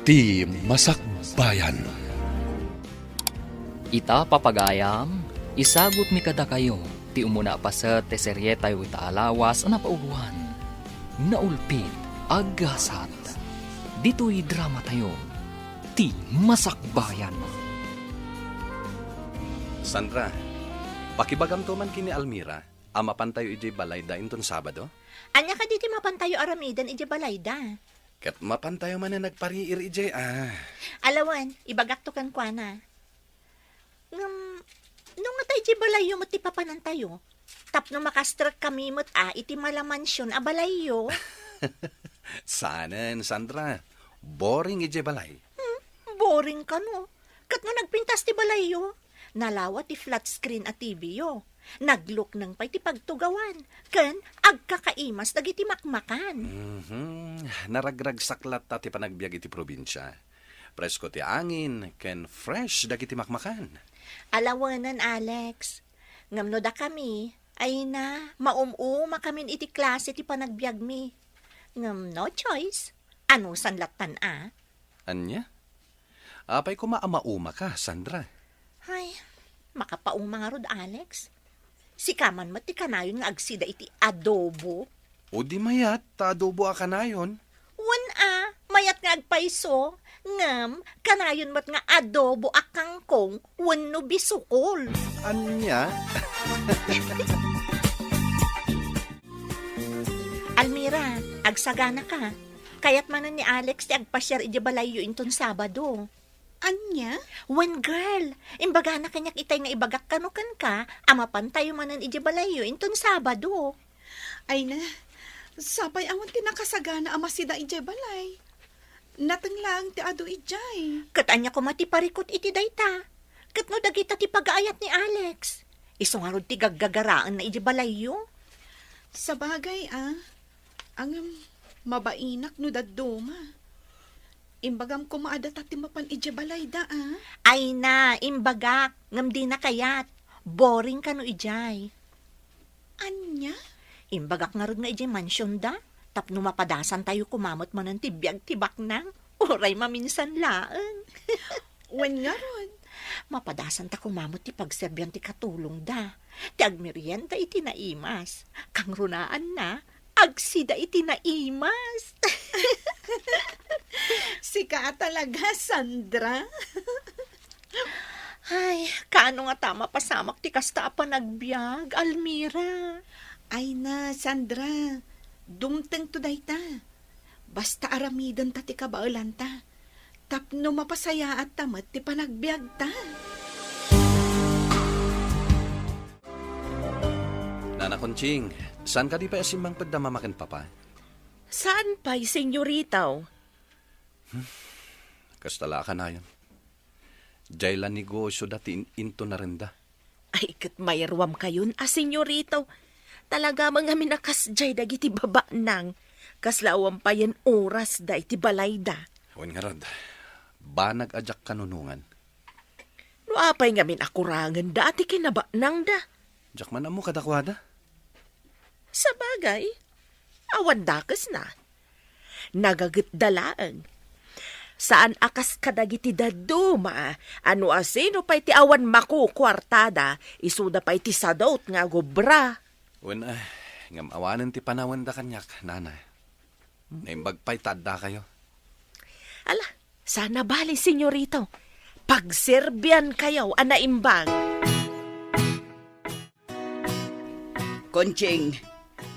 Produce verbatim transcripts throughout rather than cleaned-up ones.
Ti Masakbayan. Ita, papagayam, isagutmi kadakayo ti umuna a paset ti serietayo ita a lawas a napauloan, Naulpit a Gasat. Ditoy dramatayo, Ti Masakbayan. Sandra, pakibagamto man ken ni Almira a mapantayo idiay balayda inton Sabado? Ania kadi ti mapantayo aramiden idiay balayda? Ket mapantayo manen agpariir idiay, a. Ala wen, ibagakto kenkuana. Ngem, no ngata idiay balayyo met ti papanantayo, tapno makastrekkami met a iti malamansion a balayyo. Saanen, Sandra. Boring idiay balay. Hmm, boring kano. Ket no nagpintas ti balayyo, nalawa ti flat screen a T V yo. Naglukneng pay ti pagtugawan, ken agkakaimas dagiti makmakan. Mhm. Naragragsak latta ti panagbiag iti probinsia. Presko ti angin, ken fresh dagiti makmakan. Ala wen, Alex. Ngem no dakami, ay na, maum-umakamin iti klase ti panagbiagmi. Ngem no choice, anusan lattan a? Ania? Apay koma a maumaka, Sandra? Ay, makapauma ngarud, Alex. Sika man met ti kanayon nga agsida iti adobo. O di mayat, ta adobo a kanayon. Wen a, mayat nga agpayso, ngem kanayon met nga adobo a kangkong wenno bisukol. Ania? Almira, agsaganaka. Kayat manen ni Alex ti agpasiar idiay balayyo inton Sabado. Ania? Wen, girl, imbagana kaniak itay nga ibagak kano kenka a mapantayo manen idiay balayyo inton Sabado. Ay na, sapay awan ti nakasagana a masida idiay balay. Nateng laeng ti adu idiay. Ket ania koma ti parikut iti dayta? Ket no dagita ti pagaayat ni Alex, isu ngarud ti gaggagaraenna idiay balayyo? Sabagay, a. Ngem, mabainak no dadduma. Imbagam koma a data ti mapan idiay balayda, a. Ay na, imbagak, ngem dina kayat. Boring kano idiay. Ania? Imbagak ngarud nga idiay mansionda, tapno mapadasantayo koma met manen ti biag ti baknang, uray maminsan laeng. Wen ngarud. Mapadasanta koma met ti pagserbian ti katulongda, ti agmerienda iti naimas. Kangrunaanna, agsida iti naimas. Sika a talaga, Sandra. Ay, kaano ngata mapasamak ti kasta a panagbiag, Almira? Ay na, Sandra, dumtengto dayta. Basta aramidenta ti kabaelanta, tapno mapasayaatta met ti panagbiagta. Nana Conching, saan kadi pay a simmangpetda Mama ken Papa? Saan pay, senyorita? Kasta la a kanayon. Diay la negosioda ti in-, intunarenda. Ay, ket mayruamkayon a, senyorita. Talaga man ngamin a kasdiay dagiti babaknang. Kasla awan payen orasda iti balayda. Wen ngarud, banag a diak kanunongan. No apay ngamin a kurangenda ti kinabaknangda? Diak man ammo kadakuada. Sabagay, awan dakesna. Nagagetda laeng. Saan a kas kadagiti dadduma a no asino pay ti awan makukuartada, isuda pay ti sadut nga agobra. Wen, ay, ngem awanen ti panawenda kaniak, Nana. Naimbag pay ta addakayo. Ala, sana bale, senyorita. Pagserbiankayo a naimbag. Conching,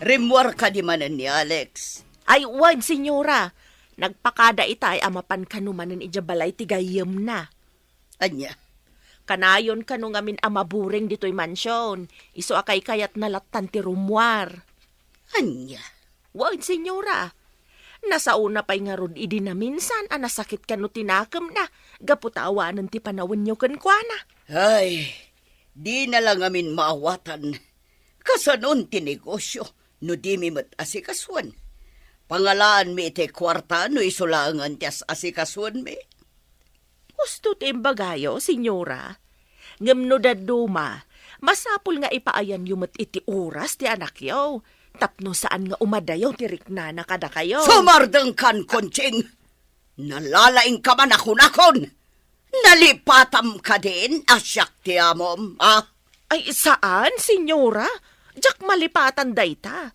rimmuar kadi manen ni Alex? Ay, wen, senyora. Nagpakada itay a mapan kano manen idiay balay ti gayyemna. Ania? Kanayon kano ngamin a maburing ditoy mansion, isu a kaykayatna lattan ti rummuar. Ania? Wen, senyora. Nasaona pay ngarud idi naminsan a nasakit kano ti nakemna gapu ta awanen ti panawenyo kenkuana. Ay, dina la ngamin maawatan. Kasanon ti negosio no dimi met asikasuen? Pangalaanmi itay kuarta no isu laengen ti as-asikasuenmi. Husto ti imbagayo, senyora. Ngem no dadduma, masapul nga ipaayanyo met iti oras ti anakyo, tapno saan nga umadayo ti riknana kadakayo. Sumardengkan, Conching! Nalalaingka man a kunakon. Nalipatam kadin a siak ti amom, a? Ay, saan, senyora. Diak malipatan dayta.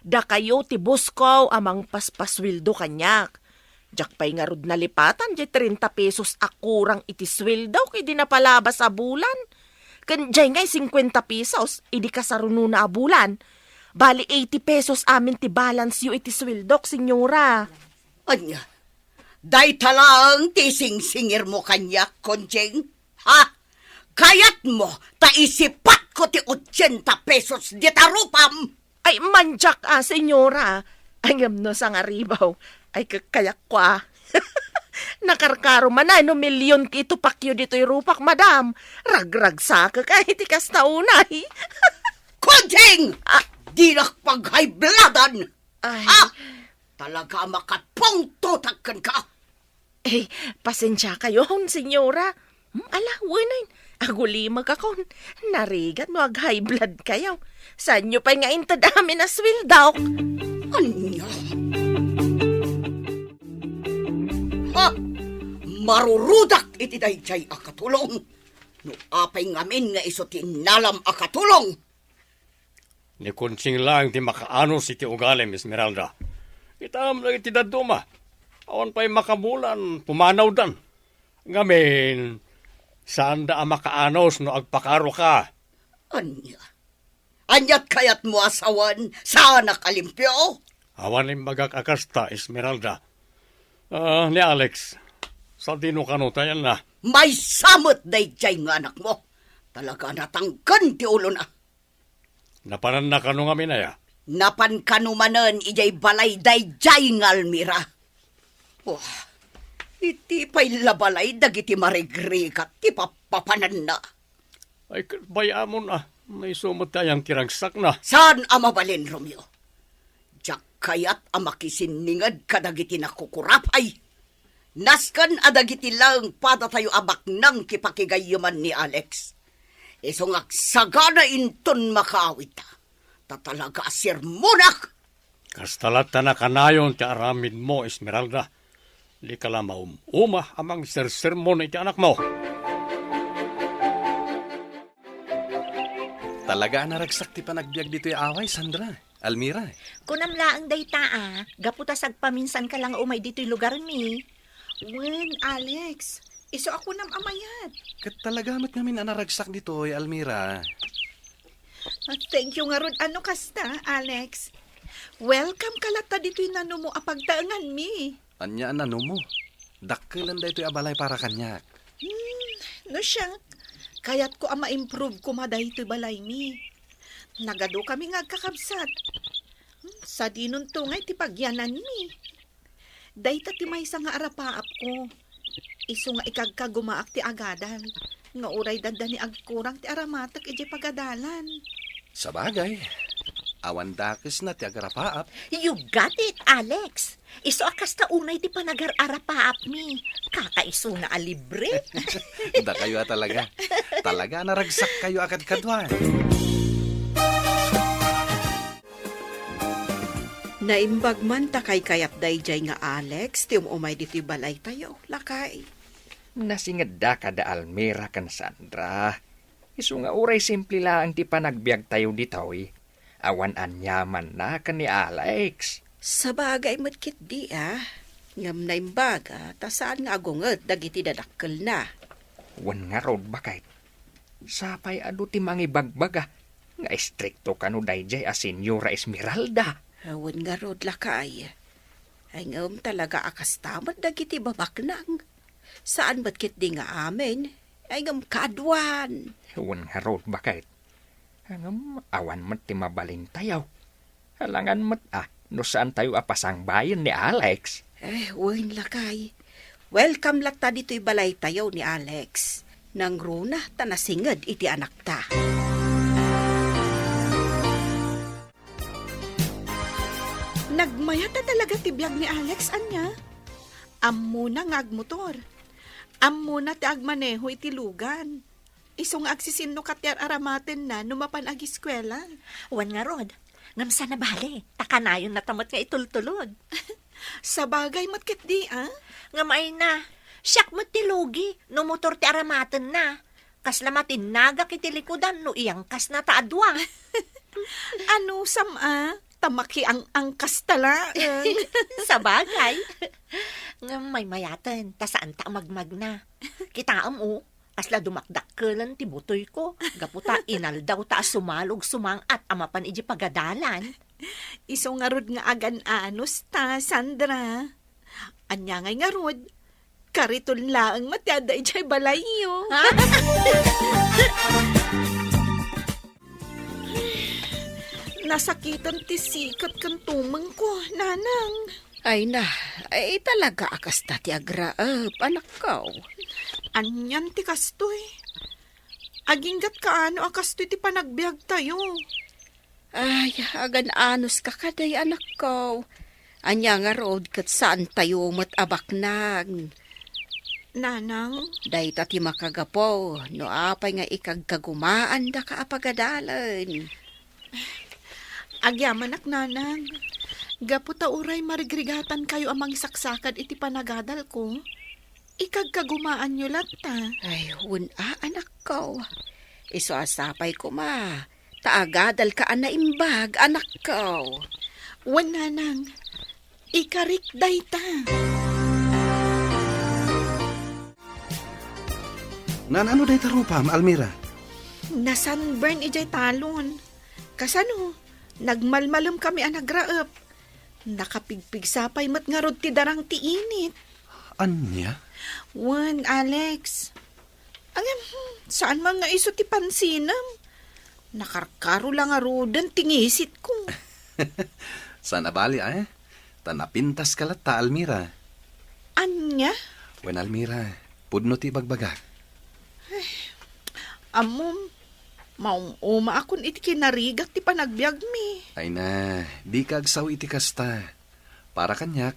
Dakayo ti bosko a mangpaspasueldo kaniak. Diak pay ngarud nalipatan diay trenta pesos a kurang iti sueldok idi napalabas a bulan. Ken diay ngay singkuenta pesos idi kasarunona a bulan. Bali, eighty pesos amin ti balance-yo iti sueldok, senyora. Ania, dayta laeng ti singsingirmo kaniak, Conching? Ha? Kayatmo ta isipatko ti ochenta pesos dita rupam? Ay, mandiak a, senyora. Ay, ngem no sangaribaw, ay, kakayatko a. Nakarkaro man a no milyon ti itupakyo ditoy rupak, madam. Ragragsakek ay ti kasta unay. Conching! Ah. Dinak pag-high bloodan! Ay. Ah! Talaga a makapungtotak kenka. Eh, pasensiakayon, senyora. Hmm, ala, wen, agulimekakon. Narigat no ag-high blood kayo. Saanyo pay nga inted amin a sueldok? Ania? Ha? Marurudak iti daydiay a katulong. No apay ngamin nga isu ti innalam a katulong? Ni Conching laeng ti makaanos iti ugalim, Esmeralda. Kitam dagiti dadduma. Awan pay makabulan, pumanawdan. Ngamin, saanda a makaanos no agpakaroka. Ania? Aniat kayatmo a sawen, saanak a limpio? Awan imbagak a kasta, Esmeralda. Ah, ni Alex, sadino kano tayanna? Maysa met daydiay nga anakmo. Talaga a natangken ti ulona. Napananna kano ngamin aya? Napan kano manen idiay balay daydiay nga Almira. Wah, iti pay la balay dagiti marigrigat ti pappapananna. Ay, ket bay-amon a, maysa met ti ayang ti ragsakna. Saan a mabalin, Romeo? Diak kayat a makisinninged kadagiti nakukurapay. Nasken a dagiti laeng padatayo a baknang ti pakigayyeman ni Alex. Isu nga agsagana inton makaawidta. Ta talaga a sermonak! Kasta latta nakanayon ti aramidmo, Esmeralda. Dika la maum-uma a mangsersermon iti anakmo. Talaga a naragsak ti panagbiag ditoy away, Sandra. Almira. Kunam laeng dayta a, gapu ta sagpaminsanka la nga umay ditoy lugarmi. Wen, Alex, isu a kunam a mayat. Ket talaga met ngamin a naragsak ditoy, Almira. Ah, thank you ngarud a no kasta, Alex. Welcome ka latta ditoy nanumo a pagtaenganmi. Ania a nanumo? Dakkelon daytoy a balay para kaniak. Hmm, no siak, kayatko a ma-improve koma daytoy balaymi. Nagadukami nga agkakabsat. Hmm, sadinonto ngay ti pagyananmi. Dayta ti maysa nga arapaapko. Isu nga ikagkagumaak ti agadal, nga uray dadda ni agkurang ti aramatek idiay pagadalan. Sabagay, awan dakesna ti agarapaap. You got it, Alex. Isu a kasta unay ti panagar-arapaapmi. Kakaisuna a libre. Dakayo a talaga. Talaga a naragsakkayo a kadkaduan. Naimbag man ta kaykayat daydiay nga Alex ti um-umay ditoy balaytayo, lakay. Nasingedda kada Almira ken Sandra. Isu nga uray simple laeng ti panagbiagtayo ditoy, awan aniamanna ken ni Alex. Sabagay met ketdi a, ngem naimbaga ta saan nga agunged dagiti dadakkelna. Wen ngarud, baket. Sapay adu ti mangibagbaga nga istrikto kano daydiay a Senyora Esmeralda. Wen ngarud, lakay. Ay, ngem talaga a kasta met dagiti babaknang. Saan met ketdi nga amin. Ay, ngem kaduan. Wen ngarud, baket. Ngem awan met ti mabalintayo. Alangan met a no saantayo a pasangbayen ni Alex. Eh, wen, lakay. Welcome latta ditoy balaytayo ni Alex. Nangruna ta nasinged iti anakta. Nagmayat a talaga ti biag ni Alex, ania? Ammona nga agmotor. Ammona ti agmaneho iti lugan. Isu nga agsisinnok ti ar-aramatenna no mapan agiskuela. Wen ngarud, ngem saan a bale, ta kanayonna ta met nga itultulod. Sabagay met ketdi, a? Ngem ay na, siak met ti lugi no motor ti aramatenna. Kasla matinnagak iti likudan no iyangkasna ta a dua. Anusam a, ta makiang-angkasta laeng. Sabagay. Ngem maymayaten, ta saanta a magmagna. Kitaem, o, kasla dumakdakkelen ti butoyko. Gapu ta inaldaw ta a sumalog sumang-at a mapan iti pagadalan. Isu ngarud nga agan-anusta, Sandra. Ania ngay ngarud? Kariton laeng met ti adda idiay balayyo. Ha? Nasakitan ti sikat ken tumengko, Nanang. Ay na, ay talaga a kasta ti agraep, anakko. Anian ti kastoy? Aginggat kaano a kastoy ti panagbiagtayo? Ay, agan-anuska kadi, anakko. Ania ngarud ket saantayo met a baknang. Nanang? Dayta ti makagapu no apay nga ikagkagumaandaka a pagadalen. Agyamanak, Nanang. Gapu ta uray marigrigatankayo a mangisaksakad iti panagadalko, ikagkagumaanyo latta. Ay, wen a, anakko. Isu a sapay koma ta agadalka a naimbag, anakko. Wen, Nanang. Ikarik dayta. Naan-ano dayta rupam, Almira? Na-sunburn idiay talon. Kasano? Nagmalmalem kami a nagraep. Nakapigpigsa pay met ngarud ti darang ti init. Ania? Wen, Alex. Ngem, hmm, saan man nga isu ti pansinem. Nakarkaro la ngaruden ti ngisitko. Saan a bali, eh? Ta napintaska latta, Almira. Ania? Wen, Almira, pudno ti ibagbagak. Ammom, maum-umaakon iti kinarigak ti panagbiagmi. Ay na, dika agsao iti kasta. Para kaniak,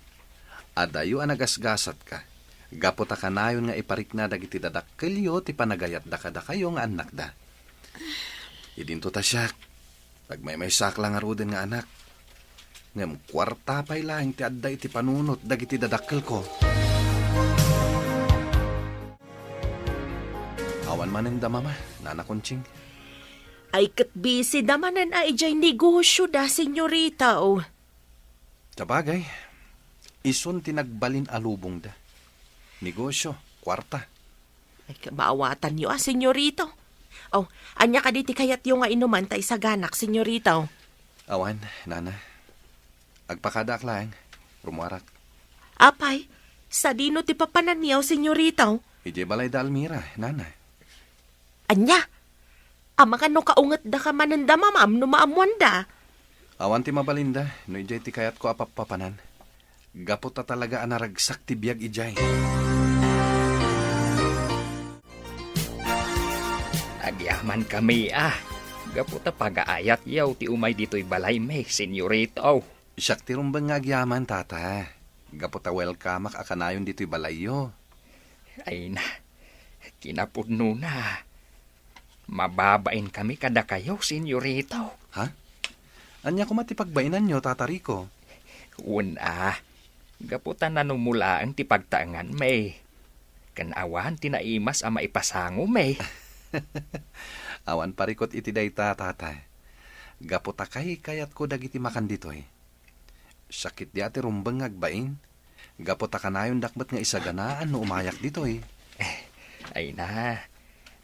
adayo a nagasgasatka, gapu ta kanayon nga iparikna dagiti dadakkelyo ti panagayatda kadakayo nga annakda. Idinto ta siak, nagmaymaysaak la ngaruden nga anak. Ngem kuarta pay laeng ti adda iti panunot dagiti dadakkelko. Awan manen da, Mama, Nana Conching. Ay ket busy da manen a idiay negosyo da, senyorita, o. Sabagay, isun ti nagbalin a lubongda. Negosyo, kuarta. Ay, kabaawatanyo a, senyorita. O, ania kadi ti kayatyo nga inuman ta isaganak, senyorita? Awan, Nana. Agpakadaak laeng. Rumuarak. Apay, sadino ti papananyo, senyorita? Idiay balay da Almira, Nana. Ania? Amangan no kaungetdaka manen da, Mama, no maammoanda. Awan ti mabalinda no idiay ti kayatko a pappapanan. Gapu ta talaga a naragsak ti biag idiay. Agyamankami a, gapu ta pagaayatyo ti umay ditoy balaymi, senyorita. Siak ti rumbeng nga agyaman, Tata. Gapu ta welcomeak a kanayon ditoy balayyo. Ay na, kinapudnona. Mababainkami kadakayo, senyorita. Ha? Ania koma ti pagbainanyo, Tata Rico? Wen a, gapu ta nanumolaen ti pagtaenganmi. Ken awan ti naimas a maipasangomi. Awan parikut iti dayta, Tata. Gapu ta kaykayatko dagiti makan ditoy. Sakit di a ti rumbeng nga agbain. Gapu ta kanayondak met nga isaganaan no umayak ditoy. Eh, ay na.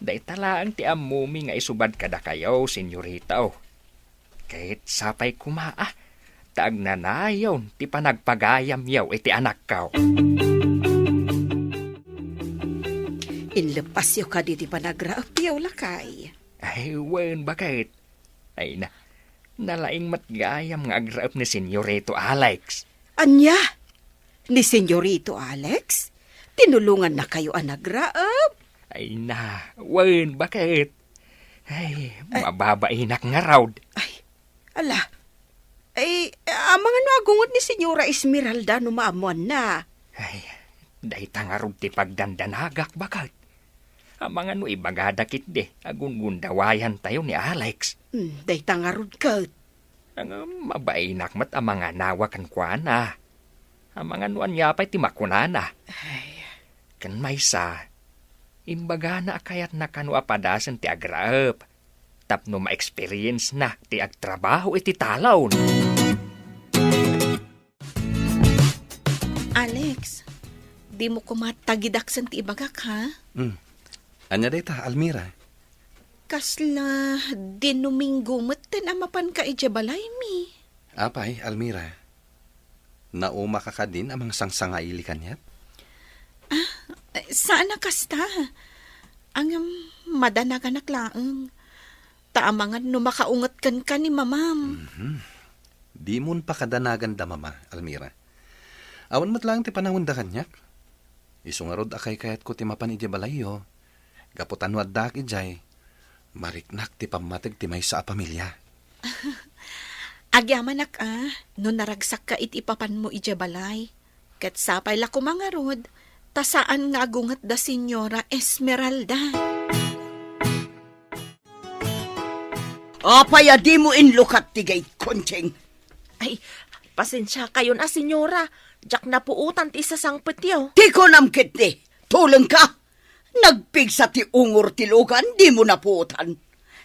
Dayta laeng ti ammomi nga isubad kadakayo, senyorita. Ket sapay koma a, ta agnanayon ti panagpagayamyo iti anakko. Inleppasyo kadi ti panagraepyo, lakay? Ay, wen, baket. Ay na, nalaing met gayam nga agraep ni Senyorito Alex. Ania? Ni Senyorito Alex? Tinulongannakayo a nagraep? Ay na, wen, baket? Ay, eh, mababainak ngarud. Ay, ala. Ay, amangan no agungot ni Senyora Esmeralda no maammoanna. Ay, dayta ngarud ti pagdandanagak, baket. Amangan no ibagada ketdi a gungundawayantayo ni Alex. Hmm, dayta ngarud ket. Ngem mabainak met a manganawa kenkuana. Amangan no ania pay ti makunana. Ay. Ken maysa, imbagana a kayatna kano a padasen ti agraep tapno ma-experience-na ti agtrabaho iti talon. Alex, dimo koma tagidaksen ti ibagak, ha? Hmm. Ania dayta, Almira? Kasla Domingo metten a mapanka idiay balaymi. Apay, Almira? Naumaka kadin a mangsangsangaili kaniak? Ah, saan a kasta. Ngem madanaganak laeng. Ta amangan no makaunget kenka ni mamam. Mhm. Dimon pakadanaganda, Mama, Almira. Awan met laeng ti panawenda kaniak. Isu ngarud a kaykayatko ti mapan idiay balayyo. Gapu ta no addaak idiay, mariknak ti pammateg ti maysa a pamilia. Agyamanak a, no naragsakka iti ipapanmo idiay balay. Ket sapay la koma ngarud, ta saan nga agunget da Señora Esmeralda. Apay a dimo inlukat ti gate, Conching? Ay, pasensiakayon a, Señora. Diak napuotan ti isasangpetyo. Ti kunam ketdi, tulengka. Nagpigsa ti ungor ti lugan, dimo napuotan.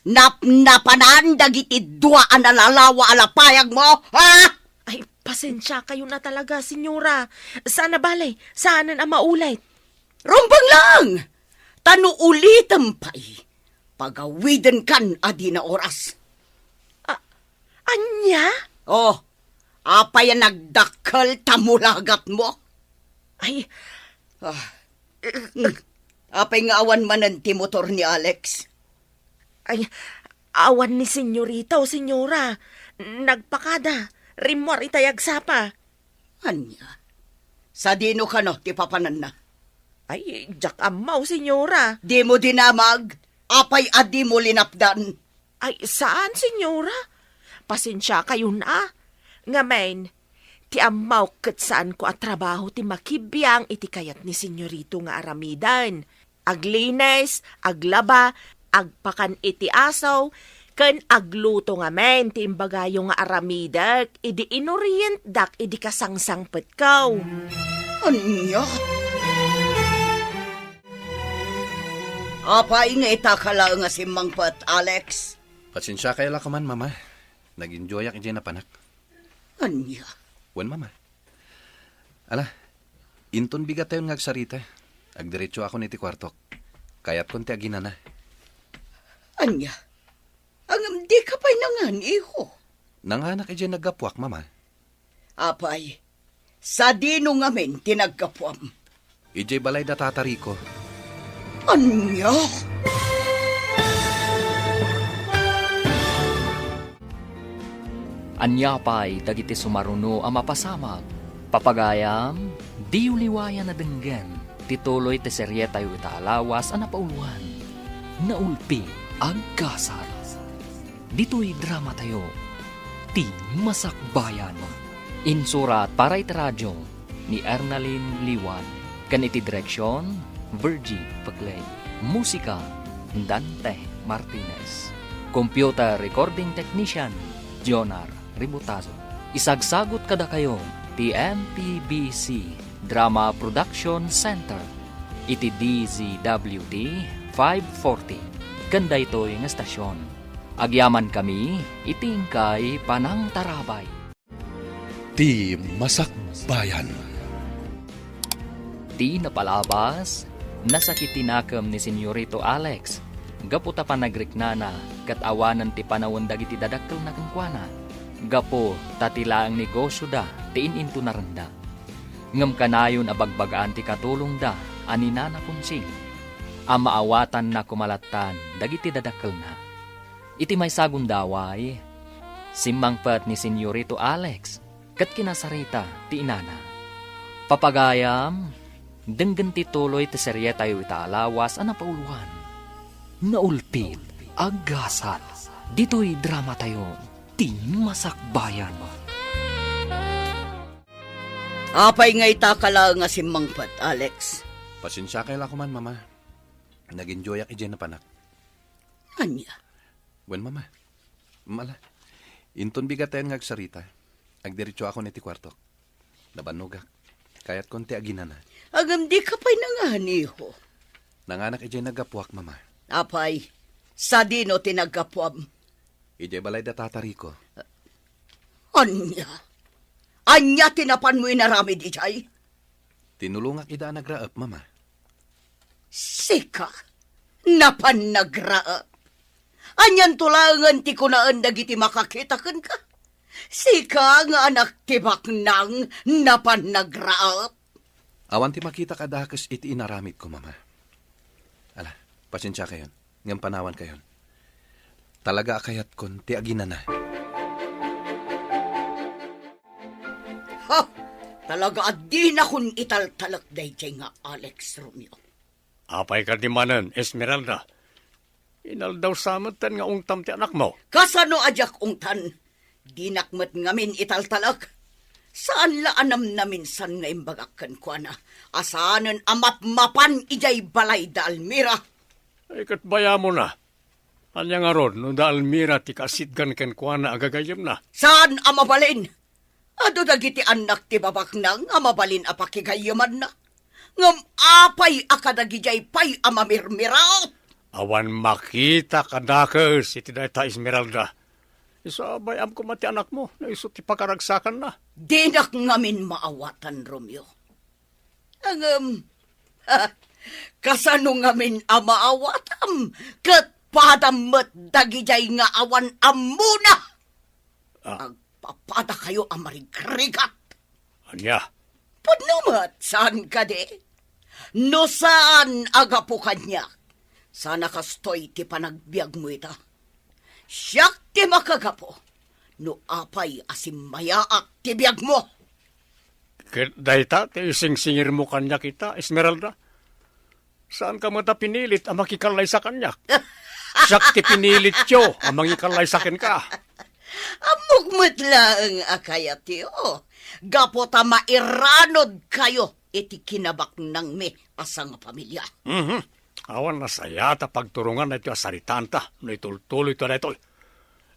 Napnapanan dagiti dua a nalalawa a lapayagmo, ha? Ay, pasensiakayon a talaga, Señora. Saan a bale, saanen a maulit. Rumbeng lang! Ta no ulitem pay, pagawidenkan a dina oras. A-, ania? Oh, apay a nagdakkel ta mulagatmo? Ay. Ah. Apay nga awan manen ti motor ni Alex? Ay, awan ni Senyorita o Senyora. Nagpakada. Rimmuar itay agsapa. Ania? Sadino kano ti papananna? Ay, diak ammo, Senyora. Dimo dinamag? Apay a dimo linapdan? Ay, saan, Senyora. Pasensiakayon a. Ngamin, ti ammok ket saanko a trabaho ti makibiang iti kayat ni Senyorito nga aramiden. Aglinis, aglaba, agpakan iti aso, ken agluto ngamin ti imbagayo nga aramidek idi inorientdak idi kasangsangpetko. Ania? Apay nga itaka laeng a simmangpet, Alex? Pasensiakayo la koman, Mama. Nag-enjoyak idiay napanak. Ania? Wen, Mama. Ala, inton bigatayon nga agsarita, agdiretsoakon iti kuartok. Kayatkon ti aginana. Ania? Ngem dika pay nangan, iho? Nanganak idiay naggapuak, Mama. Apay, sadino ngamin ti naggapuam? Idiay balay da Tata Rico. Ania? Ania pay dagiti sumaruno a mapasamak? Papagayam, diyo liwayan a denggen ti tuloy ti serietayo ita a lawas a napauluan, Naulpi, Agkasat. Ditoy dramatayo, Ti Masakbayan. Insurat para iti radio ni Ernalyn Liwan, ken iti direksion, Virgie Peclay. Musika, Dante Martinez. Computer recording technician, Jonar Ributazo. Isagsagut kadakayo ti M P B C Drama Production Center iti D Z W T five forty ken daytoy nga estasion. Agyamankami iti inkay panangtarabay. Ti Masakbayan. Ti napalabas, nasakit ti nakem ni Senyorito Alex gapu ta panagriknana ket awanen ti panawen dagiti dadakkelna kenkuana, gapu ta ti laeng negosioda ti in-intunarenda. Ngem kanayon a bagbagaan ti katulongda a ni Nana Conching a maawatanna koma lattan dagiti dadakkelna. Iti maysa a gundaway, simmangpet ni Senyorito Alex ket kinasarita ti inana. Papagayam, denggen ti tuloy ti serietayo ita a lawas a napauluan, Naulpit, Aggasat. Ditoy dramatayo, Ti Masakbayan. Apay nga itaka laeng a simmangpet, Alex? Pasensiakay la koman, Mama. Nag-enjoyak idiay napanak. Ania? Wen, Mama. Mala, inton bigatayon nga agsarita, agdiretsoakon iti kuartok. Nabannogak. Kayatkon ti aginana. Ngem dika pay nanganiho. Nanganak idiay naggapuak, Mama. Apay, sadino ti naggapuam? Idiay balay da Tata Rico. Ania? Ania ti napanmo inaramid idiay? Tinulongak ida a nagraep, Mama. Sika? Napan nagraep? Anianto laengen ti kunaen dagiti makakita kenka? Sika nga anak ti baknang napan nagraep? Awan ti makita kadakes iti inaramidko, Mama. Ala, pasensiakayon, ngem panawankayon. Talaga a kayatkon ti aginana. Ha! Talaga a dinakon italtalek daydiay nga Alex, Romeo. Apay kadi manen, Esmeralda? Inaldaw sa metten nga ungtam ti anakmo. Kasano a diak ungtan? Dinak met ngamin italtalek. Saan la a namnaminsan nga imbagak kenkuana a saanen a mapmapan idiay balay da Almira. Ay, ket bayamona. Ania ngarud no da Almira ti kaasitgan kenkuana a gagayyemna? Saan a mabalin? Adu dagiti annak ti babaknang a mabalin a pakigayyemanna. Ngem apay a kadagidiay pay a mamirmiraot? Awan makita kadakes iti dayta, Esmeralda. Isu a bay-am koma ti anakmo no isu ti pakaragsakanna. Dinak ngamin maawatan, Romeo. Ngem, ha, kasano ngamin a maawatam ket padam met dagidiay nga awan ammona? Ah. Agpapadakayo a marigrigat. Ania? Pudno met, saan kadi? No saan a gapu kaniak, saan a kastoy ti panagbiagmo ita. Siak ti makagapu no apay a simmayaak ti biagmo. Ket dayta ti isingsingirmo kaniak ita, Esmeralda? Saanka met a pinilit a makikallaysa kaniak. Siak ti pinilityo a mangikallaysa kenka. Ammok met laeng a kayatyo, gapu ta mairanodkayo iti kinabaknangmi a sangapamilia. Mhm. Awan nasayaat a pagturongan daytoy a saritaanta no itultuloyto daytoy.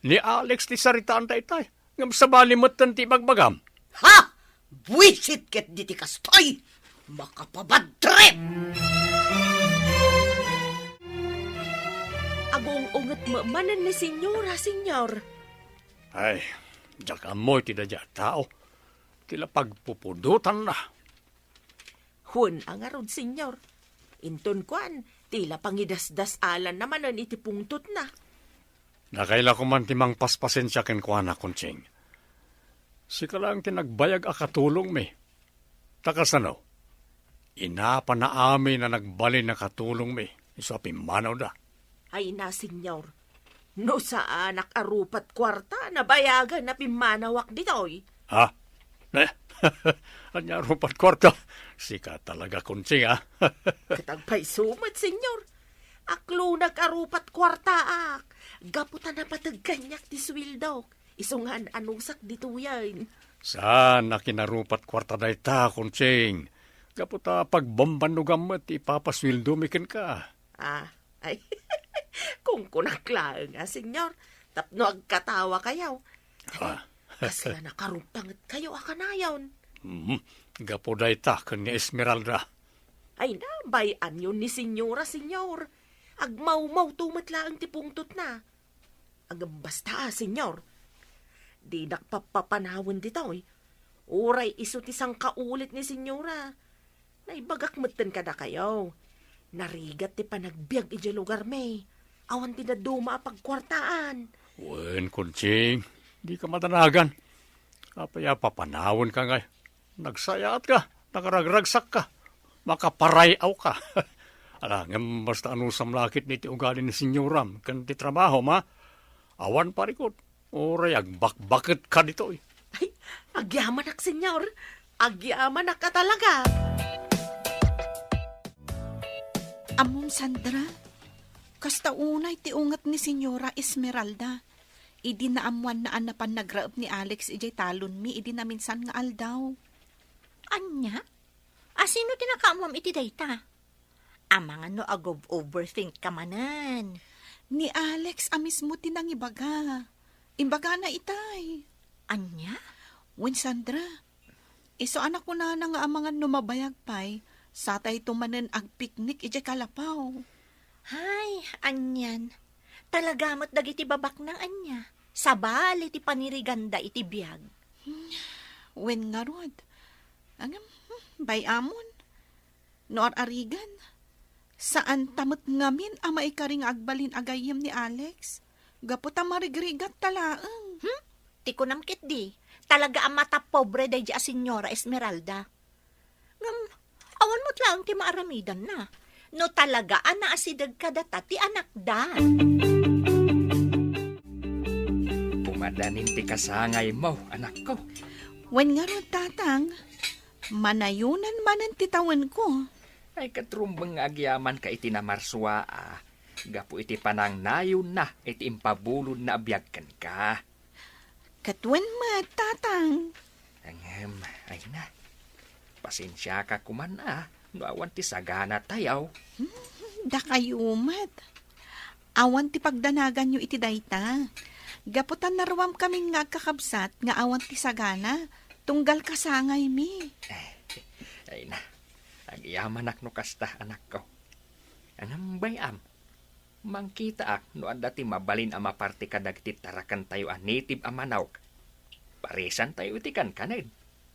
Ni Alex ti saritaanta itay. Ngem sabali metten ti ibagbagam. Ha! Buisit ket diti kastoy! Makapabadtrip! Agung-unget met manen ni Senyora, Senyor. Ay, diak ammo iti daydiay a tao. Ti la pagpupudotanna. Wen a ngarud, Senyor. Inton kuan, ti la pangidasdas-alanna manen iti pungtotna. Nakailakoman ti mangpaspasensia kenkuana, Conching. Sika laeng ti nagbayag a katulongmi. Ta kasano? Inapana amin a nagbalin a katulongmi, isu a pimmanawda. Ay na, Senyor. No saanak a rupat kuarta, nabayagan a pimmanawak ditoy. Ha? Ne? Ania rupat kuarta? Sika talaga, Conching, ha? Ket agpayso met, Senyor. Aklonag a rupat kuartaak. Gapu ta napateg kaniak ti sueldok. Isu nga an-anusak ditoyen. Saan a kinarupat kuarta dayta, Conching. Gapu ta pagbambannogam met ti ipapasueldomi kenka. Ah, ay. Kunkunak laeng, a, Senyor, tapno agkatawakayo. Ah. Kasla nakaruptangetkayo a kanayon. Mhm. Gapu dayta ken ni Esmeralda. Ay, nabay-anyo ni Senyora, Senyor. Agmawmawto met laeng ti pungtotna. Ngem basta, a, Senyor, dinak pappapanawen ditoy. Uray isu ti sangkaulit ni Senyora. Naibagak metten kadakayo. Narigat ti panagbiag idiay lugarmi. Awan ti dadduma a pagkuartaan. Wen, Conching, dika madanagan. Apay a papanawenka ngay? Nagsayaatka, nakaragragsakka, makaparay-awka. Ala, ngem basta anusam la ketdi ti ugali ni senyoram ken ti trabahom, a? Awan parikut, uray agbakbaketka ditoy. Ay, agyamanak, Senyor. Agyamanak a talaga. Ammom, Sandra, kasta unay ti unget ni Senyora Esmeralda. Idi naammoanna a napan nagraep ni Alex idiay talonmi idi naminsan nga aldaw. Ania? A, sino ti nakaammoam iti dayta? Amangan no ag-overthink ka manen. Ni Alex a mismo ti nangibaga. Imbagana itay. Ania? Wen, Sandra, Isu a nakunana nga amangan no mabayag pay, satayto manen agpiknik idiay kalapaw. Hay, anian. Talaga met dagiti babaknang ania. Sabali ti paniriganda iti biag. Wen ngarud. Ngem, hmm, bay-amon. No ar-arigan, saanta met ngamin a maikari nga agbalin a gayyem ni Alex. Gapu ta marigrigat ta laeng. Hmm? Ti kunam ketdi, talaga a matapobre daydi a Señora Esmeralda. Ngem, awan met laeng ti maaramidanna. No talaga a naasideg kadata ti anakda. Pumadanin ti kasangaymo, anakko. Wen ngarud, Tatang, manayonan manen ti tawenko. Ay, ket rumbeng nga agyamanka iti namarsua a gapu iti panangnayonna iti impabulodna a biag kenka. Ket wen met, Tatang. Ngem, ay na. Pasensiaka koman a no awan ti saganatayo. Hmm, dakayo met. Awan ti pagdanaganyo iti dayta. Gapu ta naruamkamin nga agkakabsat nga awan ti sagana, tunggal kasangaymi. Ay na. Agyamanak no kasta, anakko. Ngem bay-am, mangkitaak no adda ti mabalin a maparti kadagiti tarakentayo a native a manok. Parisantayo iti kankanen.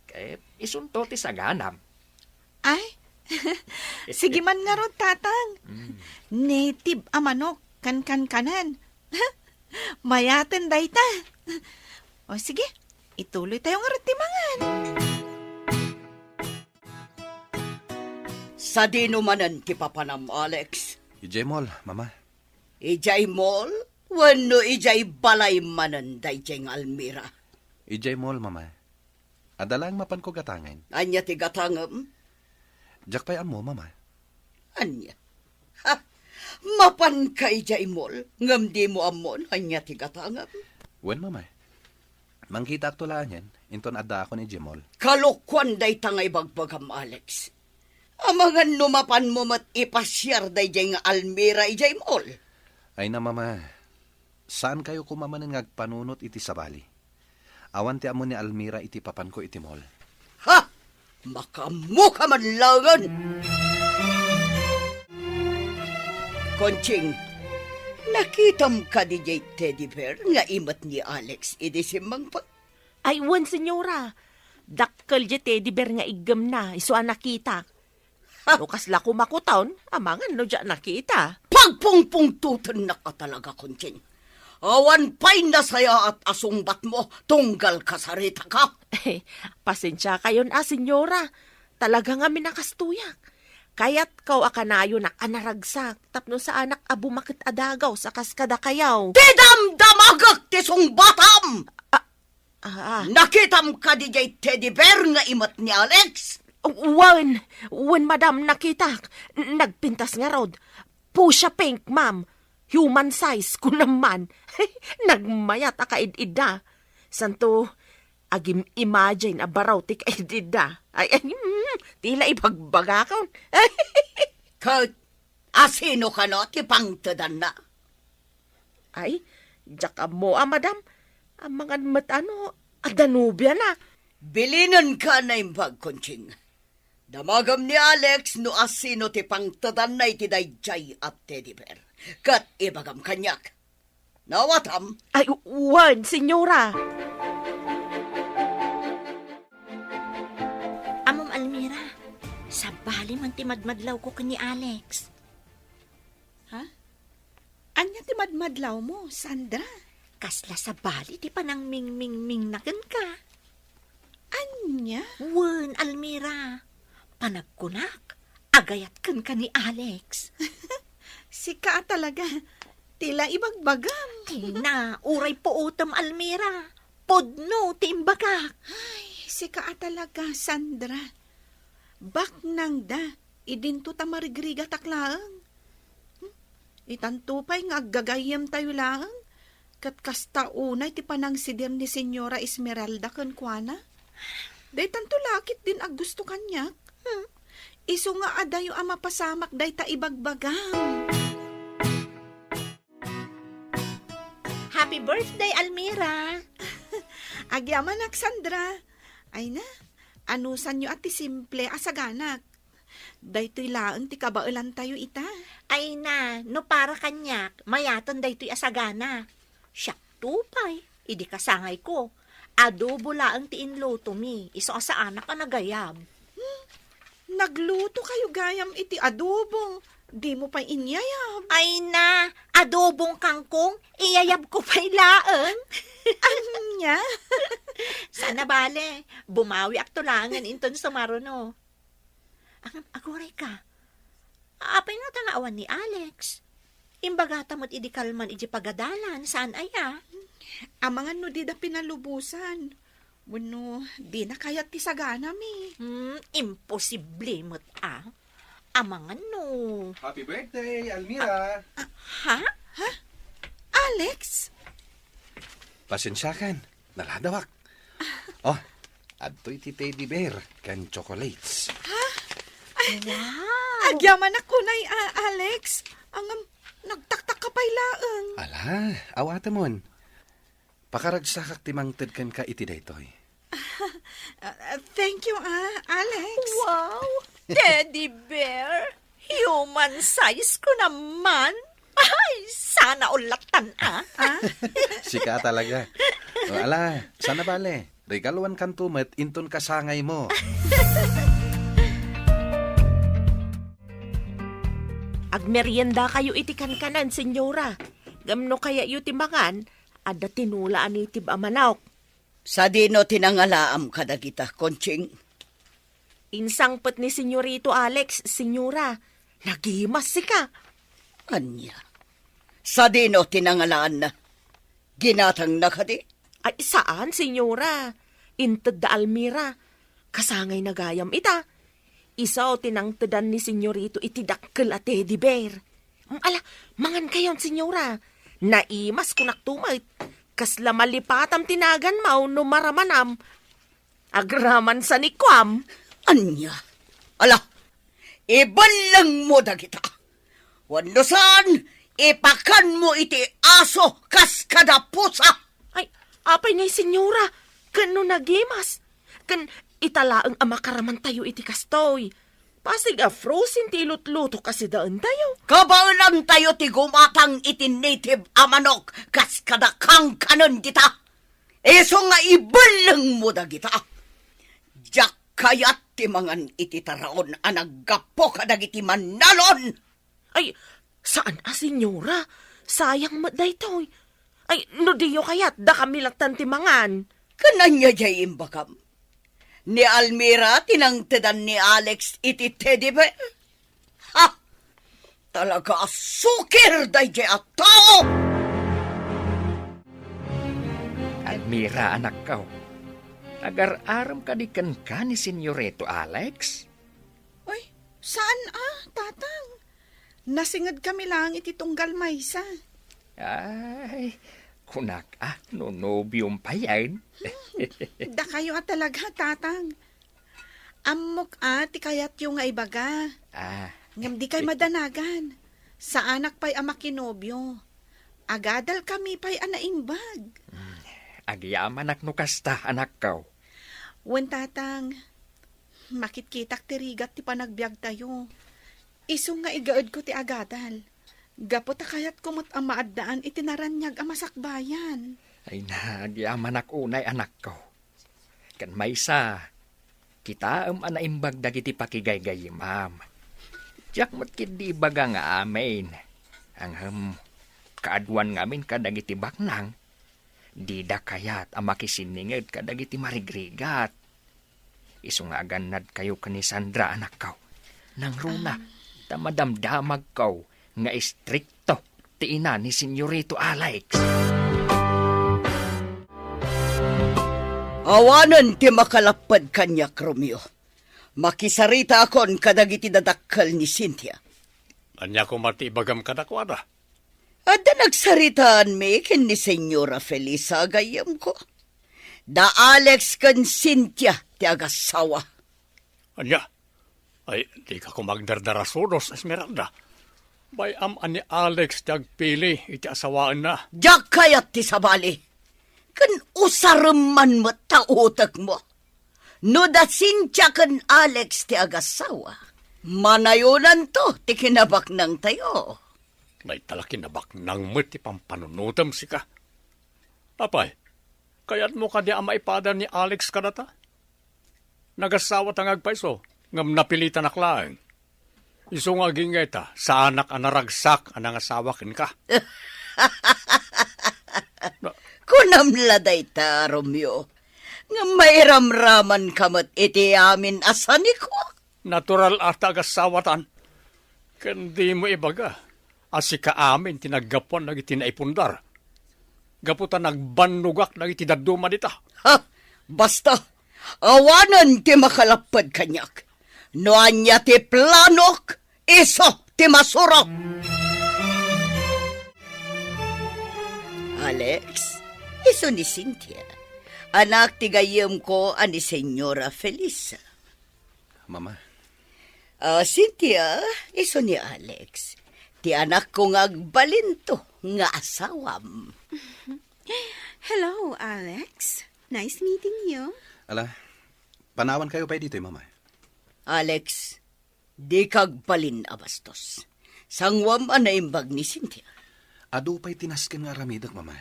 Ket isunto ti saganam. Ay, sige man ngarud, Tatang. Mm. Native a manok, kankankanen. Mayaten dayta. O sige, ituloytayo ngarud ti mangan. Sadino manen ti papanam, Alex? Idiay mall, Mama. Idiay mall? Wenno idiay balay manen daydiay nga Almira? Idiay mall, Mama. Adda laeng mapanko gatangen. Ania ti gatangem? Diak pay ammo, Mama. Ania? Ha? Mapanka idiay mall, ngem dimo ammo no ania ti gatangem? Wen, Mama. Mangkitaakto laengen, inton addaakon idiay mall. Kalokuan dayta nga ibagbagam, Alex. Amangan no mapanmo met ipasiar daydiay nga Almira idiay mall. Ay na, Mama. Saankayo koma manen nga agpanunot iti sabali. Awan ti ammo ni Almira iti papanko iti mall. Ha! Makaammoka man laengen! Conching, nakitam kadi diay teddy bear nga imet ni Alex idi simmangpet? Ay, wen, senyora. Dakkel diay teddy bear nga iggemna, isu a nakitak. Ha? No kasla kumakuton, amangan no diak nakita. Pagpungpungtotennaka talaga, Conching. Awan pay nasayaat a sungbatmo tunggal kasaritaka. Pasensiakayon a, senyora. Talaga ngamin a kastoyak. Kayatko a kanayonak a naragsak tapno saanak a bumaket a dagaw sa kas kadakayo. Ti damdamagek ti sungbatam! Ah, Ah. Nakitam kadi diay teddy bear nga imet ni Alex? Wen, wen, madam, nakitak. Nagpintas ngarud. Fuchsia pink, ma'am. Human size, kunam man. Nagmayat a kaid-idda. Santo, agim-imagine a baro ti kaid-idda. Ay, ay, mm, tila ibagbagakon. Ket asino kano ti pangtedanna? Ay, diak ammo a, madam. Amangan met a no, adda nobiana. Bilinenka a naimbag, Conching. Damagem ni Alex no asino ti pangtedanna iti daydiay a teddy bear. Ket ibagam kaniak. Nawatam? Ay, u-, wen, senyora. Ammom, Almira, sabali man ti madmadlawko ken ni Alex. Ha? Ania ti madmadlawmo, Sandra? Kasla sabali ti panangmingmingmingna kenka. Ania? Wen, Almira. Panagkunak, agayat kenka ni Alex. Sika a talaga. Tila ibagbagam. Ay na, uray puotem, Almira. Pudno ti imbagak. Ay, sika a talaga, Sandra. Baknangda, idinto ta marigrigatak laeng. Hmm? Itanto pay nga aggagayyemtayo laeng, ket kasta unay ti panangsidir ni Señora Esmeralda kenkuana. Daytanto la ketdin aggusto kaniak. Hmm? Isu nga adayo a mapasamak dayta ibagbagam. Happy birthday, Almira! Agyamanak, Sandra. Ay na, Anusanyo a ti simple a saganak. Daytoy laeng ti kabaelantayo ita. Ay na, no para kaniak, mayaten daytoy a sagana. Siakto pay, idi kasangayko, adobo laeng ti inlutomi, isu a saanak a nagayab. Hmm, nagluto kayo gayam iti adobo. Dimo pay inyayab. Ay na, adobong kangkong, iyayabko pay laeng. Ania? Saan a bale, bumawiakto laengen inton sumaruno. Ang aguray ka. Apay nga ta nga awan ni Alex? Imbagata met idi kalman iti pagadalan, saan aya? Amangan no dida pinalubosan. Wenno, dina kayat ti saganami. Hmm, imposible met a. Amangan no. Happy birthday, Almira! Ah, ha? Ha? Alex? Pasensiakan, naladawak. Oh, adtoy ti teddy bear ken chocolates. Ha? Ay, wow! Agyamanak unay, ah, Alex. Ngem, nagtaktak ka pay laeng. Ala, awatemon. Pakaragsakak ti mangted kenka iti daytoy. Ah, thank you, ah, Alex. Wow! Teddy bear! Human size ko naman! Ay, sana all lattan, ah! Ah? Sika talaga. O, ala, saan a bale? Regaluankanto met inton kasangaymo. Agmeriendakayo iti kankanan, senyora. Ngem no kayatyo ti mangan, adda tinola a native a manok. Sadino ti nangalaam kadagita, Conching? Insangpet ni Senyorito Alex, senyora. Nagimas sika. Ania? Sadino ti nangalaanna? Ginatangna kadi? Ay, saan, senyora. Inted da Almira. Kasangayna gayam ita. Isu ti nangtedan ni Senyorito iti dakkel a teddy bear. Mm, ala, mangankayon, senyora. Naimas, kunakto met. Kasla malipatam ti naganmo no maramanam. Agraman sa ni Kuam. Ania? Ala, ibellengmo dagita. Wenno saan, ipakanmo iti aso kas kada pusa. Ay, apay ngay, senyora, ken no nagimas? Ken ita laeng a makaramantayo iti kastoy. Pasig a frozen ti ilutluto kas idaentayo. Kabaelantayo ti gumatang iti native a manok kas kada kankanen dita. Isu nga ibellengmo dagita. Diak kayat ti mangan iti taraon a naggapu kadagiti mannalon. Ay, saan a, senyora. Sayang met daytoy. Ay, no diyo kayat, dakami lattan ti mangan. Ken ania diay imbagam? Ni Almira ti nangtedan ni Alex iti teddy bear? Ha! Talaga a sukir daydiay a tao! Almira, anakko, agar-arem kadi kenka ni Senyorito Alex? Ay, saan a, Tatang? Nasinged kami laeng iti tunggal maysa. Ay, kunak a, no nobiom payen. Hmm, dakayo a talaga, Tatang. Ammok a ti kayatyo nga ibaga. Ah. Ngem dikay madanagan. Saanak pay a makinobio. Agadal kami pay a naimbag. Hmm. Agyamanak no kasta, anakko. Wen, Tatang, makitkitak ti rigat ti panagbiagtayo. Isu nga igaedko ti agadal. Gapu ta kayatko met a maaddaan iti naraniag a masakbayan. Ay na, agyamanak unay, anakko. Ken maysa, kitaem a naimbag dagiti pakigaygayyemam. Diak met ketdi ibaga nga amin. Ngem, kaaduan ngamin kadagiti baknang, dida kayat a makisinninged kadagiti marigrigat. Isu nga agannadkayo ken ni Sandra, anakko. Nangruna, ah, ta madamdamagko nga istrikto ti ina ni Senyorito Alex. Awanen ti makalapped kaniak, Romeo. Makisaritaakon kadagiti dadakkel ni Cynthia. Ania koma ti ibagam kadakuada? Adda nagsaritaanmi ken ni Senyora Felisa, gayyemko. Da Alex ken Cynthia ti agassawa. Ania? Ay, dika koma agdardarasudos, Esmeralda. Bay-am a ni Alex ti agpili iti asawaenna. Diak kayat ti sabali. Ken usarem man met ta utekmo. No da Cynthia ken Alex ti agasawa, manayonanto ti kinabaknangtayo. Dayta la kinabaknang met ti pampanunotem, sika. Apay, kayatmo kadi a maipada ni Alex kadata? Nagasawata nga agpayso, ngem napilitanak laeng. Isu nga agingga ita, saanak a naragsak a nangasawa kenka. Kunam la dayta, Romeo, nga mairamramanka met iti amin a sanikuak. Natural a ta agasawatan. Ken dimo ibaga a sika amin ti naggapuan dagiti naipundar. Gapu ta nagbannogak dagiti dadduma dita. Ha! Basta, awanen ti makalapped kaniak. No ania ti planok, isu ti masurot. Alex, isu ni Cynthia. Anak ti gayyemko a ni Señora Felisa. Mama. Ah, Cynthia, isu ni Alex. Ti anakko nga agbalinto nga asawam. Hello, Alex. Nice meeting you. Ala, panawankayo pay ditoy, Mama. Alex, dika agbalin a bastos. Sanguam a naimbag ni Cynthia. Adu pay ti nasken nga aramidek, Mama.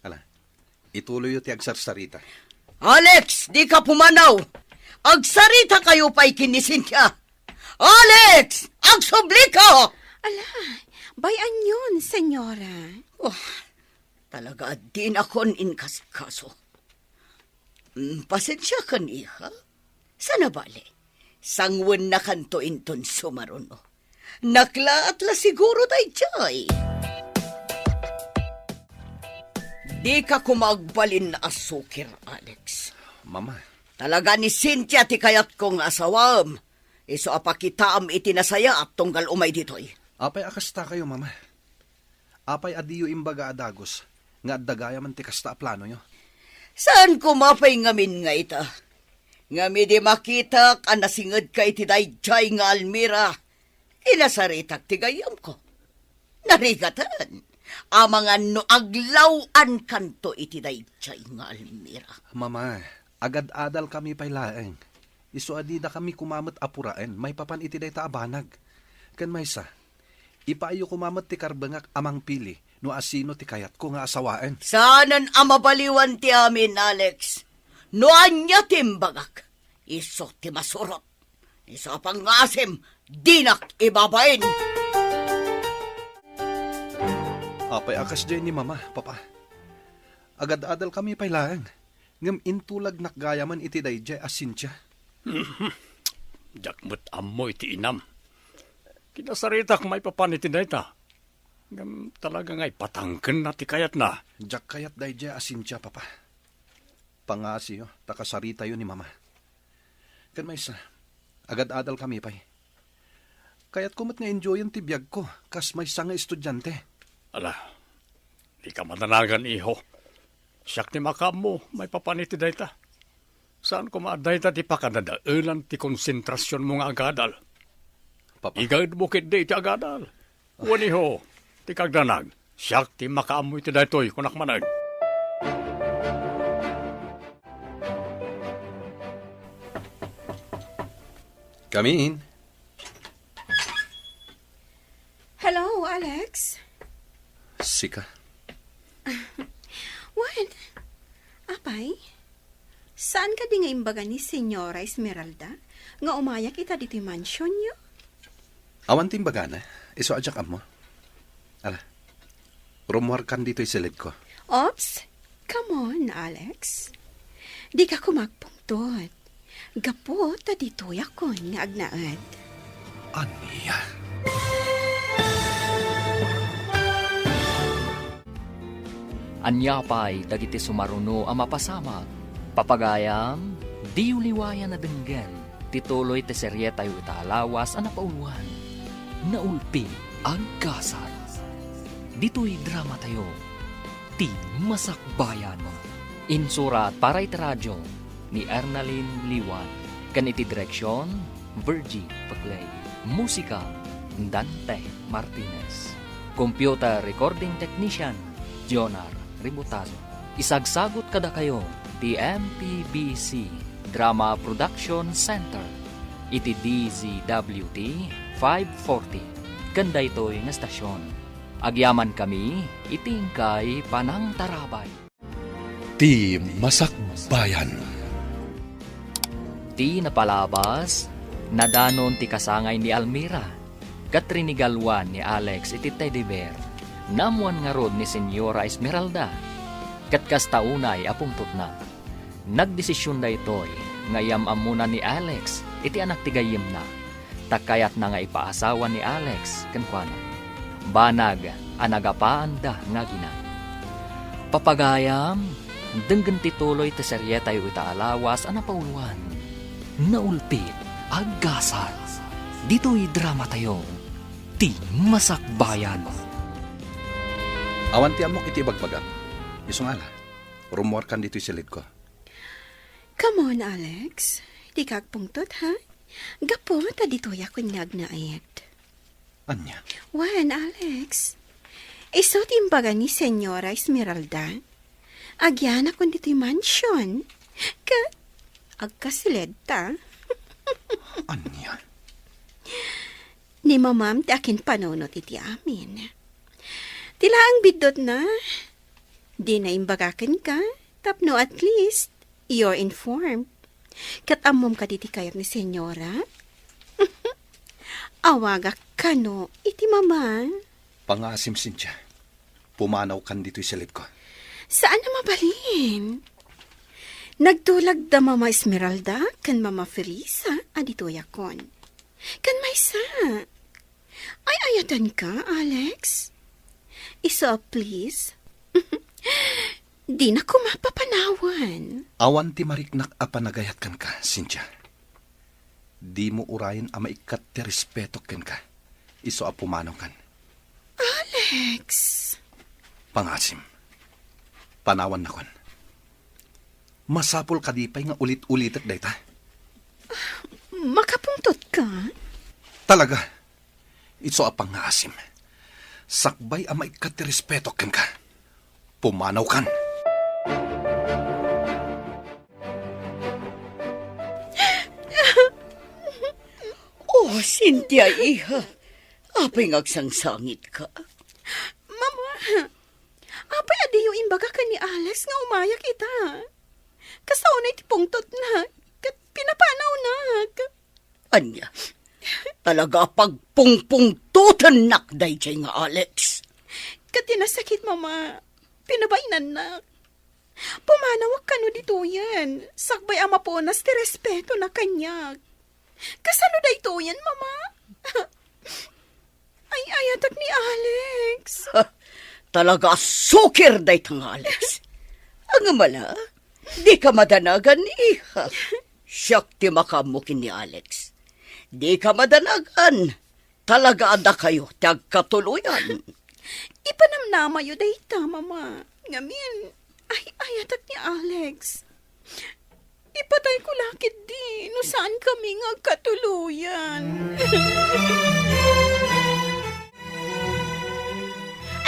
Ala, ituloyyo ti agsarsarita. Alex, dika pumanaw! Agsaritakayo pay ken ni Cynthia! Alex! Agsublika! Ala, bay-anyon, senyora. Oh, talaga a dinakon inkasikaso. Mm, pasensiakan, iha. Saan a bale, sangwennakanto inton sumaruno. Naklaat la siguro daydiay. Dika koma agbalin a sukir, Alex. Mama. Talaga ni Cynthia ti kayatko nga asawaem. Isu a pakitaam iti nasayaat tunggal umay ditoy. Apay a kastakayo, Mama? Apay a diyo imbaga a dagus nga adda gayamen ti kasta a planoyo? Saan koma pay ngamin nga ita? Ngem idi makitak a nasingedka iti daydiay nga almira, kinasaritak ti gayyemko. Narigaten, amangan no aglaw-ankanto iti daydiay nga almira. Mama, agad-adalkami pay laeng. Isu a didakami koma met a puraen maipapan iti dayta a banag. Ken maysa, ipaayyo koma met ti karbengak a mangpili no asino ti kayatko nga asawaen. Saanen a mabaliwan ti amin, Alex. No ania ti imbagak, isu ti masurot. Isu a pangngasim, dinak ibabain. Apay a kasdiay ni Mama, Papa? Agad-adalkami pay laeng, ngem intulagnak gayamen iti daydiay a Cynthia. Diak met ammo iti inam. Kinasaritak maipapan iti dayta. Ngem talaga nga ipatangkenna ti kayatna. Diak kayat daydiay a Cynthia, Papa. Pangngasiyo, ta kasaritayo ni Mama. Ken maysa, agad-adalkami pay. Kayatko met nga enjoyen ti biagko kas maysa nga estudiante. Ala, dika madanagan, iho. Siak ti makaammo maipapan iti dayta. Saan koma a dayta ti pakadadaelan ti konsentrasionmo nga agadal. Papa. Igaedmo ketdi iti agadal. Wen, iho, ti kagdanag, siak ti makaammo iti daytoy, kunak manen. Come in. Hello, Alex. Sika. Wen, apay? Saan kadi nga imbaga ni Señora Esmeralda nga umayak ita ditoy mansionyo? Awan ti imbagana, isu a diak ammo. Ala, rumuarkan ditoy silidko. Oops, come on, Alex. Dika koma agpungtot. Gapu ta ditoyakon nga agnaed. Ania? Ania pay dagiti sumaruno a mapasamak? Papagayam, diyo liwayan a denggen ti tuloy ti serietayo ita a lawas a napauluan, Naulpi Agkasat. Ditoy dramatayo, Ti Masakbayan. Insurat para iti radio ni Ernalyn Liwan, ken iti direksion, Virgie Paclay. Musika, Dante Martinez. Computer recording technician, Jonar Ributazo. Isagsagut kadakayo ti M P B C Drama Production Center iti D Z W T five forty ken daytoy nga stasyon. Agyamankami iti inkay panangtarabay. Ti Masakbayan. Ti napalabas, nadanon ti kasangay ni Almira, ket rinigaluan ni Alex iti teddy bear. Naammuan ngarud ni Señora Esmeralda, ket kasta unay a pungtotna. Nagdesision daytoy nga iyam-ammona ni Alex iti anak ti gayyemna, ta kayatna nga ipaasawa ni Alex kenkuana. Banag a nagapaanda nga aginan. Papagayam, denggen ti tuloy ti serietayo ita a lawas a napauluan, Naulpit a Gasat. Ditoy dramatayo, Ti Masakbayan. Awan ti ammok iti ibagbagam. Isu nga ala, rummuarkan ditoy silidko. Come on, Alex. Dika agpungtot, ha? Gapu ta ditoyakon nga agnaed. Ania? Wen, Alex. Isu ti imbaga ni Señora Esmeralda. Agyanakon ditoy mansion. Ket agkasiledta. Ania? Ni mamam ti akinpanunot iti amin. Ti laeng biddutna, dina imbaga kenka, tapno at least, you're informed. Ket ammom kadi ti kayat ni Señora? Awagak kano iti mama. Pangaasim, Cynthia. Pumanawkan ditoy silidko. Saan a mabalin? Nagtulag da Mama Esmeralda ken Mama Felisa a ditoyakon. Ken maysa, ay-ayatenka, Alex? Isu a please. Dina koma papanawan. Awan ti mariknak a panagayat kenka, Cynthia. Dimo urayen a maikkat ti respetok kenka. Isu a pumanawkan. Alex! Pangaasim. Panawannakon. Masapul kadi pay nga ulit-ulitek dayta? Makapungtotka? Talaga. Isu a pangaasim. Sakbay a maikkat ti respetok kenka. Pumanawkan. Oh, Cynthia, iha. Apay nga agsangsangitka? Mama, apay a diyo imbaga ken ni Alex nga umayak ita? Kasta unay ti pungtotna, ket pinapanawnak. Ania? Talaga a pagpungpungtotennak daydiay nga Alex. Ket ti nasakit, Mama, pinabainannak. Pumanawak kano ditoyen, sakbay a mapunas ti respetona kaniak. Kasano daytoyen, Mama? Ay-ayatek ni Alex. Ha, talaga a sukir dayta nga Alex. Ngem ala, dika madanagan, iha. Siak ti makaammo ken ni Alex. Dika madanagan. Talaga a dakayo ti agkatuloyan. Ipanamnamayo dayta, Mama. Ngamin, ay-ayatek ni Alex. Ipatayko la ketdi no saankami nga agkatuloyan.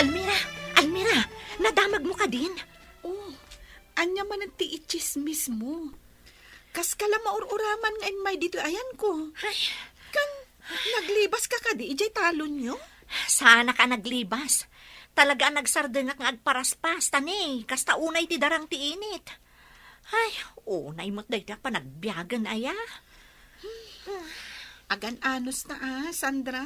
Almira! Almira! Nadamagmo kadin? Oh, ania manen ti itsismismo? Kaska la maur-uraman nga immay ditoy ayanko. Ay. Kan, naglebaska kadi idiay talonyo? Saanak a naglebas. Talaga a nagsardengak nga agparaspas, ta ne, kasta unay ti darang ti init. Ay, unay met daytoy a panagbiagen aya. Agan-anos ta a, Sandra.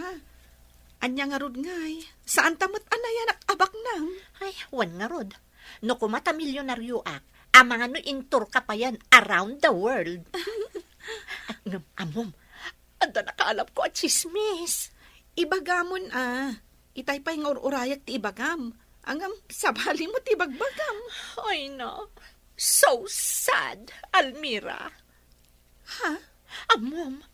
Ania ngarud ngay, saanta met a nayanak a baknang? Ay, wen ngarud. No koma ta milyonarioak, amangan no intourka payen around the world. Ngem, ammom, adda nakaalapko a tsismis. Ibagamon a, itay pay nga ur-urayak ti ibagam. Ngem, sabalimo ti ibagbagam. Ay, na. So sad, Almira. Ha? Ammom,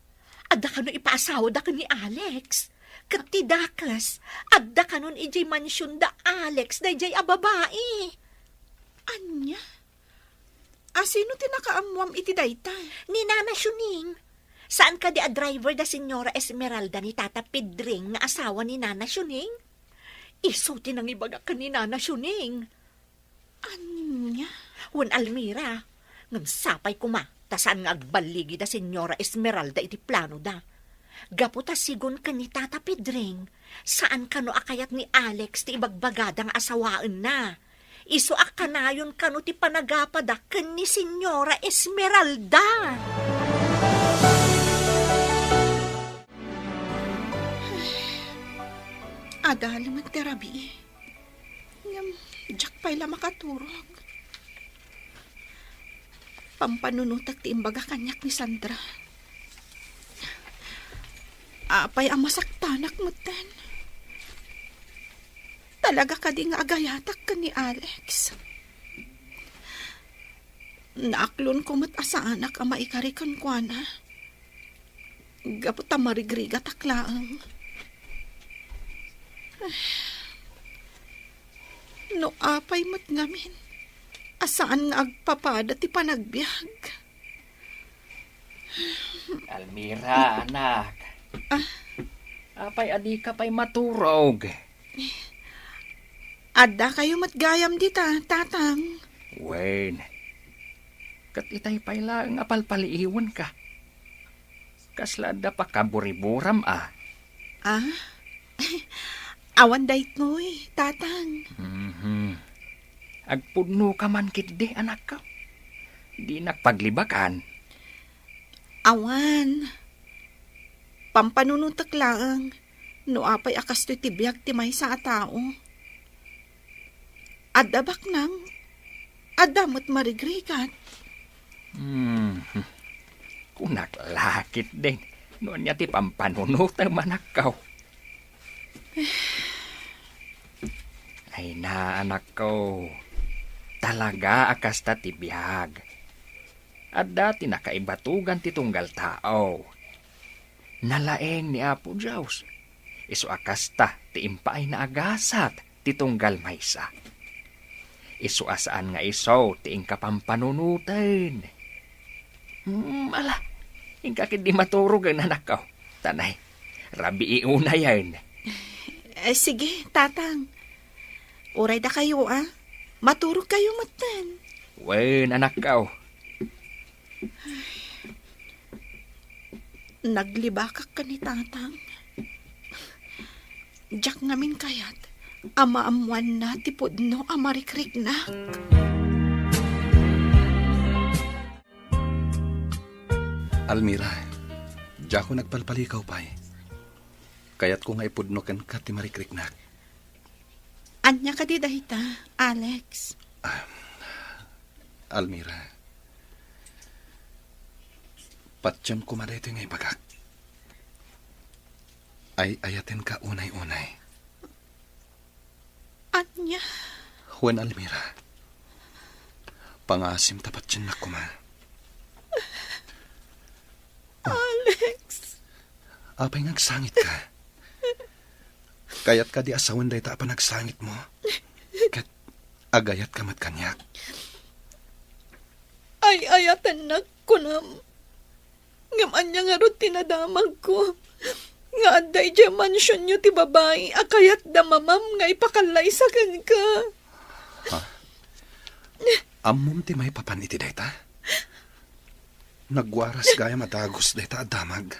adda kano ipaasawada ken ni Alex. Ket ti dakes, adda kanon idiay mansion da Alex daydiay a babai. Ania? A, sino ti nakaammuam iti dayta? Ni Nana Shuning. Saan kadi a driver da Señora Esmeralda ni Tata Pedring nga asawa ni Nana Shuning? Isu ti nangibaga ken ni Nana Shuning. Ania? Wen, Almira, ngem sapay koma, Ta saan nga agballigi da Señora Esmeralda iti planoda. Gapu ta sigun ken ni Tata Pedring, saan kano a kayat ni Alex ti ibagbagada nga asawaenna. Isu a kanayon kano ti panagapada ken ni Señora Esmeralda. Adalem ti rabii. Ngem, diak pay la makaturog. Pampanunotek ti imbaga kaniak ni Sandra. Apay a masaktanak metten? Talaga kadi nga agayatak ken ni Alex? Naaklonko met a saanak a maikari kenkuana. Gapu ta marigrigatak laeng. No apay met ngamin a saan nga agpapada ti panagbiag. Almira, anak. Ah? Apay a dika pay maturog? Addakayo met gayam dita, Tatang. Wen, ket itay pay laeng a palpaliiwenka. Kasla adda pakaburiburam a? Ah? Awan daytoy, Tatang. Mhm. Agpudnoka man ketdi, anakko. Dinak paglibakan. Awan. Pampanunotek laeng no apay a kastoy ti biag ti maysa a tao. Adda baknang, adda met marigrigat. Hmm. Kunak la ketdin no ania ti pampanunotem, anakko. Ay na, anakko. Talaga a kasta ti biag. Adda ti nakaibatugan ti tunggal tao. Nalaing ni Apo Dios. Isu a kasta ti impaayna a gasat ti tunggal maysa. Isu a saan nga isu ti inka pampanunoten. Hmm, ala, inka ketdi maturogen, anakko. Tanay, rabii unayen. Eh, sige, Tatang. Uray dakayo, a. Maturogkayo metten. Wen, anakko. Naglibakak ken ni Tatang. Diak ngamin kayat a maammoanna ti pudno a marikriknak. Almira, diakon agpalpalikaw pay. Kayatko nga ipudno kenka ti marikriknak. Ania kadi dayta, Alex? Ah, Almira, patiem koma daytoy nga ibagak. Ay-ayatenka unay-unay. Ania? Wen, Almira, pangaasim ta patiennak koma. Alex! Apay nga agsangitka? Kayat kadi a sawen dayta a panagsangitmo? Ket agayatka met kaniak? Ay-ayatennak, kunam. Ngem ania ngarud ti nadamagko nga adda idiay mansionyo ti babai a kayatda mamam nga ipakallaysa kenka? Ha? Ammom ti maipapan iti dayta? Nagwaras gayam a dagus dayta a damag.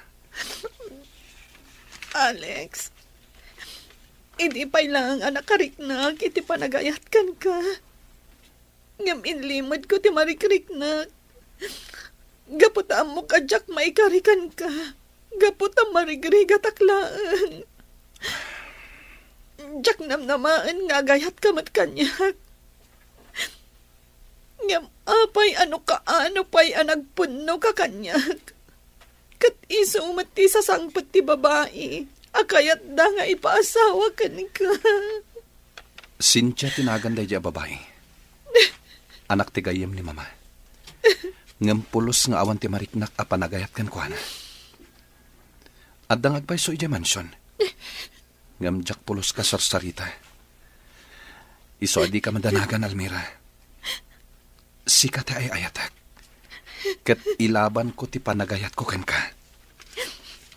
Alex, idi pay laeng a nakariknak iti panagayat kenka, ngem inlimedko ti marikriknak. Gapu ta ammok a diak maikari kenka, gapu ta marigrigatak laeng. Diak namnamaen nga agayatka met kaniak. Ngem apay a no kaano pay a nagpudnoka kaniak? Ket isu met ti sasangpet ti babai a kayatda nga ipaasawa kenka. Cynthia ti nagan daydiay a babai. Anak ti gayyem ni Mama. Ngem pulos nga awan ti mariknak a panagayat kenkuana. Adda nga agpayso idiay mansion. Ngem diak pulos kasarsarita. Isu a dika madanagan, Almira. Sika ti ay-ayatek. Ket ilabanko ti panagayatko kenka.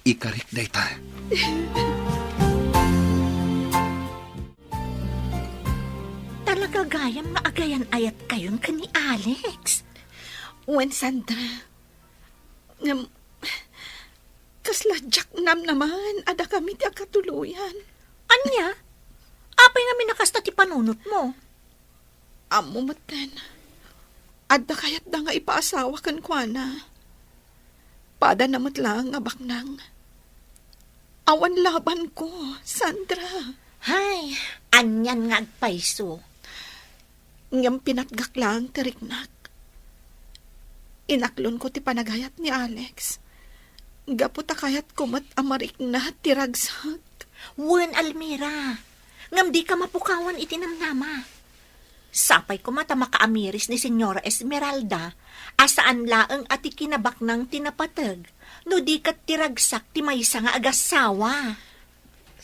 Ikarik dayta. Talaga gayam nga agayan-ayatkayon ken ni Alex. Wen, Sandra, Ngem, kasla diak namnaman a dakami ti agkatuloyan. Ania? Apay ngamin a kasta ti panunotmo? Ammo metten, adda kayatda nga ipaasawa kenkuana. Padana met laeng a baknang. Awan labanko, Sandra. Hay, anian nga agpayso. Ngem pinatgak laeng ti riknak. Inaklonko ti panagayat ni Alex. Gapu ta kayatko met a marikna ti ragsak. Wen, Almira. Ngem dika mapukawan iti namnama. Sapay koma ta makaamiris ni Señora Esmeralda a saan laeng a ti kinabaknang ti napateg, no di ket ti ragsak ti maysa nga agassawa.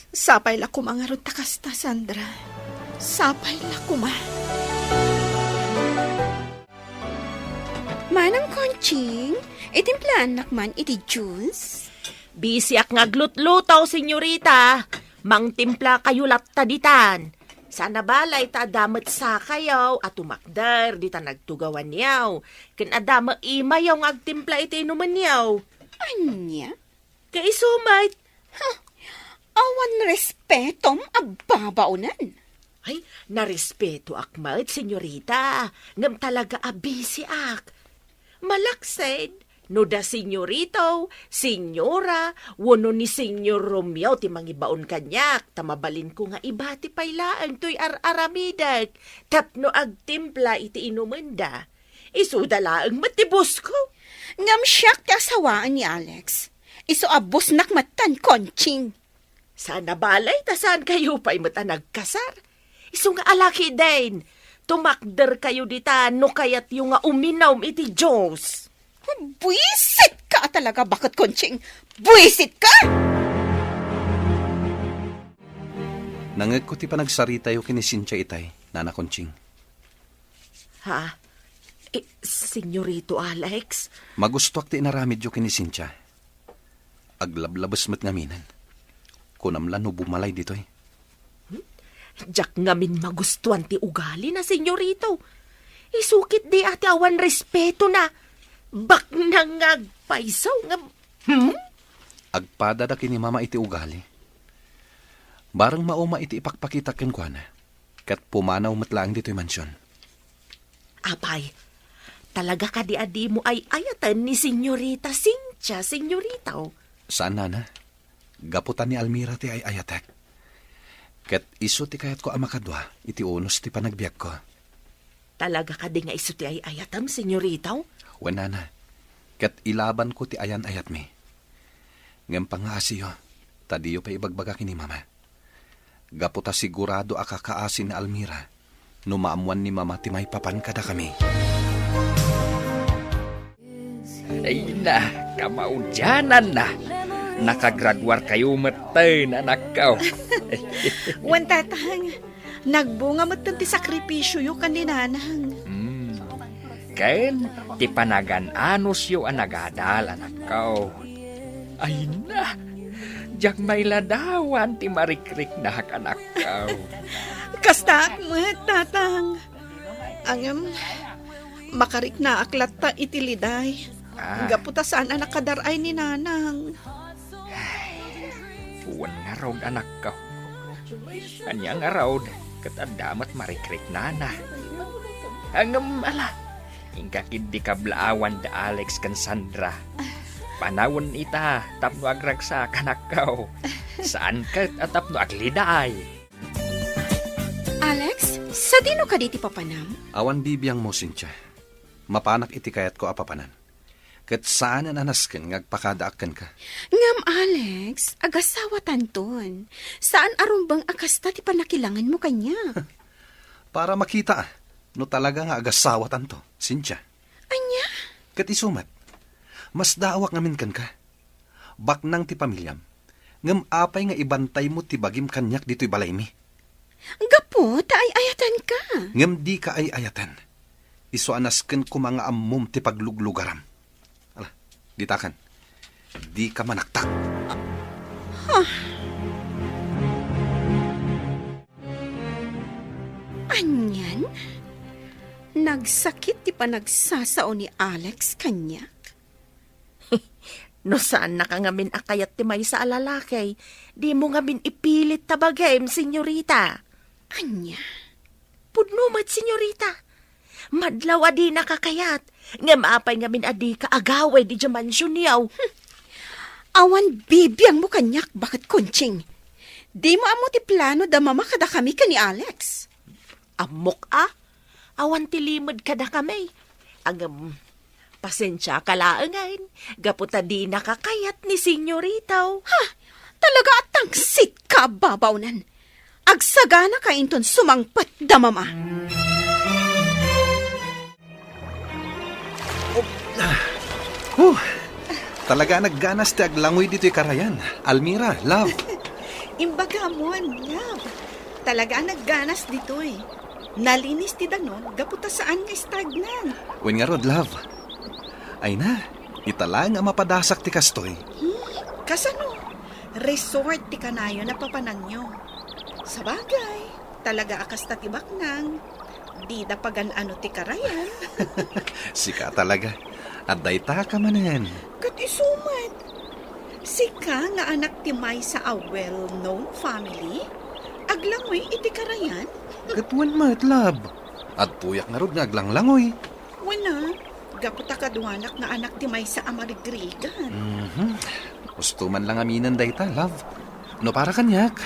Sapay la koma ngarud ta kasta, Sandra. Sapay la koma. Manang Conching, itimplaannak man iti juice? Bisiak nga aglutluto, senyorita. Mangtimplakayo latta ditan. Sana balay ta adda met sakayo a tumakder ditan agtugawanyo. Ken adda met imayo nga agtimpla iti inumenyo. Ania? Kaiso met. Huh. Awan respetom a babaonen. Ay, narespetoak met, senyorita. Ngem talaga a bisiak. Malaksid, no da senyorito, senyora, wenno ni Senyor Romeo ti mangibaon kaniak, ta mabalinko nga ibati pay laeng toy ar-aramidek tapno agtimpla iti inumenda. Isuda laeng met ti boss ko. Ngem siak ti asawaen ni Alex. Isu a bossnak metten, Conching. Sana balay ta saankayo pay met a nagkasar. Isu nga alakiden, tumakderkayo dita no kayatyo nga uminum iti juice. Buisitka a talaga, baket Conching! Buisitka! Nangngegko ti panagsaritayo ken ni Cynthia itay, Nana Conching. Ha? Eh, Senyorito Alex? Magustuak ti inaramidyo ken ni Cynthia. Aglablabes met ngaminen. Kunam la no bumalay ditoy. Hmm? Diak ngamin magustuan ti ugalina, senyorito. Isu ketdi a ti awan respetona. Baknang nga agpayso nga, hmm? Agpadada ken ni Mama iti ugali. Bareng mauma iti ipakpakitak kenkuana. Ket pumanaw met laeng ditoy mansion. Apay, talaga kadi a dimo ay-ayaten ni Senyorita Cynthia, senyorito? Saan, Nana. Gapu ta ni Almira ti ay-ayatek. Ket isu ti kayatko a makadua iti unos ti panagbiagko. Talaga kadi nga isu ti ay-ayatem, senyorito? Wen, Nana. Ket ilabanko ti ayan-ayatmi. Ngem pangngaasiyo, ta diyo pay ibagbaga ken ni Mama. Gapu ta sigurado a kakaasi ni Almira no maammoan ni Mama ti maipapan kadakami. Ay na, kamaudiananna. Nakagraduarkayo metten, anakko. Wen, Tatang, nagbunga metten ti sakripisioyo ken ni Nanang. Hmm. Ken ti panagan-anosyo a nagadal, anakko. Ay na, diak mailadawan ti marikriknak, anakko. Kastaak met, Tatang. Ngem, makariknaak latta iti liday. Ah. Gapu ta saan a nakadar-ay ni Nanang. Ay, wen ngarud, anakko. Ania ngarud, ket adda met marikriknana. Ngem ala, inka ketdi kablaawan da Alex ken Sandra. Panawen ita tapno agragsak, anakko. Saan ket a tapno agliday. Alex, sadino kadi ti papanam? Awan bibiangmo, Cynthia. Mapanak iti kayatko a papanan. Ket saanen a nasken nga agpakadaak kenka. Ngem, Alex, agasawatanton. Saan a rumbeng a kasta ti pannakilangenmo kaniak. Para makita no talaga nga agasawatanto, Cynthia. Ania? Ket isu met, masdaawak ngamin kenka. Baknang ti pamiliam. Ngem apay nga ibantaymo ti bagim kaniak ditoy balaymi? Gapu ta ay-ayatenka. Ngem dika ay-ayaten. Isu a nasken koma nga ammom ti pagluglugaram. Ala, ditakan. Dika manaktak. Huh. Anian? Nagsakit ti panagsasao ni Alex kaniak? No saannaka ngamin a kayat ti maysa a lalaki, dimo ngamin ipilit ta bagim, senyorita. Ania? Pudno met, senyorita. Madlaw a dinaka kayat, ngem apay ngamin a dika agawid idiay mansionyo? Awan bibiangmo kaniak, baket Conching. Dimo ammo ti plano da Mama kadakami ken ni Alex. Ammok a, awan ti limed kadakami. Ngem, pasensiaka laengen, gapu ta dinaka kayat ni senyorita. Ha? Talaga a tangsit ka a babawnan. Agsaganaka inton sumangpet da Mama. Huh, talaga a nagganas ti aglangoy ditoy karayan. Almira, love. Imbagamon, love. Talaga a nagganas ditoy. Nalinis ti danum gapu ta saan nga stagnan. Wen ngarud, love. Ay na, ita laeng a mapadasak ti kastoy. Hmm, kasano? Resort ti kanayon a papananyo. Sabagay, talaga a kasta ti baknang. Dida pagan-ano ti karayan. Sika talaga. Adda ita ka manen. Ket isu met. Sika nga anak ti maysa a well-known family? Aglangoy iti karayan? Ket wen met, love. Adtoyak ngarud nga aglanglangoy. Wen a, gapu ta kaduanak nga anak ti maysa a marigrigan. Mhm. Usto man lang aminen dayta, love. No para kaniak,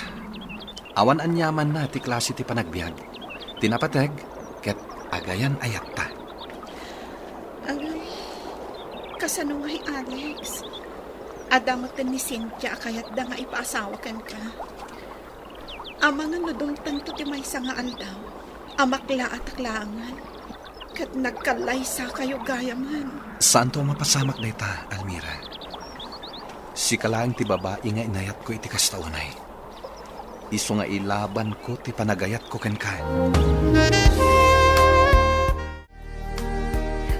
awan aniamanna ti klase ti panagbiag. Ti napateg, ket agayan-ayatta. Agay, kasano ngay, Alex? Adda metten ni Cynthia a kayatda nga ipaasawa kenka. Amangan no dumtengto ti maysa nga aldaw, a maklaatak laengen, ket nagkallaysakayo gayamen. Saanto a mapasamak dayta, Almira. Sika laeng ti babai nga inayatko iti kasta unay. Isu nga ilabanko ti panagayatko kenka.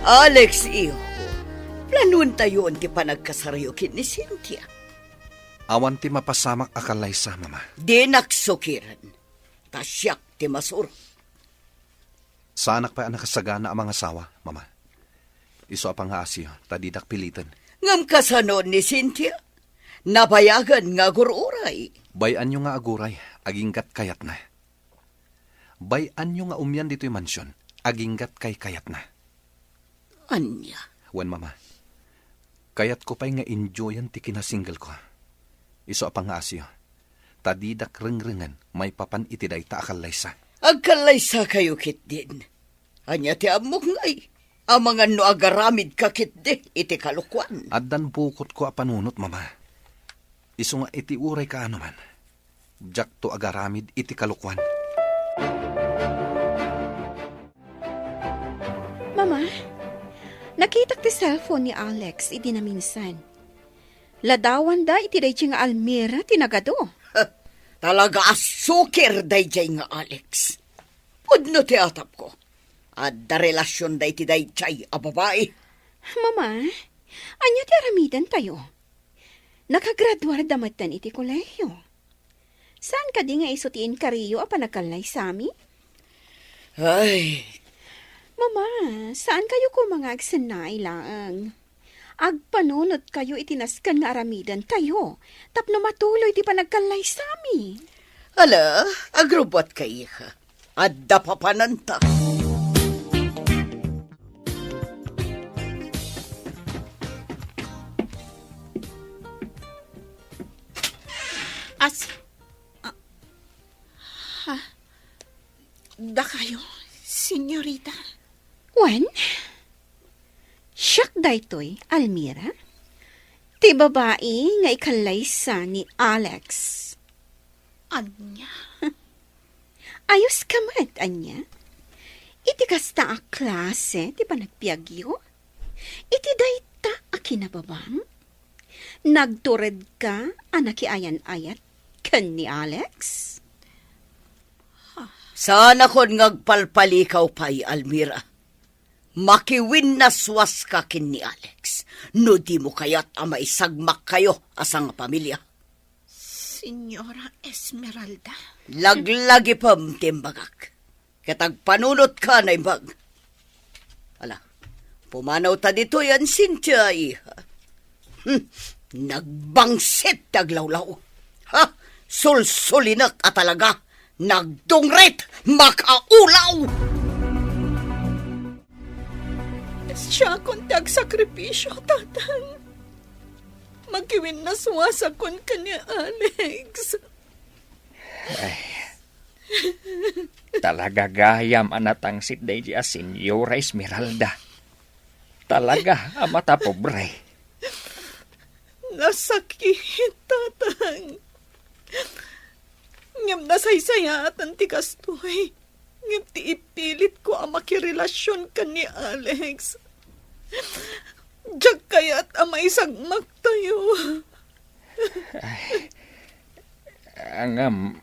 Alex, iho, planuentayon ti panagkasaryo ken ni Cynthia. Awan ti mapasamak a kallaysa, Mama. Dinak sukiren, ta siak ti masuro. Saanak pay a nakasagana a mangasawa, Mama. Isu a pangngaasiyo, ta didak piliten. Ngem kasano ni Cynthia? Nabayagen nga agur-uray. Bay-anyo nga aguray, aginggat kayatna. Bay-anyo nga umian ditoy mansion, aginggat kaykayatna. Ania? Wen, Mama. Kayatko pay nga enjoyan ti kinasingle ko. Isu a pangngaasiyo, ta didak rengrengen maipapan iti dayta a kallaysa. Agkallaysakayo ketdin. Ania ti ammok ngay? Amangan no agaramidka ketdi iti kalokuan. Addan bukotko a panunot, Mama. Isu nga iti uray kaano man, diakto agaramid iti kalokuan. Mama, nakitak ti cellphone ni Alex idi naminsan. Ladawanda iti daydi nga Almira ti nagadu. Talaga a sukir daydi nga Alex. Pudno ti atapko. Adda relasionda iti daydi a babai. Mama, ania ti aramidentayo? Nakagraduarda metten iti kolehiyo. Saan kadi nga isu ti inkariyo a panagkallaysami? Ay. Mama, saan kayo koma nga agsennaay laeng? Agpanunot kayo iti nasken nga aramiden tayo tapno matuloy ti panagkallaysami. Ala, agrubbuat ka, iha. Adda papananta. As... ah, ha? Dakayo, senyorita? Wen, siak daytoy, Almira. Ti babai nga ikallaysa ni Alex. Ania? Ayos ka met, ania? Iti kasta a klase ti panagbiagyo? Iti dayta a kinababam? Nagtured ka a nakiayan-ayat ken ni Alex? Saanakon nga agpalpalikaw pay, Almira. Makiwinnaswas ka ken ni Alex no dimo kayat a maisagmak kayo a sangapamilia. Señora Esmeralda? Laglagipem ti imbagak. Ket agpanunot ka, naimbag. Ala, pumanaw ta ditoy, Cynthia, iha. Hmm, nagbangsit ti aglawlaw. Ha? Sulsulinek a talaga. Nagdungrit, makaulaw! Siakon ti agsakripisio, Tatang. Makiwinnaswasakon ken ni Alex. Ay, talaga gayam a natangsit daydi a Senyora Esmeralda. Talaga a matapobre. Nasakit, Tatang. Ngem nasaysayaaten ti kastoy. Ngem ti ipilitko a makirelasion ken ni Alex, diak kayat a maisagmaktayo. Ay, ngem,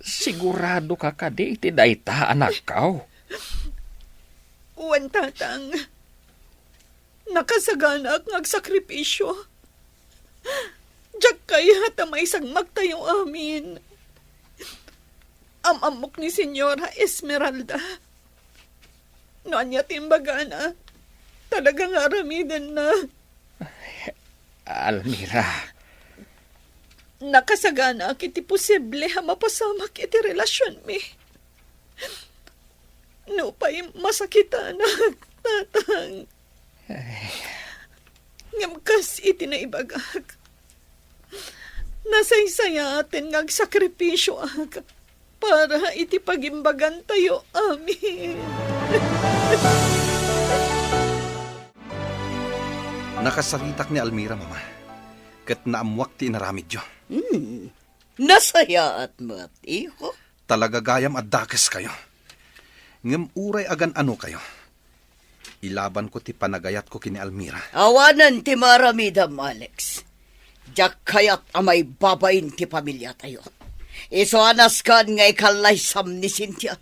sigurado ka kadi iti dayta, anakko? Wen, Tatang. Nakasaganaak nga agsakripisio. Diak kayat a maisagmaktayo amin. Am-ammok ni Senyora Esmeralda. No ania ti imbagana, talaga nga aramidenna. Almira. Nakasaganaak iti posible a mapasamak iti relasionmi. Nupay masakitanak, Tatang. Ay. Ngem kas iti naibagak, nasaysayaaten nga agsakripisioak para iti pagimbagantayo amin. Nakasaritak ni Almira, Mama, ket naammuak ti inaramidyo. Hmm. Nasayaat met, iho. Talaga gayam a dakeskayo. Ngem uray agan-anokayo, ilabanko ti panagayatko ken ni Almira. Awanen ti maaramidem, Alex. Diak kayat a maibabain ti pamiliatayo. Isu a nasken nga ikallaysam ni Cynthia.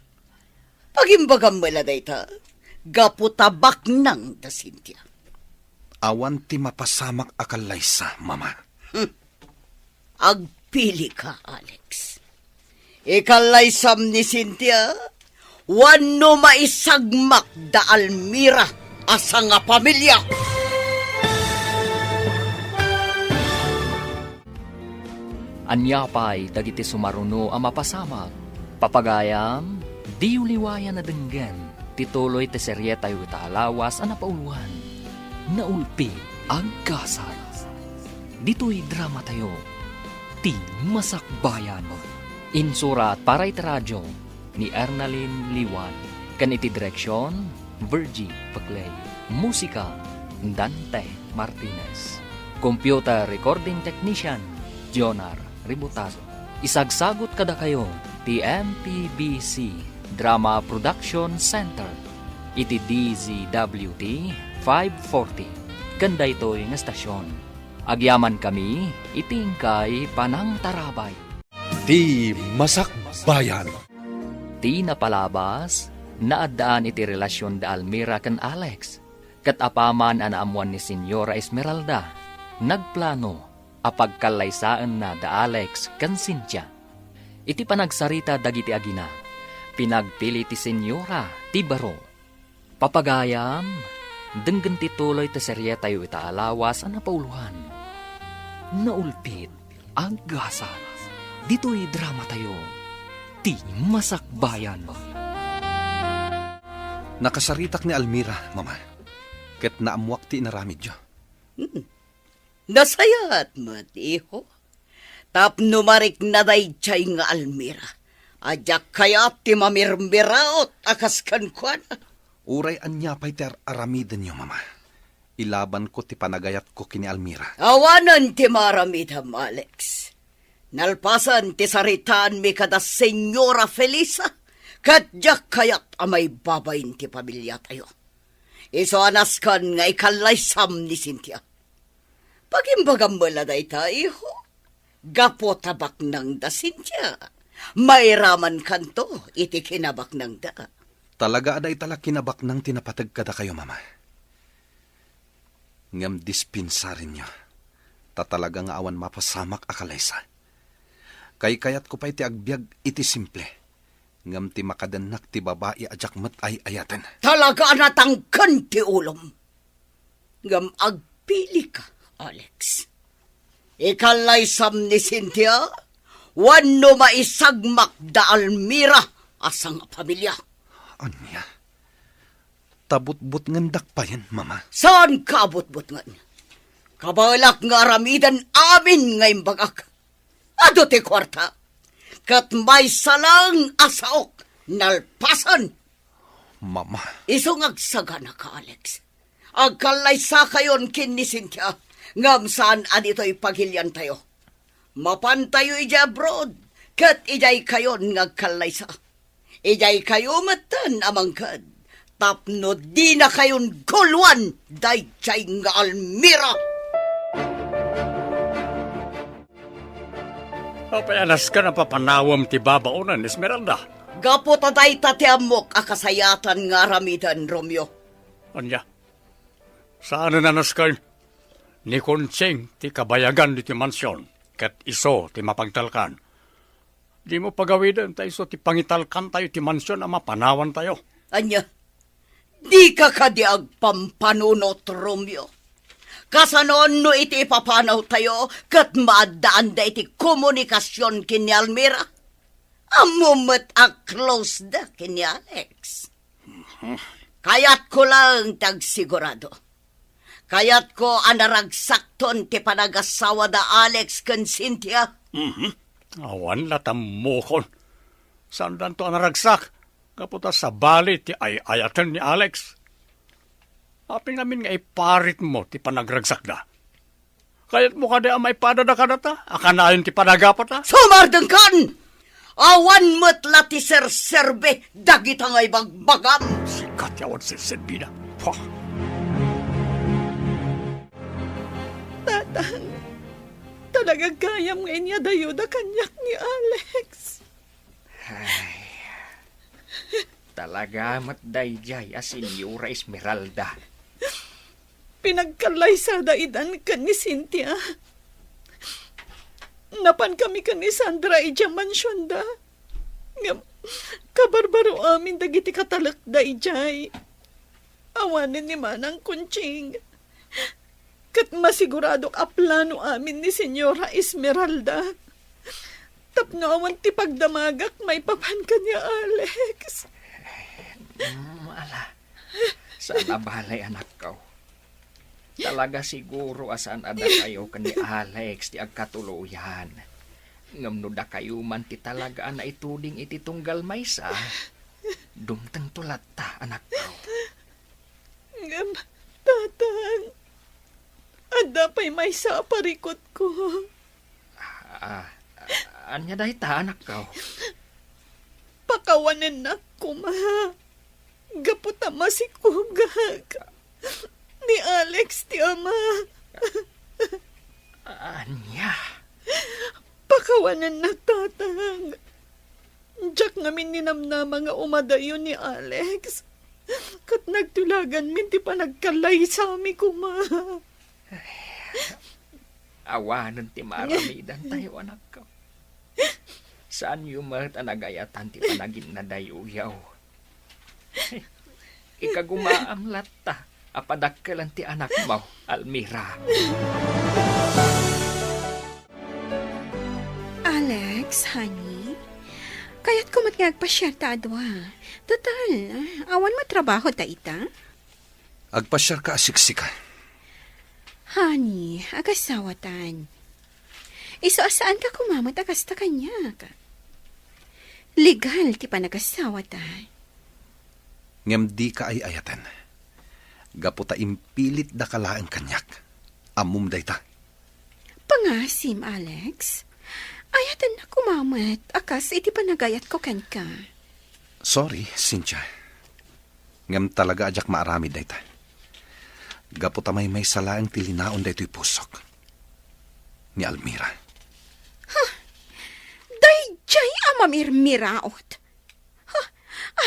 Pagimbagam met la dayta, gapu ta baknang da Cynthia. Awan ti mapasamak a kallaysa, Mama. Hmm. Agpilika, Alex. Ikallaysam ni Cynthia, wenno maisagmak da Almira a sangapamilia. Ania pay dagiti sumaruno a mapasamak? Papagayam, diyo liwayan a denggen ti tuloy ti serietayo ita a lawas a napauloan, Naulpi a Gasat. Ditoy dramatayo, Ti Masakbayan. Insurat para iti radio ni Ernalyn Liwan, ken iti direksion, Virgie Peclay. Musika, Dante Martinez. Computer recording technician, Jonar Ributazo. Isagsagut kadakayo ti M P B C Drama Production Center iti D Z W T five forty ken daytoy nga estasion. Agyamankami iti inkay panangtarabay. Ti Masakbayan. Ti napalabas, naaddaan iti relasion da Almira ken Alex, ket apaman a naammuan ni Senyora Esmeralda, nagplano a pagkallaysaenna da Alex ken Cynthia. Iti panagsarita dagiti agina, pinagpili ti Senyora ti baro. Papagayam, denggen ti tuloy ti serietayo ita a lawas a napauloan, Naulpit a Gasat. Ditoy dramatayo, Ti Masakbayan. Nakasaritak ni Almira, Mama, ket naammuak ti inaramidyo. Hmm. Nasayaat met, iho. Tapno marikna daydiay nga Almira a diak kayat ti mamirmiraot a kas kenkuana. Uray ania pay ti ar-aramidenyo, Mama, ilabanko ti panagayatko ken ni Almira. Awanen ti maaramidem, Alex. Nalpasen ti saritaanmi kada Senyora Felisa, ket diak kayat a maibabain ti pamiliatayo. Isu a nasken nga ikallaysam ni Cynthia. Pagimbagam met la dayta, iho. Gapu ta baknang da Cynthia, mairamankanto iti kinabaknangda. Talaga a dayta la kinabaknang ti napateg kadakayo, Mama. Ngem dispensarenyo, ta talaga nga awan mapasamak a kalaysa. Kaykayatko pay ti agbiag iti simple, ngem ti makadennak ti babai a diak met ay-ayaten. Talaga a natangken ti ulom. Ngem agpilika, Alex, ikallaysam ni Cynthia wenno maisagmak da Almira a sangafamilia? Ania? Ta butbutngendak payen, Mama. Saanka a butbutngen. Kabaelak nga aramiden amin nga imbagak. Adu ti kuarta. Ket maysa laeng a saok nalpasen. Mama. Isu nga agsaganaka, Alex. Agkallaysakayon ken ni Cynthia, ngem saan a ditoy pagiliantayo. Mapantayo idiay abroad, ket idiaykayon nga agkallaysa. Idiaykayo metten a mangted, tapno dinakayon guluan daydiay nga Almira. Apay a nasken a papanawem ti babaonen, Esmeralda? Gapu ta dayta ti ammok a kasayaatan nga aramiden, Romeo. Ania? Saanen a nasken? Ni Conching ti kabayagan ditoy mansion, ket isu ti mapagtalkan. Dimo pagawiden ta isu ti pangitalkantayo ti mansion a mapanawantayo. Ania? Dika kadi agpampanunot, Romeo? Kasano no iti ipapanawtayo ket maaddaanda iti komunikasion ken ni Almira? Ammom met a close da ken ni Alex. Kayatko laeng ti agsigurado. Kayatko a naragsakton ti panagasawa da Alex ken Cynthia. Mhm. Awan la tammokon. Saandanto a naragsak, gapu ta sabali ti ay-ayaten ni Alex. Apay ngamin nga iparitmo ti panagragsakda? Kayatmo kadi a maipadada kadata a kanayon ti panagapata? Sumardengkan! Awan met la ti serserbi dagita nga ibagbagam. Sika ti awan serserbina. Pah! Tatang, talaga gayam nga inyadayoda kaniak ni Alex. Ay, talaga met daydiay a Senyora Esmeralda. Pinagkallaysada idan ken ni Cynthia. Napankami ken ni Sandra idiay mansionda. Ngem, kabarbaro amin dagiti katalekda idiay. Awanen ni Manang Conching. Ket masiguradok a plano amin ni Senyora Esmeralda tapno awan ti pagdamagak maipapan ken ni Alex. Mm, ala. Saan a bale, anakko. Talaga siguro a saan a dakayo ken ni Alex ti agkatuloyan. Ngem no dakayo man ti talaga a naituding iti tunggal maysa, dumtengto latta, anakko. Ngem, Tatang, adda pay maysa a parikutko. Ah, ania dayta, anakko? Pakawanennak koma. Gapu ta masikugak. Ni Alex ti ama. Ania? Pakawanennak, Tatang. Diak ngamin ninamnama nga umadayo ni Alex. Ket nagtulaganmin ti panagkallaysami koma. Awanen ti maaramidantayo, anakko. Saanyo met a nagayatan ti panaginnadayoyo. Ikagumaam latta a padakkelen ti anakmo, Almira. Alex, honey, kayatko met nga agpasiarta a dua. Total, awan met trabaho ta ita. Agpasiarka a siksika. Honey, agasawatan. Isu a saanka koma met a kasta kaniak. Legal ti panagasawata. Ngem dika ay-ayaten. Gapu ta impilitdaka laeng kaniak. Ammom dayta. Pangasim, Alex. Ayatennak koma met a kas iti panagayatko kenka. Sorry, Cynthia. Ngem talaga a diak maaramid dayta. Gapu ta maymaysa laeng ti linaon daytoy pusok. Ni Almira. Huh! Daydiay a mamirmiraot. Huh!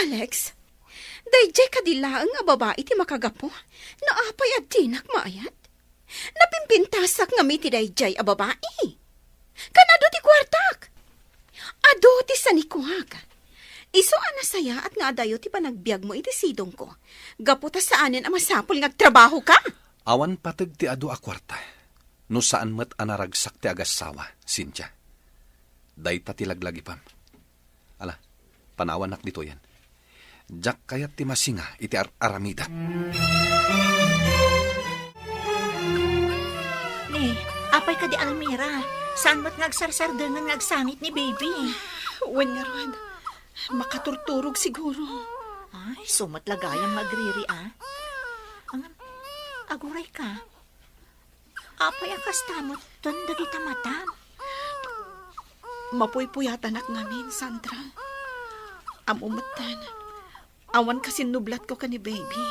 Alex, daydiay kadi laeng a babai ti makagapu no apay a dinak maayat? Napimpintasak ngamin ti daydiay a babai. Kan adu ti kuartak. Adu ti sanikuak. Isu a nasayaat nga adayo ti panagbiagmo iti sidongko. Gapu ta saanen a masapul nga agtrabahoka. Awan pateg ti adu a kuarta. no saan met a naragsak ti agassawa, Cynthia. Dayta ti laglagipam. Ala, panawannak ditoyen. Diak kayat ti masinga iti ar-aramidek. Ni, apay kadi, Almira? Saan met nga agsarsardengen nga agsangit ni baby? Wen ngarud, makaturturog siguro. Ay, isu met la gayam nga agriri, a. Ngem, aguray ka. Apay a kasta metten dagita matam? Mapuypuyatanak ngamin, Sandra. Ammo metten, awan kasinnublatko ken ni baby.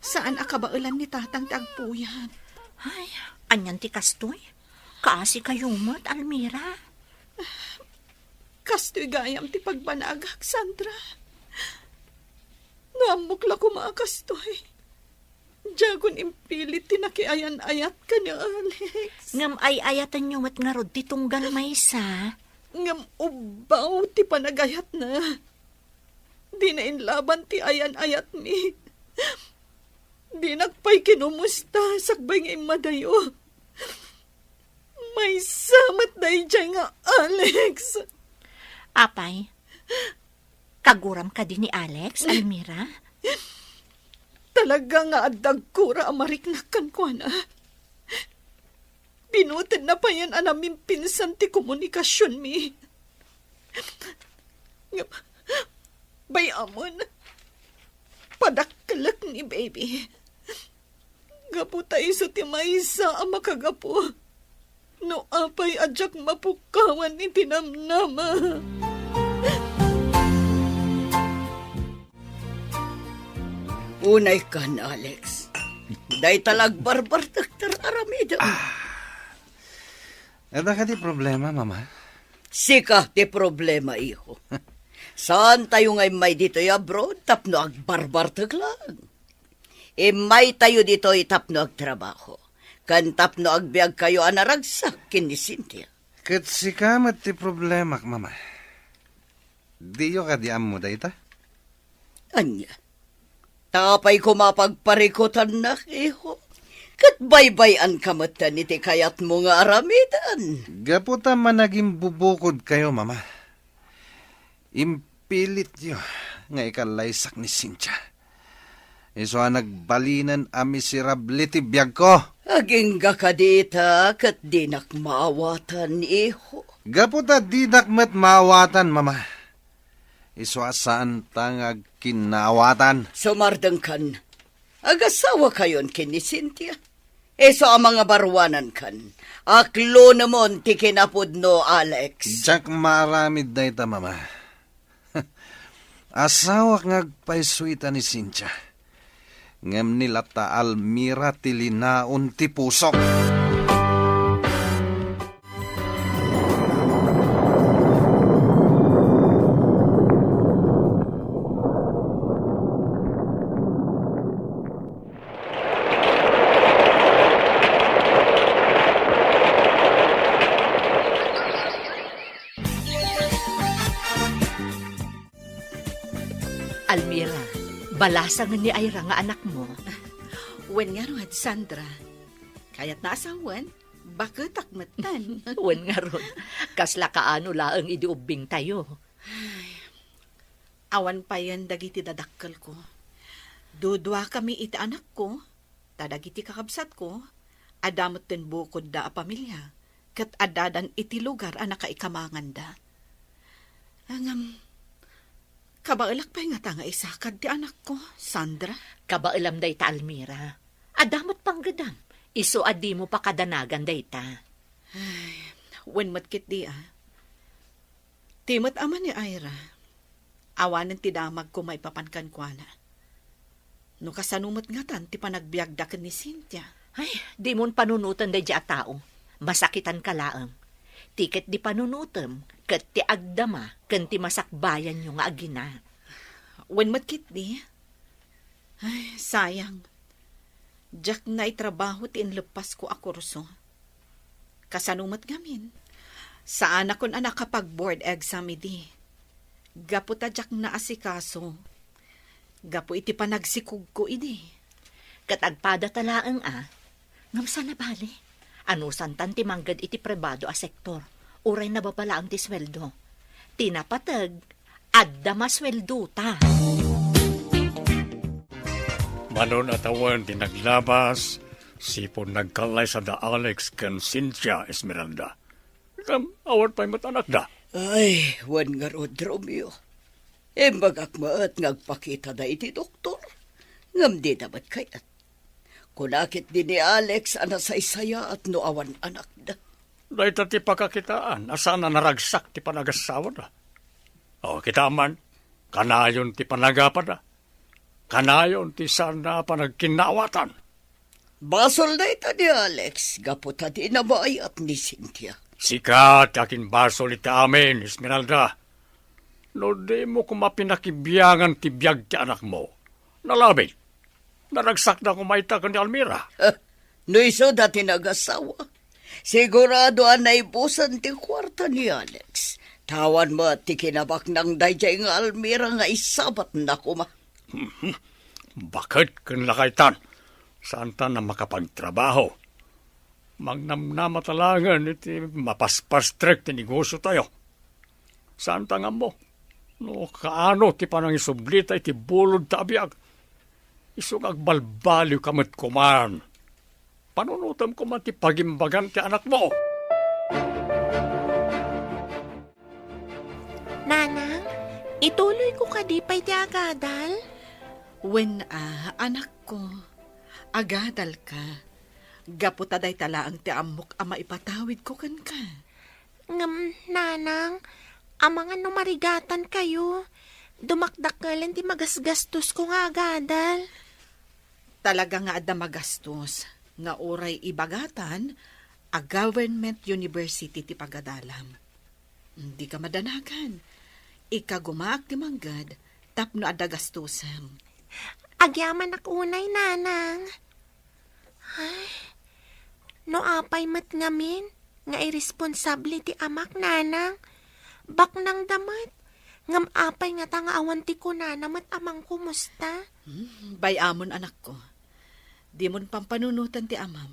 Saan a kabaelan ni tatang ti agpuyat. Ay, anian ti kastoy? Kaasi kayo met, Almira. Kastoy gayam ti pagbanagak, Sandra. No ammok la koma a kastoy, diakon impilit ti nakiayan-ayat ken ni Alex. Ngem ay-ayatenyo met ngarud ti tunggal maysa. Ngem ubbaw ti panagayatna. Dina inlaban ti ayan-ayatmi. Dinak pay kinumusta sakbay nga immadayo. Maysa met daydiay nga Alex. Apay, kaguram kadi ni Alex, Almira? Talaga nga adda agkura a mariknak kenkuana. Binutedna payen a namimpinsan ti komunikasionmi. Ngem, bay-amon, padakkelek ni baby. Gapu ta isu ti maysa a makagapu no apay a diak mapukawan iti namnama. Unay kan, Alex. Dayta la agbarbartek ti aramidem. Ah. Adda kadi problema, Mama? Sika ti problema, iho. Saantayo nga immay ditoy abroad tapno agbarbartek laeng. Immaytayo ditoy tapno agtrabaho, ken tapno agbiagkayo a naragsak ken ni Cynthia. Ket sika met ti problemak, Mama. Diyo kadi ammo dayta? Ania? Ta apay koma a pagparikutannak, iho? Ket baybay-anka metten iti kayatmo nga aramiden. Gapu ta managimbubukodkayo, Mama. Impilityo nga ikallaysak ni Cynthia. Isu a nagbalinen a miserable ti biagko. Agingga kadi ita ket dinak maawatan, iho. Gapu ta dinak met maawatan, Mama. Isu a saanta nga agkinnaawatan. Sumardengkan. Agasawakayon ken ni Cynthia. Isu a mangabaruanankan. Aklonemon ti kinapudno, Alex. Diak maaramid dayta, Mama. Asawak nga agpayso ita ni Cynthia. Ngem ni latta Almira ti linaon ti pusok. Almira, balasangen ni Ira nga anakmo. Wen ngarud, Sandra. Kayatna a sawen, baketak metten. Wen ngarud, kasla kaano laeng idi ubbingtayo. Ay, awan payen dagiti dadakkelko. Duduakami iti anakko, ta dagiti kakabsatko, adda metten bukodda a pamilia, ket addadan iti lugar a nakaikamanganda. Ngem, kabaelak pay ngata nga isakad ti anakko, Sandra? Kabaelam dayta, Almira. Adda met panggedam, isu a dimo pakadanagan dayta. Ay, wen met ketdi, a. Ti met ama ni Ira, awanen ti damagko maipapan kenkuana. No kasano met ngatan ti panagbiagda ken ni Cynthia? Ay, dimon panunoten daydiay a tao. Masakitanka laeng. Ti ketdi panunotem ket ti agdama ken ti masakbayanyo nga agina. Wen met ketdi. Ay, sayang. Diak naitrabaho ti inleppasko a kurso. Kasano met ngamin? Saanakon a nakapag-board exam idi. Gapu ta diak naasikaso. Gapu iti panagsikogko idi. Ket agpadata laeng a. Ngem saan a bale? Anusantan ti mangged iti pribado a sektor, uray nababa laeng ti sueldo. Ti napateg, adda masueldota. Manon a tawen ti naglabas, sipud nagkallaysada Alex ken Cynthia, Esmeralda. Ngem awan pay met anakda. Ay, wen ngarud, Romeo. Imbagak met nga agpakitada iti doktor, ngem dida met kayat. Kuna ketdi ni Alex a nasaysayaat no awan anakda. Dayta ti pakakitaan a saan a naragsak ti panagasawana. O, kita man, kanayon ti panagapada. Kanayon ti saan a panagkinnaawatan. Basol dayta ni Alex gapu ta dina maayat ni Cynthia. Sika ti akinbasol iti amin, Esmeralda. No dimo koma pinakibiangan ti biag ti anakmo, nalabit. Naragsakda koma ita ken ni Almira. No isuda ti nagasawa, sigurado a naibusan ti kuarta ni Alex. Ta awan met ti kinabaknang daydiay nga Almira nga isabatna koma. Baket ken lakaytan, saanta a makapagtrabaho. Mangnamnamata laengen iti mapaspastrek ti negosiotayo. Saanta nga ammo no kaano ti panangisublita iti bulodta a biag. Isu nga agbalbaliwka met koman. Panunotem koma ti pagimbagan ti anakmo. Nanang, ituloyko kadi pay ti agadal? Wen a, anakko, agadalka. Gapu ta dayta laeng ti ammok a maipatawidko kenka. Ngem, Nanang, amangan no marigatankayo, dumakdakkelen ti magasgastosko nga agadal. Talaga nga adda magastos nga uray ibagatan a government university ti pagadalam. Dika madanagan. Ikagumaak ti mangged tapno adda gastosem. Agyamanak unay, Nanang. Ay, no apay met ngamin nga iresponsable ti amak, Nanang. Baknangda met. Ngem apay ngata nga awan ti kunana met a mangkumusta? Hmm, bay-amon, anakko. Dimon pampanunotan ti amam.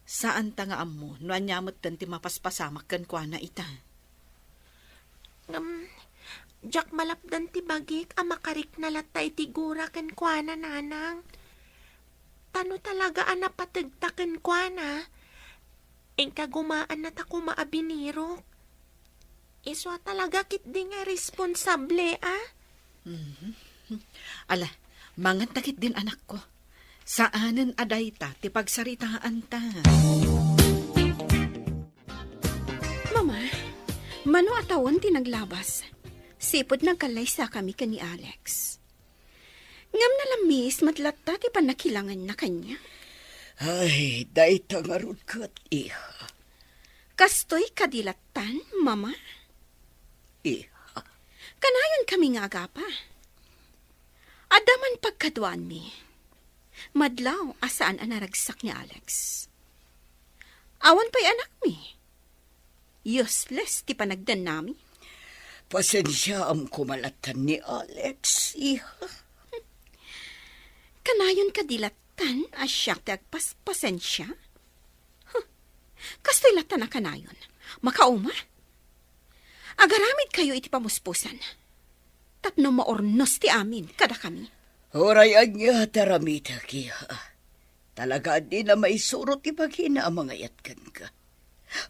Saanta nga ammo no ania metten ti mapaspasamak kenkuana ita. Ngem, diak malapdan ti bagik a makarikna latta iti gura kenkuana, Nanang. Ta no talaga a napategta kenkuana, inka gumaanna ta koma a binirok. Isu a talaga ketdi nga responsable, a? Mhm. Ala, manganta ketdin, anakko. Saanen a dayta ti pagsaritaanta. Mama, mano a tawen ti naglabas? Sipud nagkallaysakami ken ni Alex. Ngem nalamis met latta ti pannakilangenna kaniak. Ay, dayta ngarud ket, iha. Kastoy kadi lattan, Mama? Iha. Kanayonkami nga agapa. Adda man pagkaduaanmi. Madlaw a saan a naragsak ni Alex. Awan pay anakmi. Useless ti panagdannami. Pasensiaam koma lattan ni Alex, iha. Kanayon kadi lattan a siak ti agpaspasensia? Huh. Kastoy lattan a kanayon. Makauma? Agaramidkayo iti pamuspusan. Tapno maurnos ti amin kadakami. Uray ania ti aramidek, iha. Talaga a dina maisuro ti bagina a mangayat kenka.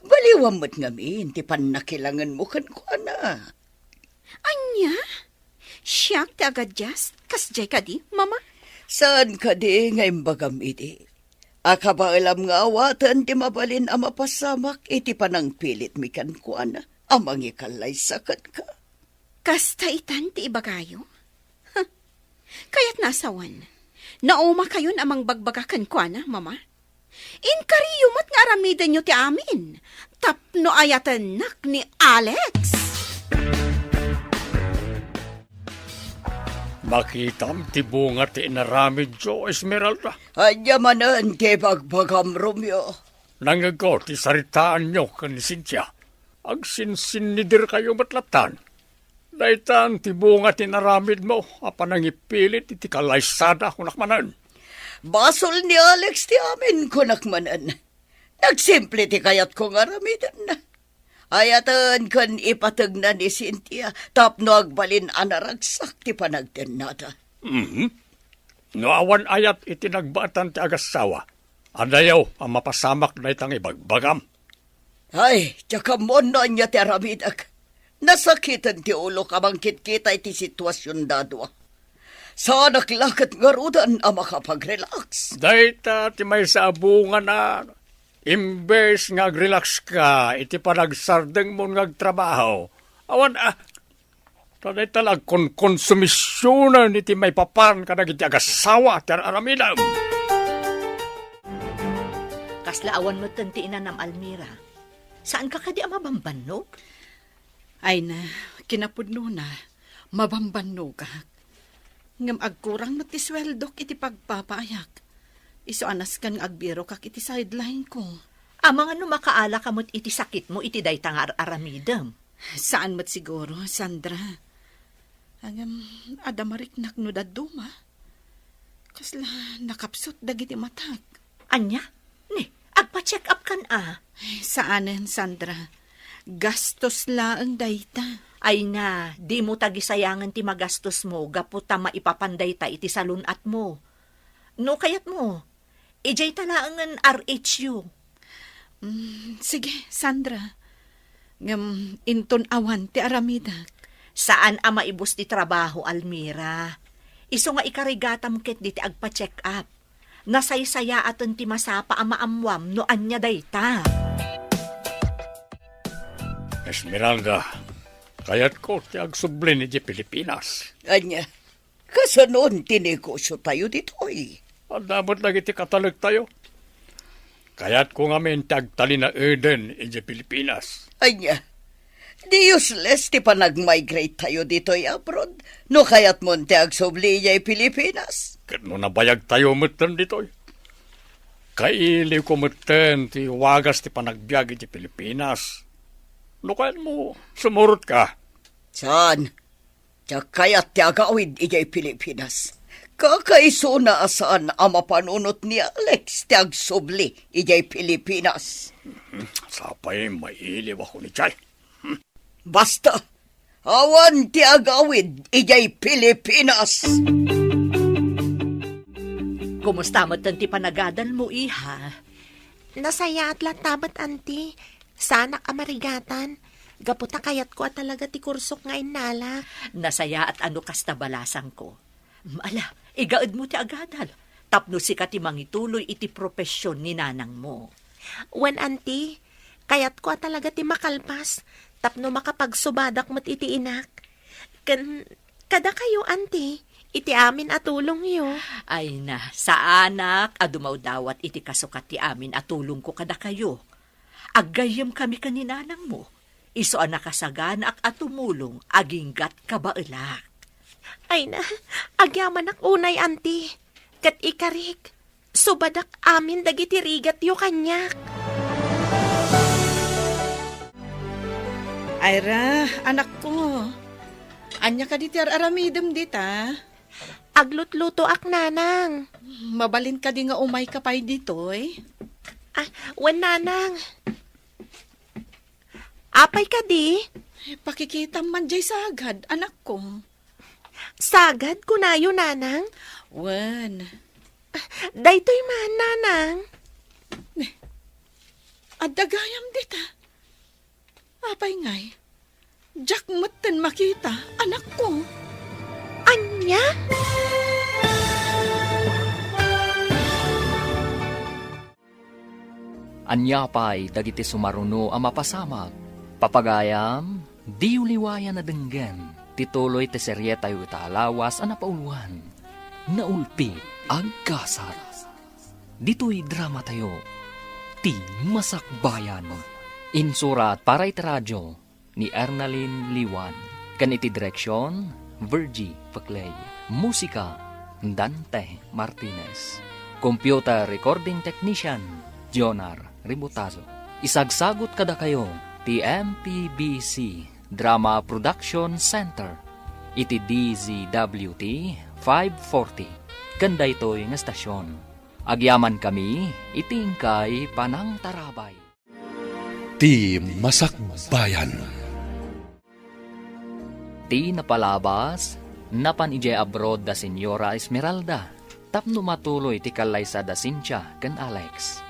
Baliwam met ngamin ti pannakilangenmo kenkuana. Ania? Siak ti agadias? Kasdiay kadi, Mama? Saan kadi nga imbagam idi a kabaelam nga awaten ti mabalin a mapasamak iti panangpilitmi kenkuana a mangikallaysa kenka? Kasta itan ti ibagayo? Huh. Kayatna a sawen, naumakayon a mangbagbaga kenkuana, Mama? Inkariyo met nga aramidenyo ti amin tapno ayatennak ni Alex. Makitam ti bunga ti inaramidyo, Esmeralda. Ania manen ti ibagbagam, Romeo? Nangngegko ti saritaanyo ken ni Cynthia. Agsinsinnidirkayo met lattan. Daytan ti bunga ti inaramidmo a panangipilit iti kalaysada, kunak manen. Basol ni Alex ti amin, kunak manen. Nagsimple ti kayatko nga aramidenna. Ayaten ken ipategna ni Cynthia tapno agbalin a naragsak ti panagtennada. Mhm. No awan ayat iti nagbaetan ti agassawa, adayo a mapasamak dayta nga ibagbagam. Ay, diak ammo no ania ti aramidek. Nasakiten ti ulok a mangkitkita iti situasionda a dua. Saanak la ket ngaruden a makapag-relax. Dayta ti maysa a bungana. Imbes nga ag-relax ka iti panagsardengmo nga agtrabaho, awan a, ta dayta la agkonkonsumisionen iti maipapan kadagiti agassawa ti ar-aramidem. Kasla awan metten ti inanam, Almira. Saanka kadi a mabambannog? Ay na, kinapudnona, mabambannogak. Ngem agkurang met ti sueldok iti pagpapaayak. Isu a nasken nga agbirokak iti sideline-ko. Amangan no makaalaka met iti sakitmo iti dayta nga ar-aramidem. Saan met siguro, Sandra. Ngem adda mariknak no dadduma. Kasla nakapsut dagiti matak. Ania? Ni, agpa-check up kan a? Ay, saanen, Sandra. Gastos laeng dayta. Ay na, dimo tagisayangen ti magastosmo gapu ta maipapan dayta iti salun-atmo. No kayatmo, idiay ta laengen R H U. Mm, sige, Sandra. Ngem inton awan ti aramidek. Saan a maibus ti trabaho, Almira. Isu nga ikarigatam ket diti agpa-check up. Nasaysayaaten ti masapa a maammuam no ania dayta. Esmeralda, kayatko ti agsubli idiay Pilipinas. Ania? Kasanon ti negosyo tayo ditoy? Adda met dagiti katalektayo. Kayatko ngamin ti agtalinaeden idiay Pilipinas. Ania? Di useless ti panag-migrate tayo ditoy abroad no kayatmon ti agsubli idiay Pilipinas. Ket no nabayag tayo metten ditoy, kailiwko metten ti wagas ti panagbiag idiay Pilipinas. No kayatmo, sumurot ka. Saan? Diak kayat ti agawid idiay Pilipinas. Kakaisuna a saan a mapanunot ni Alex ti agsubli idiay Pilipinas. Sapay mailiwko ni Chay. Basta, awan ti agawid idiay Pilipinas. Kumusta met ti panagadalmo, iha? Nasayaat latta met, Auntie. Saanak a marigatan. Gapu ta kayatko a talaga ti kursok nga innalak. Nasayaat a no kasta, balasangko. Ala, igaedmo ti agadal. Tapno sika ti mangituloy iti profession ni nanangmo. Wen, Auntie, kayatko a talaga ti makalpas tapno makapagsubadak met iti inak. Ken kadakayo, Auntie, iti amin a tulongyo. Ay na, saanak a dumawdawat iti kasukat ti amin a tulongko kadakayo. Aggayyemkami ken ni nanangmo, isu a nakasaganaak a tumulong aginggat kabaelak. Ay na, agyamanak unay, Auntie. Ket ikarik, subadak amin dagiti rigatyo kaniak. Ayra, anakko, ania kadi ti ar-aramidem dita? Aglutlutoak, Nanang. Mabalin kadi nga umayka pay ditoy? Ah, wen, Nanang. Apay kadi? Pakikitam man jay sagad, anakko. Sagad, kunayo, Nanang? Wen. Daytoy man, Nanang. Ne, adda gayam dita. Apay ngay? Diak metten makita, anakko. Ania? Ania pay dagiti sumaruno a mapasamak? Papagayam, diyo liwayan a denggen ti tuloy ti serietayo ita a lawas a napauluan, Naulpit Agkasat. Ditoy dramatayo, Ti Masakbayan. Insurat para iti radio ni Ernalyn Liwan, ken iti direksion, Virgie Peclay. Musika, Dante Martinez. Computer recording technician, Jonar Ributazo. Isagsagut kadakayo ti M P B C Drama Production Center iti D Z W T five forty ken daytoy nga stasyon. Agyamankami iti inkay panangtarabay. Ti Masakbayan. Ti napalabas, napan idiay abroad da Señora Esmeralda tapno matuloy ti kallaysa da Cynthia ken Alex.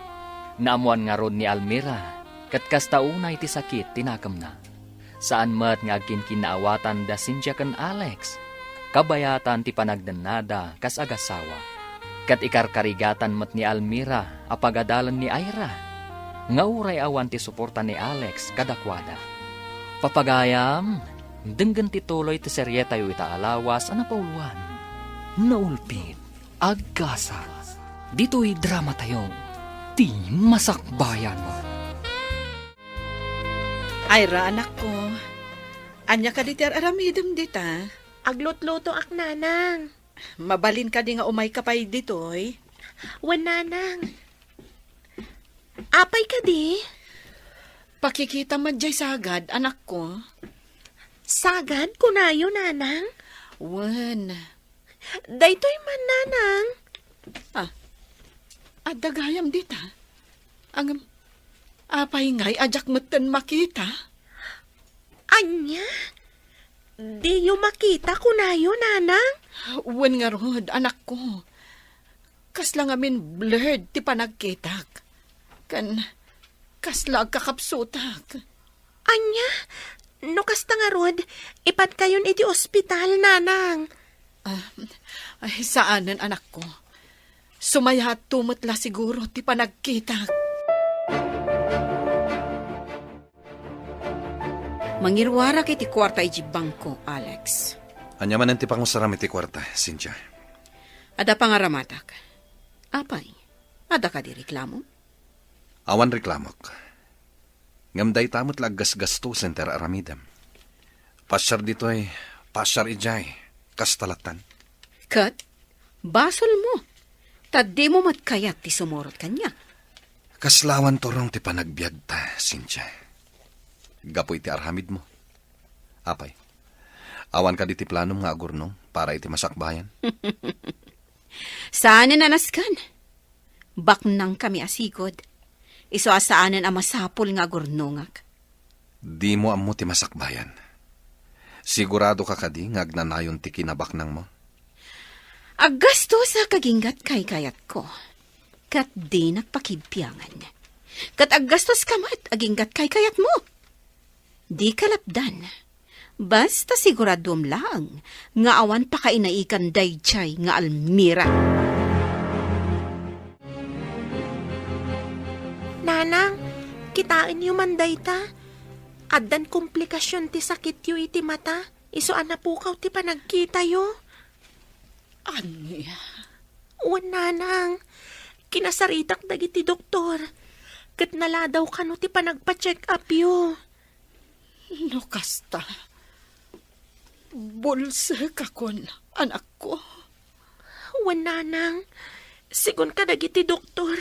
Naammoan ngarud ni Almira, ket kasta unay ti sakit ti nakemna. Saan met nga agkinkinnaawatan da Cynthia ken Alex, kabayatan ti panagdennada kas agasawa. Ket ikarkarigatan met ni Almira a pagadalan ni Ira, nga uray awan ti suporta ni Alex kadakuada. Papagayam, denggen ti tuloy ti serietayo ita a lawas a napauluan, Naulpit, Agkasa. Ditoy dramatayo, Ti Masakbayan. Ira, anakko, ania kadi ti ar-aramidem dita? Aglutlutoak, nanang. Mabalin kadi nga umayka pay ditoy? Wen, nanang. Apay kadi? Pakikita met diay sagad, anakko. Sagad, kunayo, nanang? Wen. Daytoy man, nanang. Ah, adda gayam dita. Ngem, apay ngay a diak metten makita? Ania? Diyo makita, kunayo, nanang? Wen ngarud, anakko. Kasla ngamin blurred ti panagkitak. Ken kasla agkakapsutak. Ania? No kasta ngarud, ipadkayon iti ospital, nanang. Ah, ay, saanen, anakko. Sumayatto met la siguro ti panagkitak. Mangiruarak iti kuarta iti bangko, Alex. Ania manen ti pangusaram iti kuarta, Cynthia? Adda pangaramatak. Apay? Adda kadi reklamo? Awan reklamok. Ngem dayta met la aggasgastosen ti ar-aramidem. Pasiar ditoy, pasiar idiay, kasta lattan. Ket, basolmo, ta dimo met kayat ti sumurot kaniak. Kasla awan turong ti panagbiagta, Cynthia. Gapu iti aramidmo. Apay, awan kadi ti planom nga agurnong para iti masakbayan? Saanen a nasken. Baknangkami a sigud. Isu a saanen a masapul nga agurnongak. Dimo ammo ti masakbayan. Siguradoka kadi nga agnanayon ti kinabaknangmo? Aggastosak aginggat kaykayatko, ket dinak pakibbiangan. Ket aggastoska met aginggat kaykayatmo. Dika lapdan. Basta siguraduem laeng nga awan pakainaikan daydiay nga Almira. Nanang, kitaenyo man dayta. Addan komplikasion ti sakityo iti mata, isu a napukaw ti panagkitayo. Ania? Wen, nanang, kinasaritak dagiti doktor, ket naladaw kano ti panagpa-check-upyo. No kasta, bulsekakon, anakko. Wen, nanang, sigun kadagiti doktor,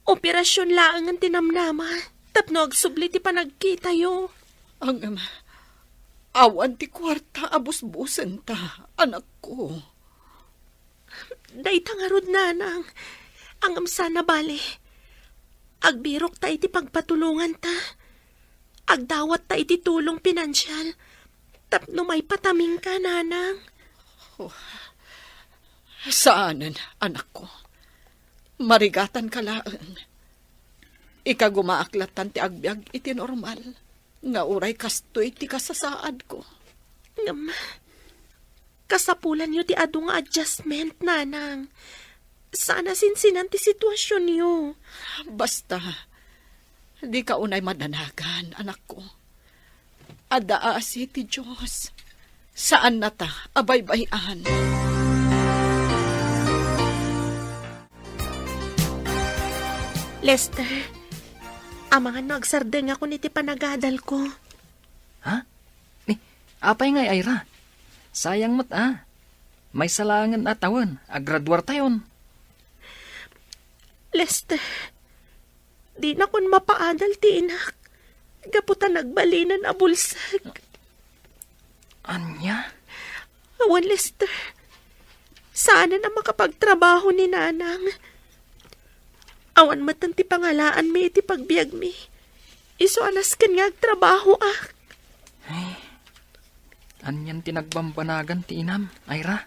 operasion laengen ti namnama tapno agsubli ti panagkitayo. Ngem, awan ti kuarta a busbusenta, anakko. Dayta ngarud, nanang. Ngem saan a bale. Agbirokta iti pagpatulonganta. Agdawatta iti tulong pinansial tapno maipataminka, nanang. Oh, saanen, anakko. Marigatanka laeng. Ikagumaak lattan ti agbiag iti normal nga uray kastoy ti kasasaadko. Ngem, kasapulanyo ti adu nga adjustment, nanang. Saan a sinsinan ti situasionyo. Basta, dika unay madanagan, anakko. Adda aasi ti Dios. Saannata a baybay-an. Lester, amangan no agsardengakon iti panagadalko. Ha? Ni, apay ngay, Ira? Sayang met a. Maysa laengen a tawen, agraduartayon. Lester, dinakon mapaadal ti inak gapu ta nagbalinen a bulsek. Ania? Awan, Lester. Saanen a makapagtrabaho ni nanang. Awan metten ti pangalaanmi iti pagbiagmi. Isu a nasken nga agtrabahoak. Ay, anian ti nagbambanagan ti inam, Ira?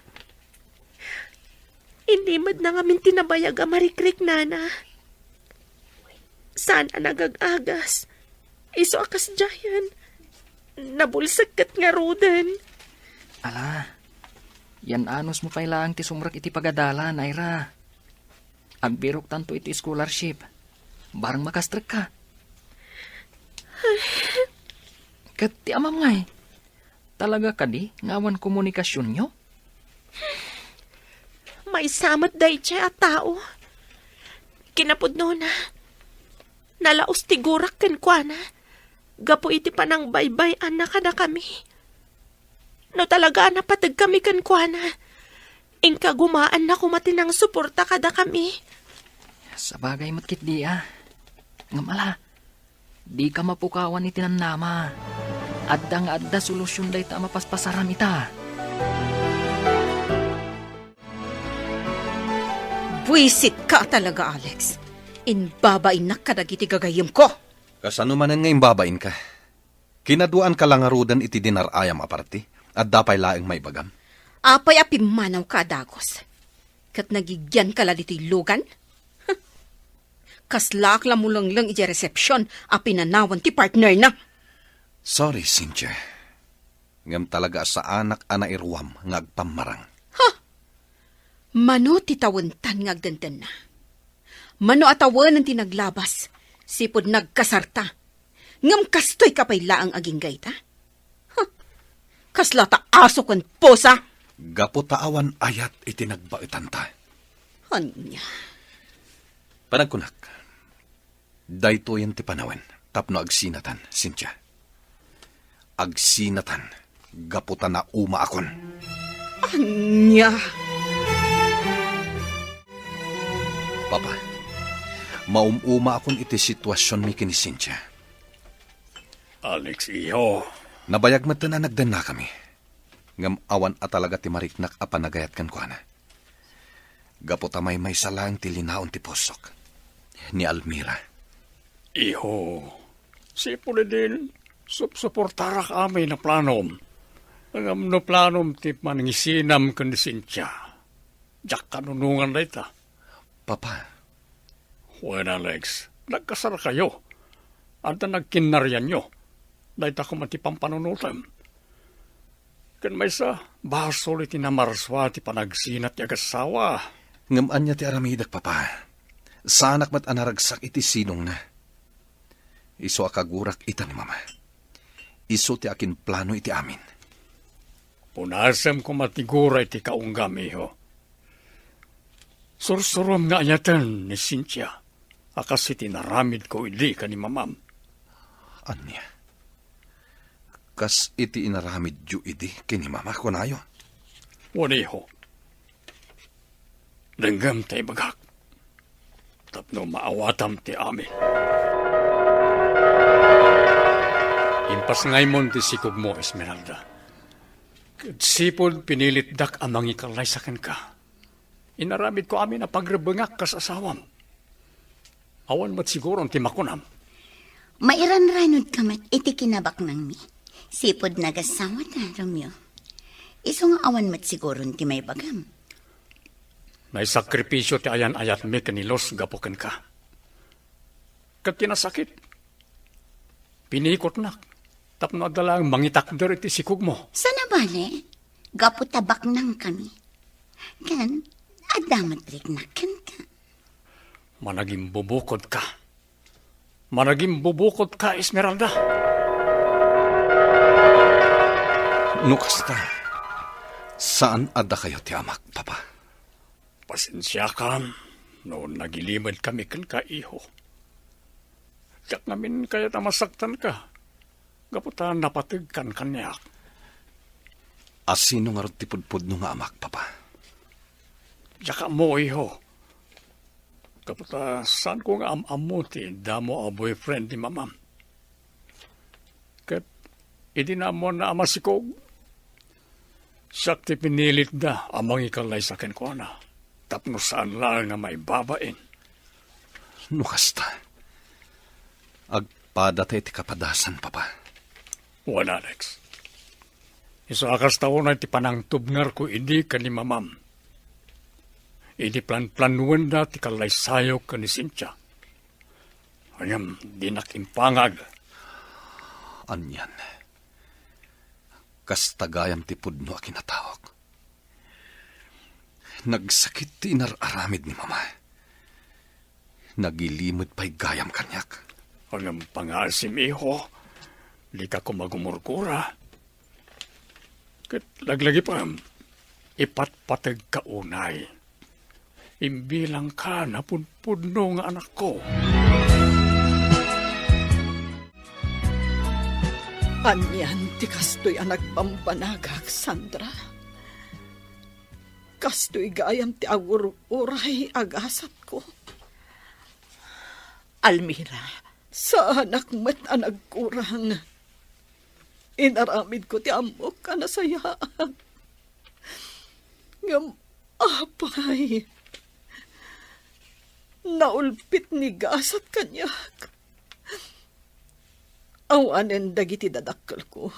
Inimed na ngamin ti nabayag a marikriknana. Saan a nagag-agas. Isu a kasdiayan. Nabulsek ket ngaruden. Ala, yan anusmo pay laeng ti sumrek iti pagadalan, Ira. Agbiroktanto iti scholarship. Barang makastrekka. Ket ti amam ngay, talaga kadi nga awan komunikasionyo? Maysa met daydiay a tao. Kinapudnona, nalaus ti gurak kenkuana gapu iti panangbaybay-anna kadakami. No talaga a napategkami kenkuana, inka gumaanna koma ti nangsuporta kadakami. Sabagay met ketdi a. Ngem ala, dika mapukawan iti namnama. Adda nga adda solusion dayta a mapaspasaram ita. Buisitka talaga, Alex. Imbabainnak kadagiti gagayyemko. Kasano manen nga imbabainka? Kinaduaanka la ngaruden iti dinar-ayam a parti? Adda pay laeng maibagam? Apay a pimmanawka a dagus? Ket nagigianka la ditoy lugan? Kaslaak la mulengleng idiay resepsion a pinanawan ti partnerna. Sorry, Cynthia. Ngem talaga a saanak a nairuam nga agpammarang. Ha? Mano ti tawentan nga agdendenna? Mano a tawenen ti naglabas, sipud nagkasarta? Ngem kastoyka pay laeng aginggayta? Huh! Kasla ta aso ken pusa! Gapu ta awan ayat iti nagbaetanta. Ania? Panagkunak, daytoyen ti panawen tapno agsinatan, Cynthia. Agsinatan gapu ta naumaakon. Ania? Papa, maum-umaakon iti situasionmi ken ni Cynthia. Alex, iho. Nabayag metten a nagdennakami. Ngem awan a talaga ti mariknak a panagayat kenkuana. Gapu ta maymaysa laeng ti linaon ti pusok ni Almira. Iho, sipud idin, supsuportarak amin a planom. Ngem no planom ti panangisinam ken ni Cynthia, diak kanunongan dayta. Papa. Wen, Alex, nagkasarkayo. Adda nagkinnarianyo. Dayta koma ti pampanunotem. Ken maysa, basol iti namarsua ti panagsinat ti agassawa. Ngem ania ti aramidek, Papa? Saanak met a naragsak iti sidongna. Isu a kagurak ita ni Mama. Isu ti akinplano iti amin. Punasem koma ti gura iti kaunggam, iho. Sursurom nga ayaten ni Cynthia a kas iti naramidko idi ken ni Mamam. Ania? Kas iti inaramidyo idi ken ni Mama, kunayo? Wen, iho. Denggem ta ibagak tapno maawatam ti amin. Impasngaymon ti sikogmo, Esmeralda. Ket sipud pinilitdak a mangikallaysa kenka, inaramidko amin a pagrebbengak kas asawam. Awan met siguron ti makunam. Mairanranudka met iti kinabaknangmi. Sipud nagasawata, Romeo. Isu nga awan met siguron ti maibagam. Naisakripisio ti ayan-ayatmi ken ni Luz gapu kenka. Ket ti nasakit, pinikotnak tapno adda laeng mangitakder iti sikogmo. Saan a bale, gapu ta baknangkami. Ken, adda met riknak kenka. Managimbubukodka. Managimbubukodka, Esmeralda. No kasta, saan a dakayo ti amak, Papa? Pasensiakam no nagilimedkami kenka, iho. Diak ngamin kayat a masaktanka gapu ta napategkan kaniak. A sino ngarud ti pudpudno nga amak, Papa? Diak ammo, iho. Gapu ta saanko nga am-ammo ti damo a boyfriend ni Mamam. Ket idi naammoanna a masikog, siak ti pinilitda a mangikallaysa kenkuana tapno saan laeng nga maibabain. No kasta, agpadata iti kapadasan, Papa. Wen, Alex. Isu a kasta unay ti panangtubngarko idi ken ni Mamam. Idi planplanuenda ti kallaysayok ken ni Cynthia. Ngem dinak impangag. Anian? Kasta gayam ti pudno a kinataok. Nagsakit ti inar-aramid ni Mama. Nagilimed pay gayam kaniak. Ngem pangaasim, iho. Dika koma gumurgura. Ket laglagipem, ipatpategka unay. Imbilangka napudpudno nga anakko. Anian ti kastoy a nagbambanagak, Sandra? Kastoy gayam ti agur-uray a gasatko. Almira. Saanak met a nagkurang. Inaramidko ti ammok a nasayaat. Ngem apay, naulpit ni gasat kaniak. Awanen dagiti dadakkelko.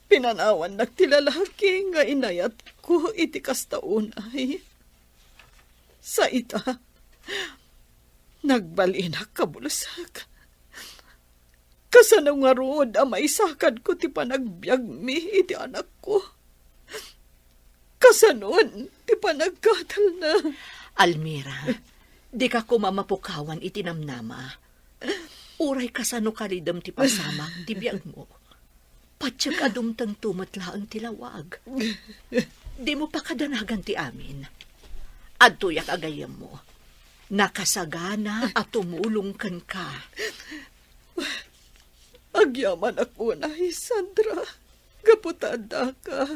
Pinanawannak ti lalaki nga inayatko iti kasta unay. Sa ita, nagbalinak kabulsek. Kasano ngarud a maisakadko ti panagbiagmi iti anakko? Kasanon ti panagkatelna? Almira, dika koma mapukawan iti namnama. Uray kasano karidem ti pasamak ti biagmo. Patiek a dumtengto met laeng ti lawag. Dimo pakadanagan ti amin. Adtoyak a gayyemmo. Nakasagana a tumulong kenka. Agyamanak unay, Sandra, gapu ta addaka.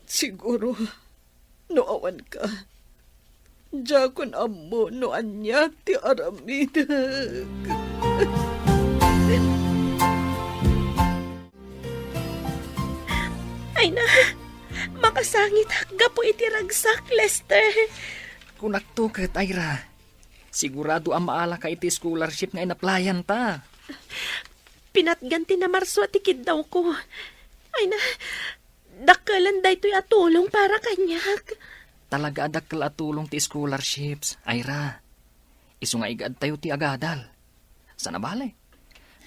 Siguro, no awanka, diakon ammo no ania ti aramidek. Ay na, makasangitak gapu iti ragsak, Lester. Kunakto ket, Ira. Sigurado a maalaka iti scholarship nga inapplyanta. Pinatgan ti namarsua ti kiddawko. Ay na, dakkelen daytoy a tulong para kaniak. Talaga a dakkel a tulong ti scholarships, Ira. Isu nga igaadtayo ti agadal. Sana bale,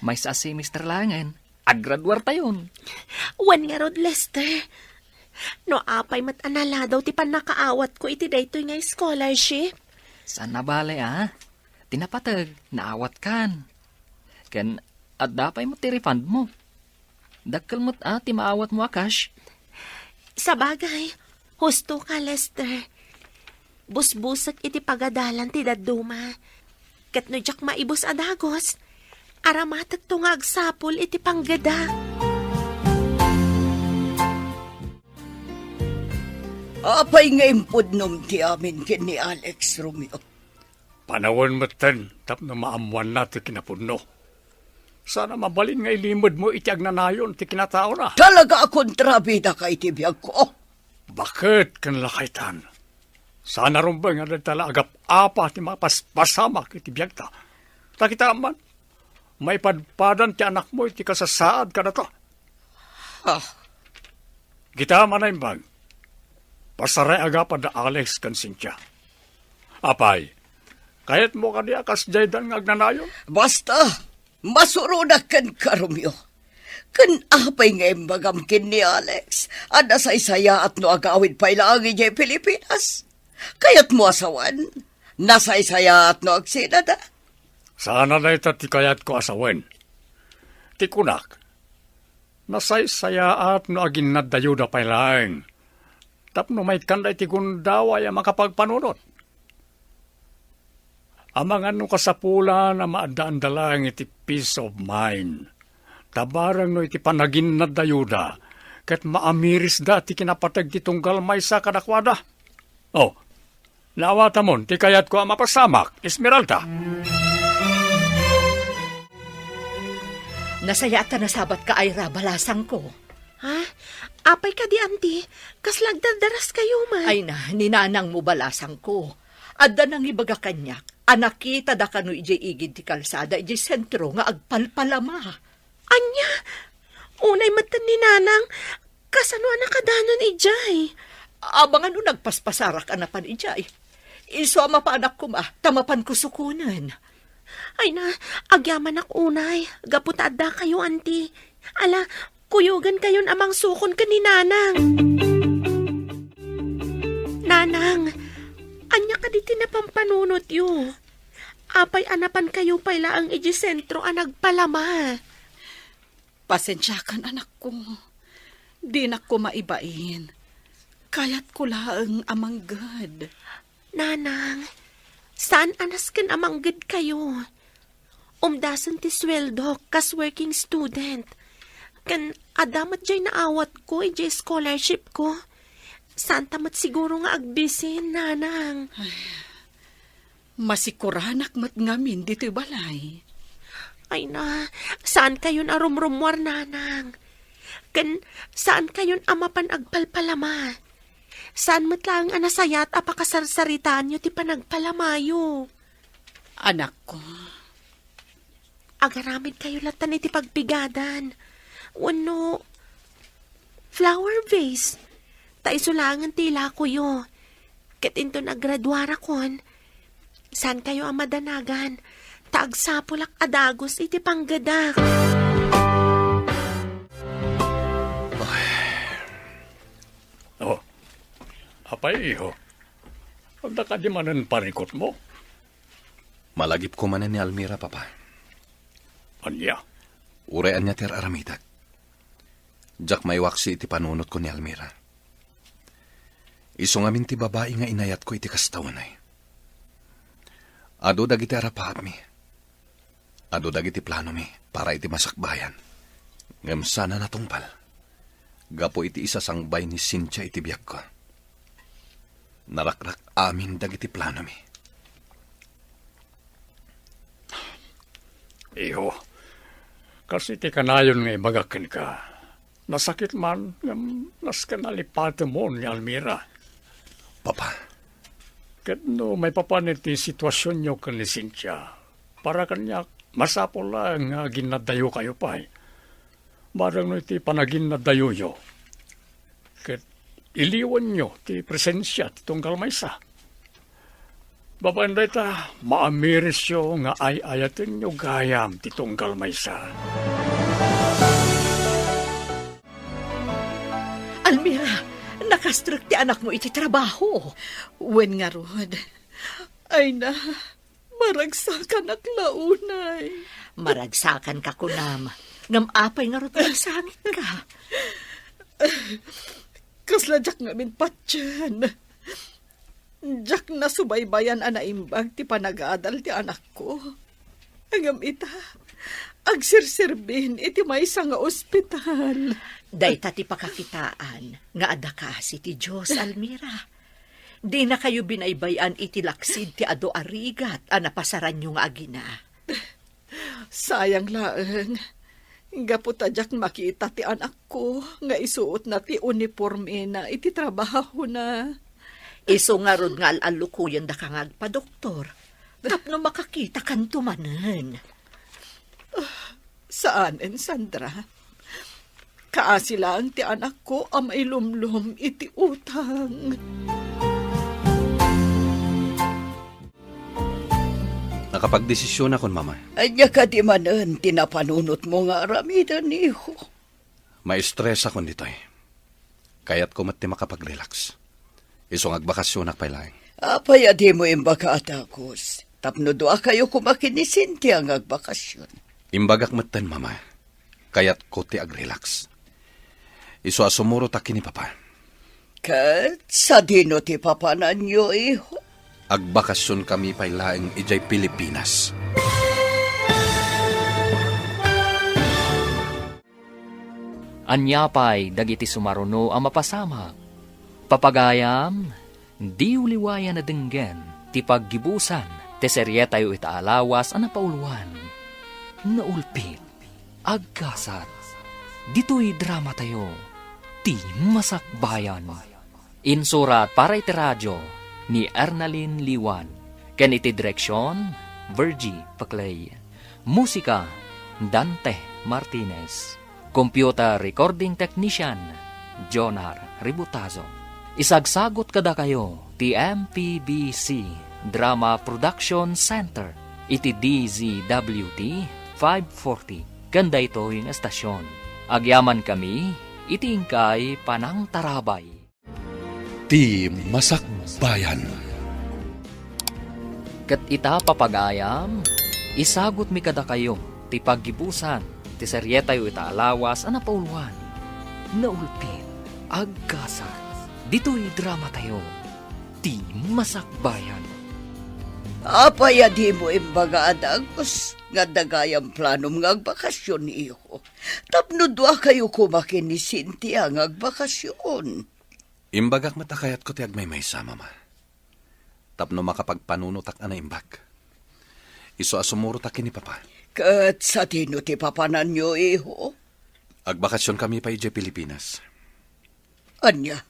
maysa a semester laengen, agraduartayon. Wen ngarud, Lester. No apay met a naladaw ti pannakaawatko iti daytoy nga scholarship. Saan nabale a? Ti napateg, naawatkan. Ken adda pay met ti refund mo. Dakkel met a ti maawatmo a cash. Sabagay, husto ka, Lester. Busbusek iti pagadalan ti dadduma. Ket no diak maibus a dagus, aramatekto nga agsapul iti panggeda. Apay nga impudnom ti amin ken ni Alex, Romeo? Panawen metten tapno maammoanna ti kinapudno. Saan a mabalin nga ilimedmo iti agnanayon ti kinataona. Talaga a kontrabida ka iti biagko. Baket ken lakaytan. Saan a rumbeng a dagita la agap-apa ti mapaspasamak iti biagta. Ta kitaem man, maipadpadan ti anakmo iti kasasaad kadata. Ah. Kitaem a naimbag. Pasaray agapa da Alex ken Cynthia. Apay, kayatmo kadi a kasdiaydan nga agnanayon? Basta, masuronak kenka, Romeo. Ken apay nga imbagam ken ni Alex a nasaysayaat no agawid pay laeng idiay Pilipinas? Kayatmo a sawen? Nasaysayaat no agsinada? Saan a dayta ti kayatko a sawen. Ti kunak, nasaysayaat no aginnadda Yuda pay laeng tapno maikkanda iti gundaway a makapagpanunot. Amangan no kasapulan a maaddaanda laeng iti peace of mind. Ta bareng no iti panaginnadda Yuda, ket maamirisda ti kinapateg ti tunggal maysa kadakuada. Oh, naawatamon ti kayatko a mapasamak, Esmeralda. Nasayaat ta nasabatka, Ira, balasangko. Ha? Apay kadi, Auntie? Kasla agdardaras kayo man? Ay na, ni nanangmo, balasangko. Adda nangibaga kaniak a nakitada kano idiay igid ti kalsada idiay sentro nga agpalpalama. Ania? Unay metten ni Nanang, kasano a nakadanon idiay? Amangan no nagpaspasarak a napan idiay. Isu a mapanak koma, ta mapan kusukonen. Ay na, agyamanak unay, gapu ta adda kayo, anti. Ala, kuyogan kayon a mangsukon ken ni Nanang. Nanang, ania kadi ti napampanunotyo? Apay a napan kayo pay laeng iti sentro a nagpalama? Pasensiakan, anakko. Dinak ko maibain. Kayatko laeng a mangged. Nanang, saan a nasken a mangged kayo? Umdasen ti sueldok kas working student. Ken adda met jay naawatko idiay scholarship ko. Saan ta met siguro nga agbisin, Nanang? Masikuranak met ngamin ditoy balay. Ay na, saan kayon a rumrummuar, Nanang? Ken saan kayon a mapan agpalpalama? Saan met laeng a nasayat a pakasarsaritaanyo ti panagpalamayo? Anakko. Agaramid kayo latan iti pagpigadan. Wenno flower vase. Ta isu laengen ti ilakoyo. Ket inton agraduarakon, saan kayo a madanagan, ta agsapulak a dagus iti panggedak. Oh, apay, iho? Adda kadi manen parikutmo? Malagipko manen ni Almira, Papa. Ania? Uray ania ti ar-aramidak, diak maiwaksi iti panunotko ni Almira. Isu ngamin ti babai nga inayatko iti kasta unay. Adu dagiti arapaatmi. Adu dagiti planomi para iti masakbayan. Ngem saan a natungpal. Gapu iti isasangbay ni Cynthia iti biagko. Narakrak amin dagiti planomi. Iho, kas iti kanayon nga ibagak kenka, nasakit man ngem nasken a lipatemon ni Almira. Papa. Ket no maipapan iti situasionyo ken ni Cynthia, para kaniak, masapul laeng nga aginnadayokayo pay. Bareng no iti panaginnadayoyo, ket iliwanyo ti presensia ti tunggal maysa. Babaen dayta, maamirisyo nga ay-ayatenyo gayam ti tunggal maysa. Almira, nakastrek ti anakmo iti trabaho. Wen ngarud. Ay na, maragsakanak la unay. Maragsakanka kunam, ngem apay ngarud nga nasangitka? Kasla diak ngamin patien. Diak nasubaybayan a naimbag ti panagadal ti anakko. Ngem ita, agsirserbin iti maysa nga ospital. Dayta ti pakakitaan nga adda kaasi ti Dios, Almira. Dinakayo binaybay-an iti laksid ti adu a rigat a napasaranyo nga agina. Sayang laeng, gapu ta diak makita ti anakko nga isuotna ti unipormena iti trabahona. Isu ngarud nga al-allukoyendaka nga agpadoktor, tapno makakitakanto manen. Saanen, Sandra. Kaasi laeng ti anakko a mailumlom iti utang. Nakapagdesisionakon, Mama. Ania kadi manen ti napanunotmo nga aramiden, iho? Maestresakon ditoy. Kayatko met ti makapag-relax. Isu nga agbakasionak pay laeng. Apay a dimo imbaga a dagus? Tapno duakayo koma ken ni Cynthia nga agbakasion. Imbagak metten, Mama. Kayatko ti ag-relax. Isu a sumurotak ken ni Papa. Ket sadino ti papananyo, iho? Agbakasionkami pay laeng idiay Pilipinas. Ania pay dagiti sumaruno a mapasamak? Papagayam, diyo liwayan a denggen ti paggibusan ti serietayo ita a lawas a napauluan, Naulpit, Agkasat. Ditoy dramatayo, Ti Masakbayan. Insurat para iti radio, ni Ernalyn Liwan, ken iti direksion, Virgie Paclay. Musika, Dante Martinez. Computer recording technician, Jonar Ributazo. Isagsagut kadakayo ti M P B C Drama Production Center iti D Z W T five forty ken daytoy nga estasion. Agyamankami iti inkay panangtarabay. Ti Masakbayan. Ket ita, papagayam, isagutmi kadakayo ti paggibusan ti serietayo ita a lawas a napauluan. Naulpit, agkasar, ditoy dramatayo, Ti Masakbayan. Apay a dimo imbaga a dagus nga adda gayam planom nga agbakasyon, iho? Tapno duakayo koma ken ni Cynthia nga agbakasyon. Imbagak met a kayatko ti agmaymaysa, Mama. Tapno makapagpanunotak a naimbag. Isu a sumurotak ken ni Papa. Ket sadino ti papananyo, iho? Agbakasyonkami pay idiay Pilipinas. Ania?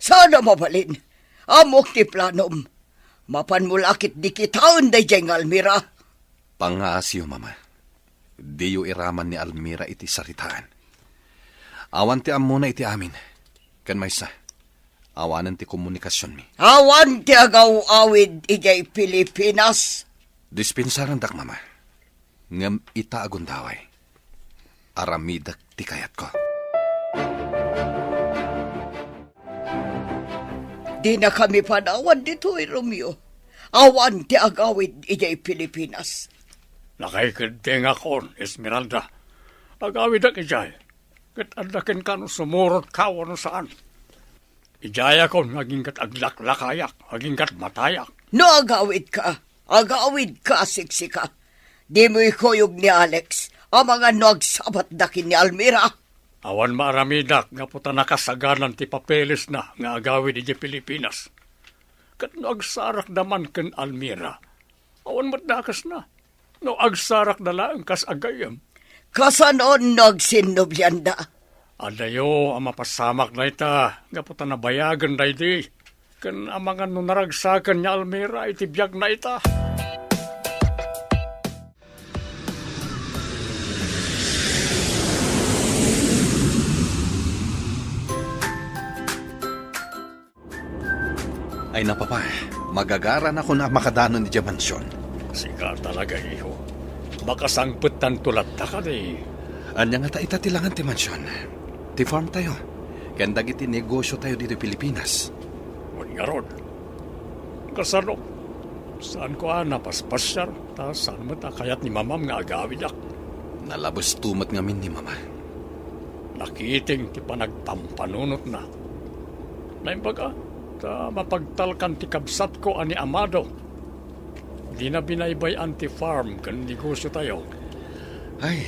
Saan a mabalin? Ammok ti planom. Mapanmo la ketdi kitaen daydiay nga Almira. Pangngaasiyo, Mama. Diyo iraman ni Almira iti saritaan. Awan ti ammona iti amin. Ken maysa, awanen ti komunikasionmi. Awan ti agaw-awid idiay Pilipinas. Dispensarandak, Mama. Ngem ita a gundaway, aramidek ti kayatko. Dinakami panawan ditoy, Romeo. Awan ti agawid idiay Pilipinas. Nakaikeddengakon, Esmeralda. Agawidek idiay. Ket adda kenka no sumurotka wenno saan. Idiayakon nga aginggat aglaklakayak, aginggat matayak. No agawidka, agawidka a siksika. Dimo ikuyog ni Alex, amangan no agsabatda ken ni Almira. Awan maaramidak gapu ta nakasaganan ti papelesna nga agawid idiay Pilipinas. Ket no agsarakda man ken Almira, awan met dakesna. No agsarakda laeng kas agayyem. Kasano no agsinnoblianda? Adayo a mapasamak dayta, gapu ta nabayagen daydi. Ken amangan no naragsaken ni Almira iti biagna ita. Ay, napapa, magagaranakon a makadanon idiay mansion. Sika talaga, iho. Makasangpettanto latta kadi? Ania ngata ita ti langan ti mansion? Ti farm tayo, ken dagiti negosio tayo ditoy Pilipinas. Wen ngarud, kasano? Saanko a napaspasiar, ta saan met a kayat ni Mamam nga agawidak. Nalabesto met ngamin ni Mama. Nakiting ti panagpampanunotna. Naimbag a, ta mapagtalkan ti kabsatko a ni Amado. Dina binaybay-an ti farm ken negosio tayo. Ay,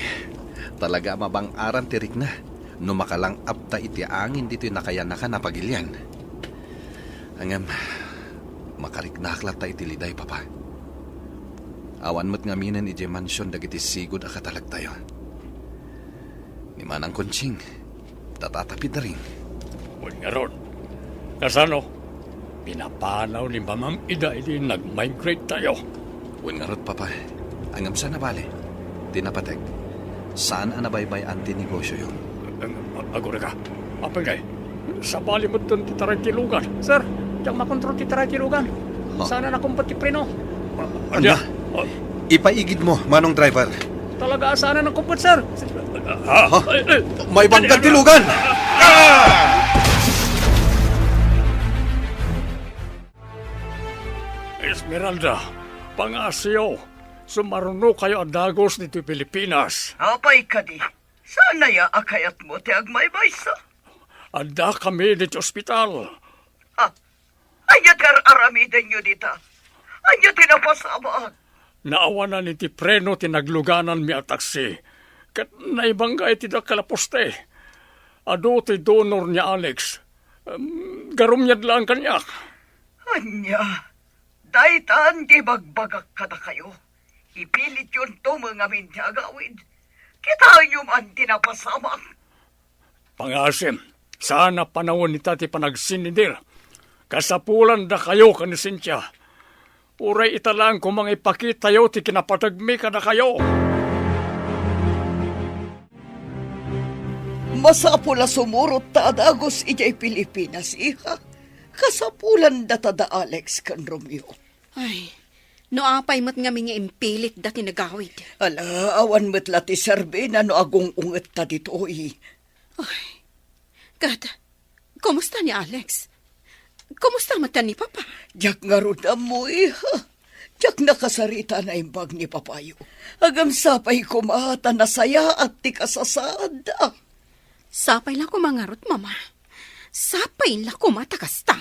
talaga a mabang-aran ti rikna no makalang-apta iti angin ditoy nakayanakan a pagilian. Ngem, makariknaak latta iti liday, Papa. Awan met ngaminen idiay mansion dagiti sigud a katalektayo. Ni Manang Conching, tatatapi daring. Wen ngarud, kasano? Pinapanaw ni Mamam ida idi nag-migrate tayo. Wen ngarud, Papa. Ngem saan a bale. Ti napateg, saan a nabaybay-an ti negosioyo. Ag-, agurayka. Apay ngay, sabali met ti taray ti lugan. Sir, diak makontrol ti taray ti lugan. Ha? Saan a nakumpet ti preno. Ania? Ania? Ipaigid mo, manong driver. Talaga a saan a nakumpet, sir. Ha? Ha? Ay, ay. Maibanggan ti lugan! Ah! Esmeralda, pangngasiyo, sumarunokayo a dagus ditoy Pilipinas. Apay kadi, saan aya a kayatmo ti agmaymaysa? Addakami ditoy ospital. Ha? Ania ti ar-aramidenyo dita? Ania ti napasamak? Naawanan iti preno ti naglugananmi a taksi, ket naibangga iti dakkel a poste. Adu ti donor ni Alex. Em, garumiad laeng kaniak. Ania? Daytan ti ibagbagak kadakayo. Ipilityonto met ngamin ti agawid. Kitaenyo man ti napasamak. Pangasim, saan a panawen ita ti panagsinnidir. Kasapulanda kayo ken ni Cynthia. Uray ita laeng koma nga ipakitayo ti kinapateg mi kadakayo. Masapul a sumurot ta a dagus idiay Pilipinas, iha. Kasapulanda ta da Alex ken Romeo. Ay, no apay met ngamin nga impilit da ti nagawid. Ala, awan met la ti serbina no agung-unget ta ditoy. Ay, ket, kumusta ni Alex? Kumusta met ni Papa? Diak ngarud ammo, iha. Diak nakasarita a naimbag ni Papayo. Agam sapay koma ta nasayaat ti kasasaadda. Sapay la koma ngarud, Mama. Sapay la koma ta kasta.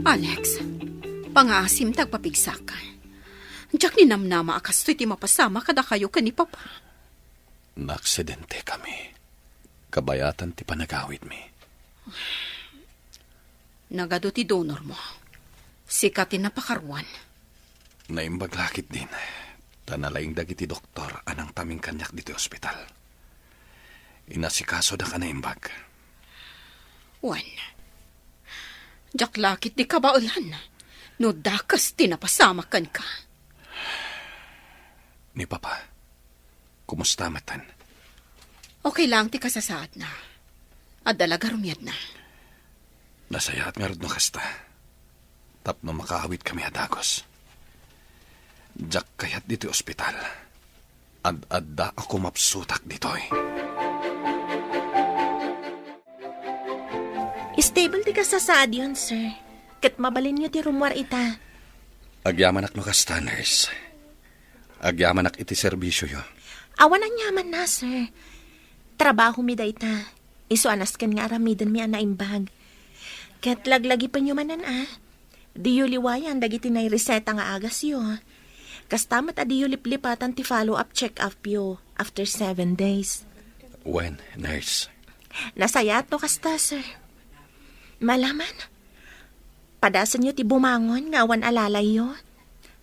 Alex, pangaasim ta agpapigsak. Diak ninamnama a kastoy ti mapasamak kadakayo ken ni Papa. Naaksidente kami. Kabayatan ti panagawidmi. Nagadu ti donor mo. Sika ti napakaruan. Naimbag la ketdin, ta nalaing dagiti doktor a nangtaming kaniak ditoy ospital. Inasikasodak a naimbag. Wen, diak la ketdi kabaelan no dakes ti napasamak kenka. Ni Papa, kumusta metten? Okay lang ti kasasaadna. Adda la garumiadna. Nasayaat ngarud no kasta. Tapno makaawidkami a dagus. Diak kayat ditoy ospital. Ad-adda a kumapsutak ditoy. Stable ti kasasaadyon, sir. Ket mabalinyo ti rummuar ita. Agyamanak no kasta, nurse. Agyamanak iti serbisioyo. Awan aniamanna, sir. Trabahomi dayta. Isu a nasken nga aramidenmi a naimbag. Ket laglagipenyo manen a, diyo liwayan dagiti naireseta nga agasyo. Kasta met a diyo liplipatan ti follow-up check-upyo after seven days. Wen, nurse. Nasayaat no kasta, sir. Malaman, padasenyo ti bumangon nga awan alalayyo.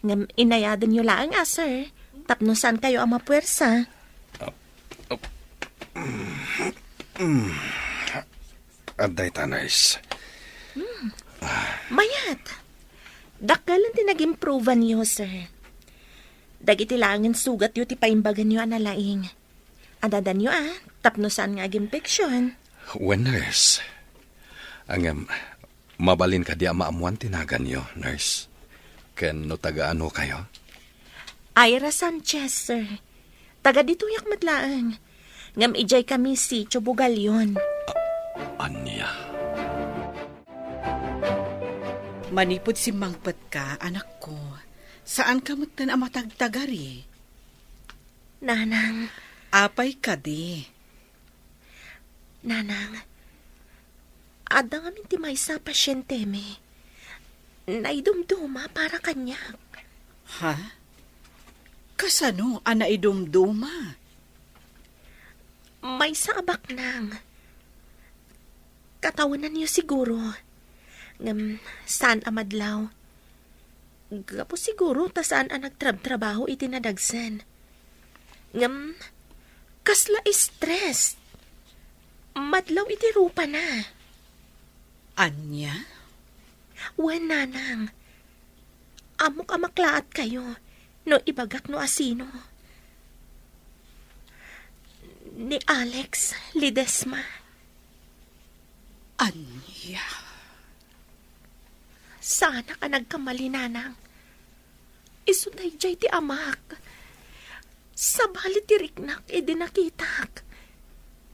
Ngem inayadenyo laeng a, sir, tapno saankayo a mapuersa. Adda ita, nurse. Mayat. Dakkel ti nag-improveanyo, sir. Dagiti laengen sugatyo ti paimbaganyo a nalaing. Adadanyo a, tapno saan nga aginfection. Wen, nurse. Ngem, mabalin kadi a maammuan ti naganyo, nurse? Ken no taga-ano kayo? Ira Sanchez, sir. Taga ditoyak met laeng. Ngem idiay kami Sitio Bugalion. Ania? Manipud simmangpetka, anakko, saanka metten a matagtagari. Nanang. Apay kadi? Nanang, adda ngamin ti maysa a pasientemi. Naidumduma para kaniak. Ha? Kasano a naidumduma? Maysa a baknang. Katawenanyo siguro. Ngem saan a madlaw. Gapu siguro ta saan a nagtrabtrabaho iti nadagsen. Ngem, kasla stress. Madlaw iti rupana. Ania? Wen, nanang. Ammok a maklaatkayo no ibagak no asino. Ni Alex Ledesma. Ania? Saanak a nagkamali, nanang. Isu daydiay ti amak. Sabali ti riknak idi nakitak.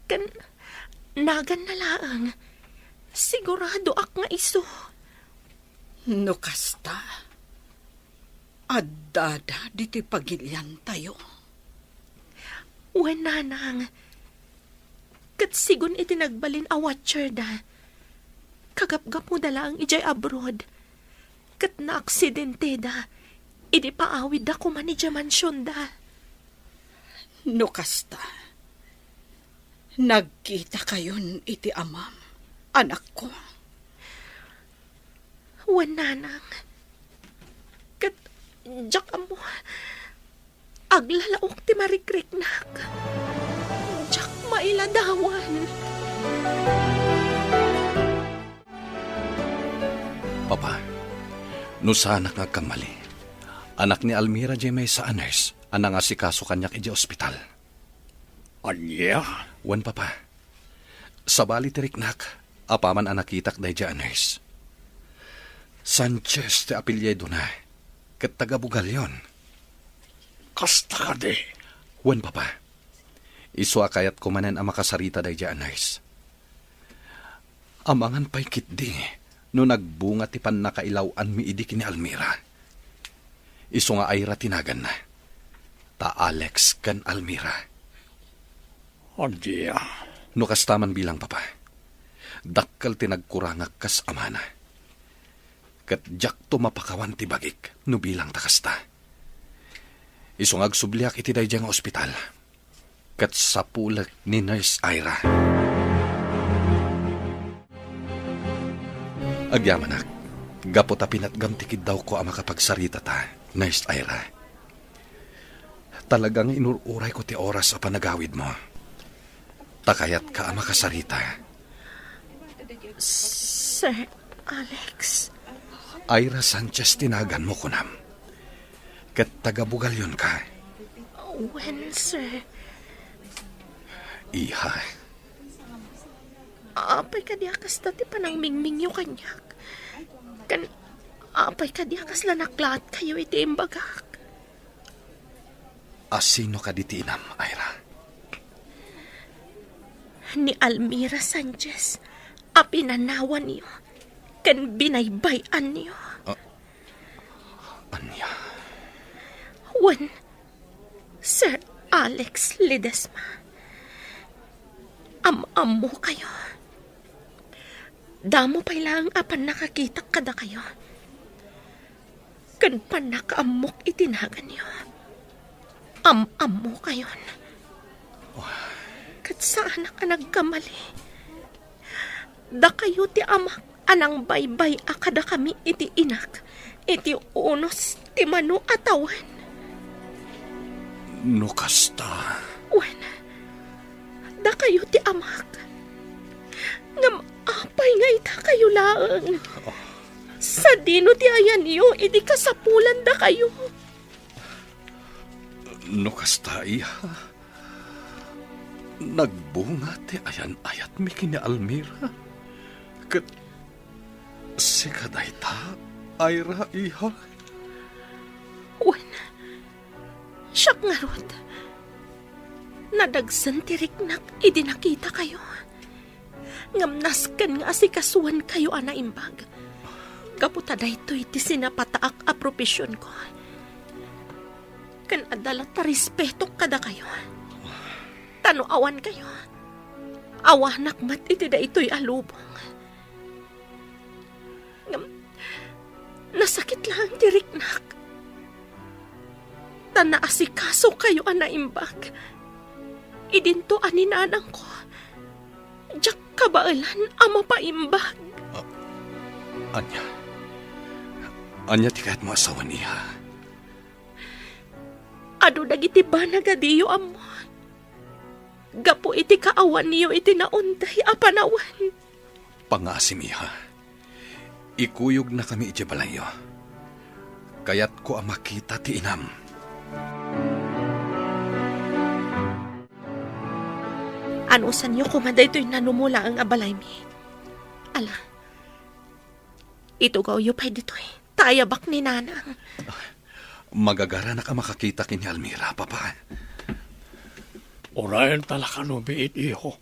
Ken naganna laeng, siguradoak nga isu. No kasta, addada ditoy pagiliantayo. Wen, nanang. Ket sigun iti nagbalin a watcherda, kagapgapuda laeng idiay abroad, ket naaksidenteda idi paawidda koma idiay mansionda. No kasta, nagkitakayon iti amam, anakko. Wen, nanang. Ket Diak ammo. Aglalaok ti marikriknak. Diak mailadawan. Papa, no saanak nga agkammali, anak ni Almira diay maysa a nurse a nangasikaso kaniak idiay ospital. Ania? Wen, Papa. Sabali ti riknak, apaman a nakitak daydiay a nurse. Sanchez ti apelidona, ket taga-Bugallon. Kasta kadi? Wen, Papa. Isu a kayatko manen a makasarita daydiay a nurse. Amangan pay ketdi no nagbunga ti pannakailaw-anmi idi ken ni Almira. Isu nga Ira ti naganna, ta Alex ken Almira. Ania? No kasta man bilang, Papa, dakkel ti nagkurangak kas amana. Ket diakto mapakawan ti bagik no bilangta kasta. Isu nga agsubliak iti daydiay nga ospital, ket sapulek ni Nurse Ira. Agyamanak, gapu ta pinatgam ti kiddawko a makapagsaritata, Nurse Ira. Talaga nga inur-urayko ti oras a panagawidmo. Ta kayatka a makasarita. Sir Alex. Ira Sanchez ti naganmo, kunam. Ket taga-Bugallon ka. Wen, sir. Iha. Apay kadi a kasta ti panangmingmingyo kaniak? Ken apay kadi a kasla naklaatkayo iti imbagak? A sino kadi ti inam, Ira? Ni Almira Sanchez a pinanawanyo ken binaybay-anyo. Ah, ania? Wen, Sir Alex Ledesma, am-ammokayo. Damo pay laeng a pannakakitak kadakayo ken pannakaammok iti naganyo. Am-ammokayon. Ket saanak a nagkamali. Dakayo ti amak a nangbaybay-a kadakami iti inak iti unos ti mano a tawen. No kasta. Wen, dakayo ti amak. Ngem apay nga itakayo laeng? Oh. Sadino ti ayanyo idi kasapulan dakayo? No kasta, iha, nagbunga ti ayan-ayatmi ken ni Almira. Ket sika dayta, Ira, iha? Wen, siak ngarud. Nadagsen ti riknak idi nakitakayo. Ngem nasken nga asikasuenkayo a naimbag. Gapu ta daytoy ti sinapataak a profesionko. Ken adda latta respetok kadakayo. Ta no awankayo, awanak met iti daytoy a lubong. Ngem nasakit laeng ti riknak. Ta naasikasokayo a naimbag. Idinto a ni nanangko, diak kabaelan a mapaimbag. Ah, ania? Ania ti kayatmo a sawen, iha? Adu dagiti banag a diyo ammo. Gapu iti kaawanyo iti naunday a panawen. Pangngaasim, iha. Ikuyognakami idiay balayyo. Kayatko a makita ti inam. Anusanyo koma daytoy nanumo laeng a balaymi. Ala, itugawyo pay ditoy. Ta ayabak ni Nanang. Magagaranak a makakita ken ni Almira, Papa. Uray ta la kano biit, iho.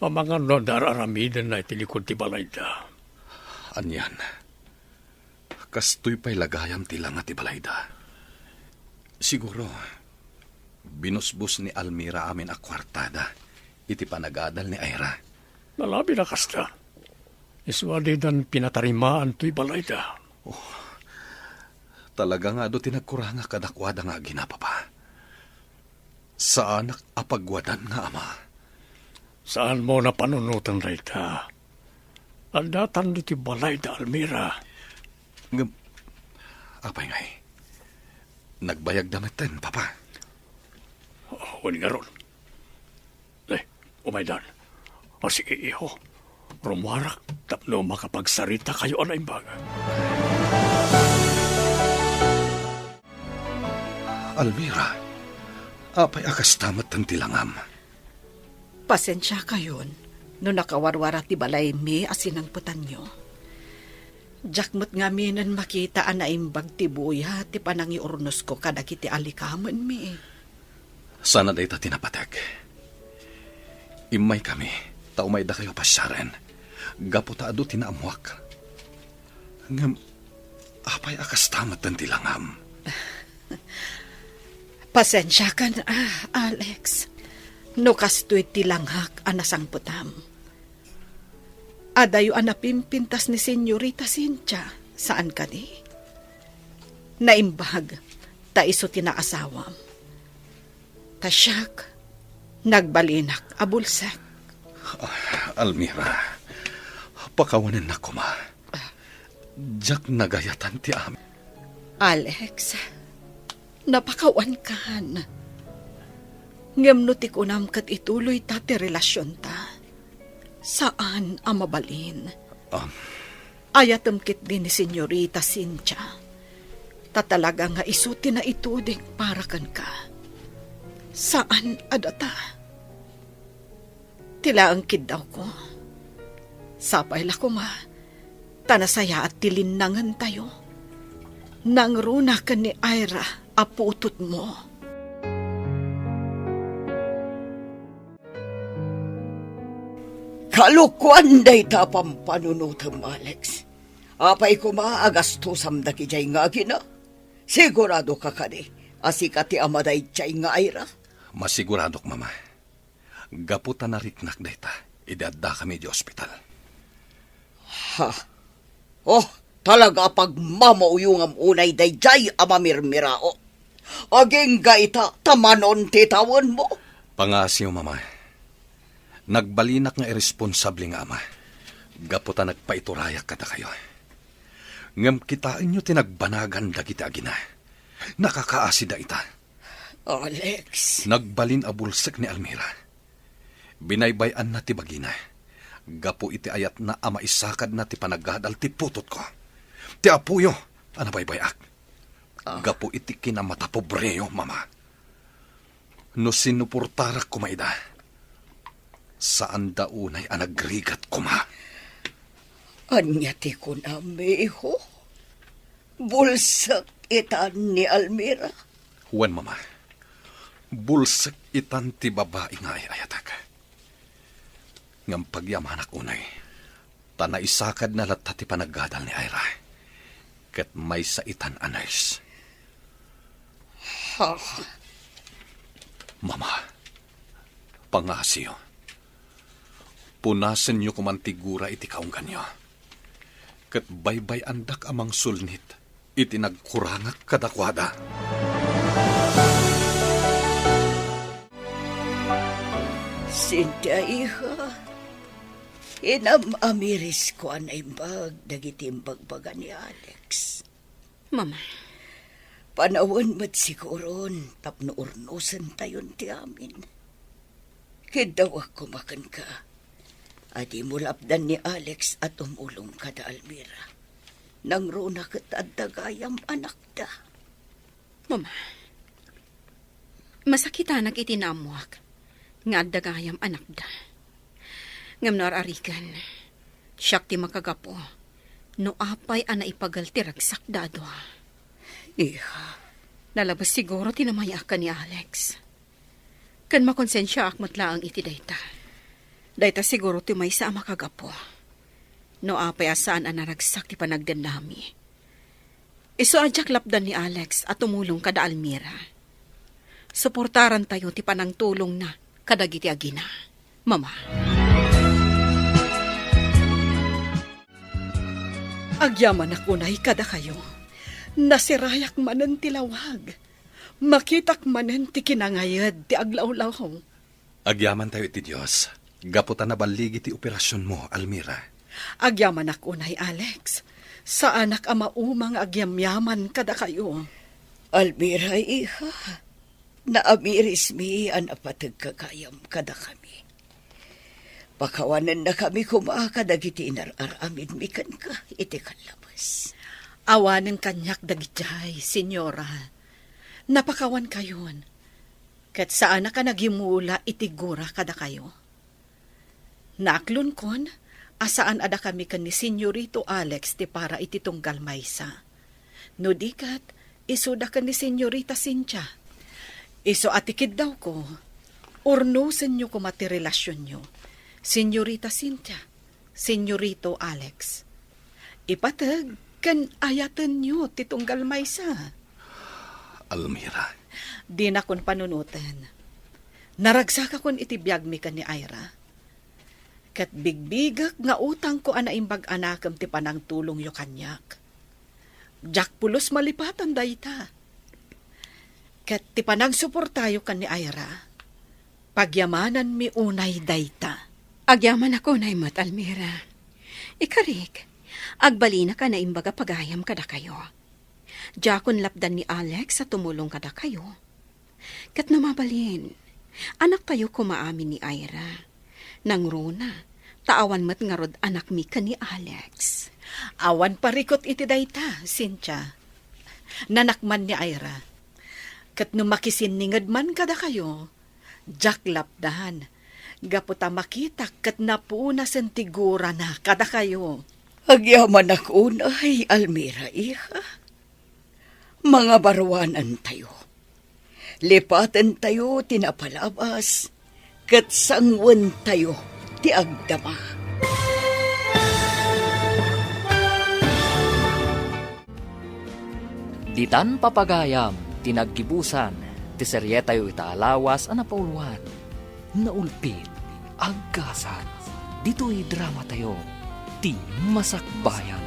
Amangan no adda ar-aramidenna iti likud ti balayda. Anian, kastoy pay la gayam ti langa ti balayda. Siguro, binusbos ni Almira amin a kuartada iti panagadal ni Ira. Nalabi na kasta. Isu a didan pinatarimaan toy balayda. Oh, talaga nga adu ti nagkurangak kadakuada nga agina, Papa. Saanak a pagwadan nga ama. Saanmo a panunoten dayta. Addatan ditoy balayda, Almira. Ngem, apay ngay? Nagbayagda metten, Papa. Wen ngarud. Eh, umaydan. O sige, iho. Rummuarak tapno makapagsaritakayo a naimbag. Almira, apay a kasta metten ti langam? Pasensiakayon no nakawarwara ti balaymi a sinangpetanyo. Diak met ngaminen makita a naimbag ti buya ti panangiurnosko kadagiti alikamenmi. Sana dayta ti napatek. Immaykami ta umaydakayo a pasiaren gapu ta adu ti naammuak. Ngem apay a kasta metten ti langam? Pasensiakan, ah, Alex, no kastoy ti langak a nasangpetam. Adayo a napimpintas ni Senyorita Cynthia, saan kadi? Naimbag ta isu ti naasawam. Ta siak, nagbalinak a bulsek. Ah, Almira, pakawanennak koma. Diak nagayatan ti amin. Alex, napakawankan. Ngem no ti kunam ket ituloyta ti relasionta, saan a mabalin. Um. Ayatem ketdi ni Senyorita Cynthia. Ta talaga nga isu ti naituding para kenka. Saan a data. Ti laeng kiddawko. Sapay la koma, ta nasayaat ti linnangentayo. Nangruna ken ni Ira a putotmo. Kalokoan dayta a pampanunotem, Alex. Apay koma a gastosam dagidiay nga agina? Siguradoka kadi a sika ti ama daydiay nga Ira? Masiguradok, Mama. Gapu ta nariknak dayta idi addakami idiay ospital. Ha? Oh, talaga a pagmamauyongam unay daydiay a mamirmirao. Agingga ita ta manon ti tawenmo. Pangaasiyo, Mama. Nagbalinak nga irresponsable nga ama gapu ta nagpaiturayak kadakayo. Ngem kitaenyo ti nagbanagan dagiti agina. Nakakaasida ita. Alex. Nagbalin a bulsek ni Almira. Binaybay-anna ti bagina gapu iti ayatna a maisakadna ti panagadal ti putotko, ti apoyo a nabaybay-ak. Ah. Gapu iti kinamatapobreyo, Mama. No sinuportarak koma ida, saanda unay a nagrigat koma. Ania ti kunam, iho? Bulsek itan ni Almira? Wen, Mama. Bulsek itan ti babai nga ay-ayatek. Ngem pagyamanak unay, ta naisakadna latta ti panagadal ni Ira, ket maysa itan a nurse. Ha? Mama, pangngasiyo. Punasenyo koman ti gura iti kaungganyo. Ket baybay-andak a mangsulnit iti nagkurangak kadakuada. Cynthia, iha, inam-amirisko a naimbag dagiti imbagbaga ni Alex. Mama. Panawen met siguron tapno urnosentayon ti amin. Kiddawak koma kenka a dimo lapdan ni Alex a tumulong kada Almira. Nangruna ket adda gayam anakda. Mama, masakitanak iti naammuak nga adda gayam anakda. Ngem no ar-ariken, siak ti makagapu no apay a naipagal ti ragsakda a dua. Iha. Nalabes siguro ti namayaak ken ni Alex. Ken makonsensiaak met laeng iti dayta. Dayta siguro ti maysa a makagapu. No apay a saan a naragsak ti panagdennami. Isu a diak lapdan ni Alex a tumulong kada Almira. Suportarantayo ti panangtulongna kadagiti agina. Mama. Agyamanak unay kadakayo. Nasirayak manen ti lawag. Makitak manen ti kinangayed ti aglawlaw. Agyamantayo iti Dios, gapu ta naballigi ti operasionmo, Almira. Agyamanak unay, Alex. Saanak a mauma nga agyamyaman kadakayo. Almira, iha, naamirismi a napateg ka gayam kadakami. Pakawanennakami koma kadagiti inar-aramidmi kenka iti kallabes. Awanen kaniak dagidiay, Señora. Napakawankayon, ket saanak a nagyumula iti gura kadakayo. Naaklonkon a saan a dakami ken ni Señorito Alex ti para iti tunggal maysa. No di ket, isuda ken ni Señorita Cynthia. Isu a ti kiddawko, urnosenyo koma ti relasionyo, Señorita Cynthia, Señorito Alex. Ipateg ken ayatenyo ti tunggal maysa. Almira. Dinakon panunoten. Naragsakakon iti biagmi ken ni Ira. Ket bigbigek nga utangko a naimbag a nakem ti panangtulongyo kaniak. Diak pulos malipatan dayta. Ket ti panangsuportayo ken ni Ira, pagyamananmi unay dayta. Agyamanak unay met, Almira. Ikarik, agbalinak a naimbag a pagayam kadakayo. Diakon lapdan ni Alex a tumulong kadakayo. Ket no mabalin, anaktayo koma amin ni Ira. Nangruna, ta awan met ngarud anakmi ken ni Alex. Awan parikut iti dayta, Cynthia. Nanak man ni Ira. Ket no makisinninged man kadakayo, diak lapdan, gapu ta makitak ket napunasen ti gurana kadakayo. Agyamanak unay, Almira, iha. Mangabaruanantayo. Lipatentayo ti napalabas, ket sanguentayo ti agdama. Ditan papagayam ti naggibusan ti serietayo ita a lawas a napauluan, Naulpit, Agkasat. Ditoy dramatayo, Ti Masakbayan.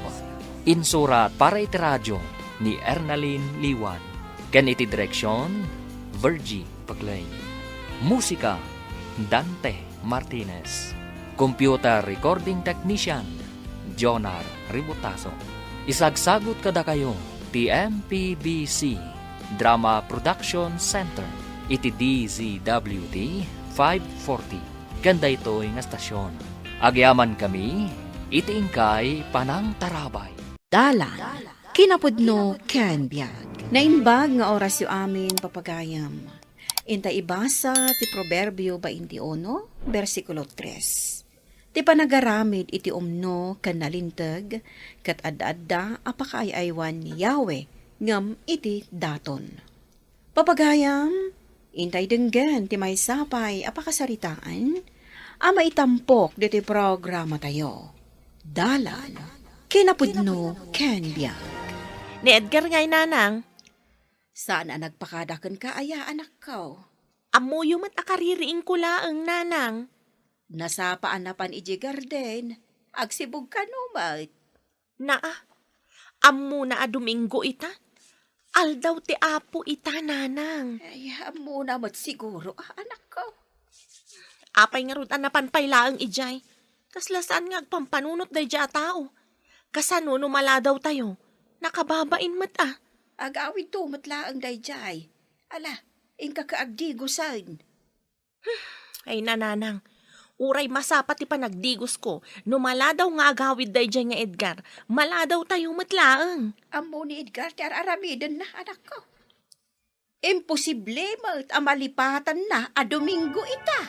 Insurat para iti radio ni Ernalyn Liwan. Ken iti direksion, Virgie Paclay. Musika, Dante Martinez. Computer recording technician, Jonar Ributaso. Isagsagut kadakayo ti M P B C Drama Production Center iti D Z W T five forty ken daytoy nga stasyon. Agyamankami iti inkay panangtarabay. Dalan, kinapudno ken biag. Naimbag nga orasyo amin, papagayam. Inta ibasa ti Proverbio baintiuno, bersikulo tres. Ti panagaramid iti umno ken nalinteg, ket adda-adda a pakaay-aywan ni Yahweh ngem iti daton. Papagayam, intay denggen ti maysa pay a pakasaritaan a maitampok ditoy programatayo. Dalan, kinapudno ken biag. Ni Edgar ngay, nanang. Saan a nagpakada kenka aya, anakko? Ammoyo met a kaririingko laeng, nanang. Nasapa a napan idiay garden. Agsibog kano met. Naa, ammona a Domingo ita. Aldaw ti Apo ita, nanang. Ay, ammona met siguro, ah, anakko. Apay ngarud a napan pay laeng idiay? Kasla saan nga agpampanunot daydiay a tao. Kasano no maladawtayo? Nakababain met, ah. Agawidto met laeng daydiay. Ala, inka ka agdigosen. Ay, nanang, uray masapa ti panagdigosko, no maladaw nga agawid daydiay nga Edgar, maladawtayo met laeng. Ammo ni Edgar ti ar-aramidenna, anakko. Imposible met a malipatanna a Domingo ita.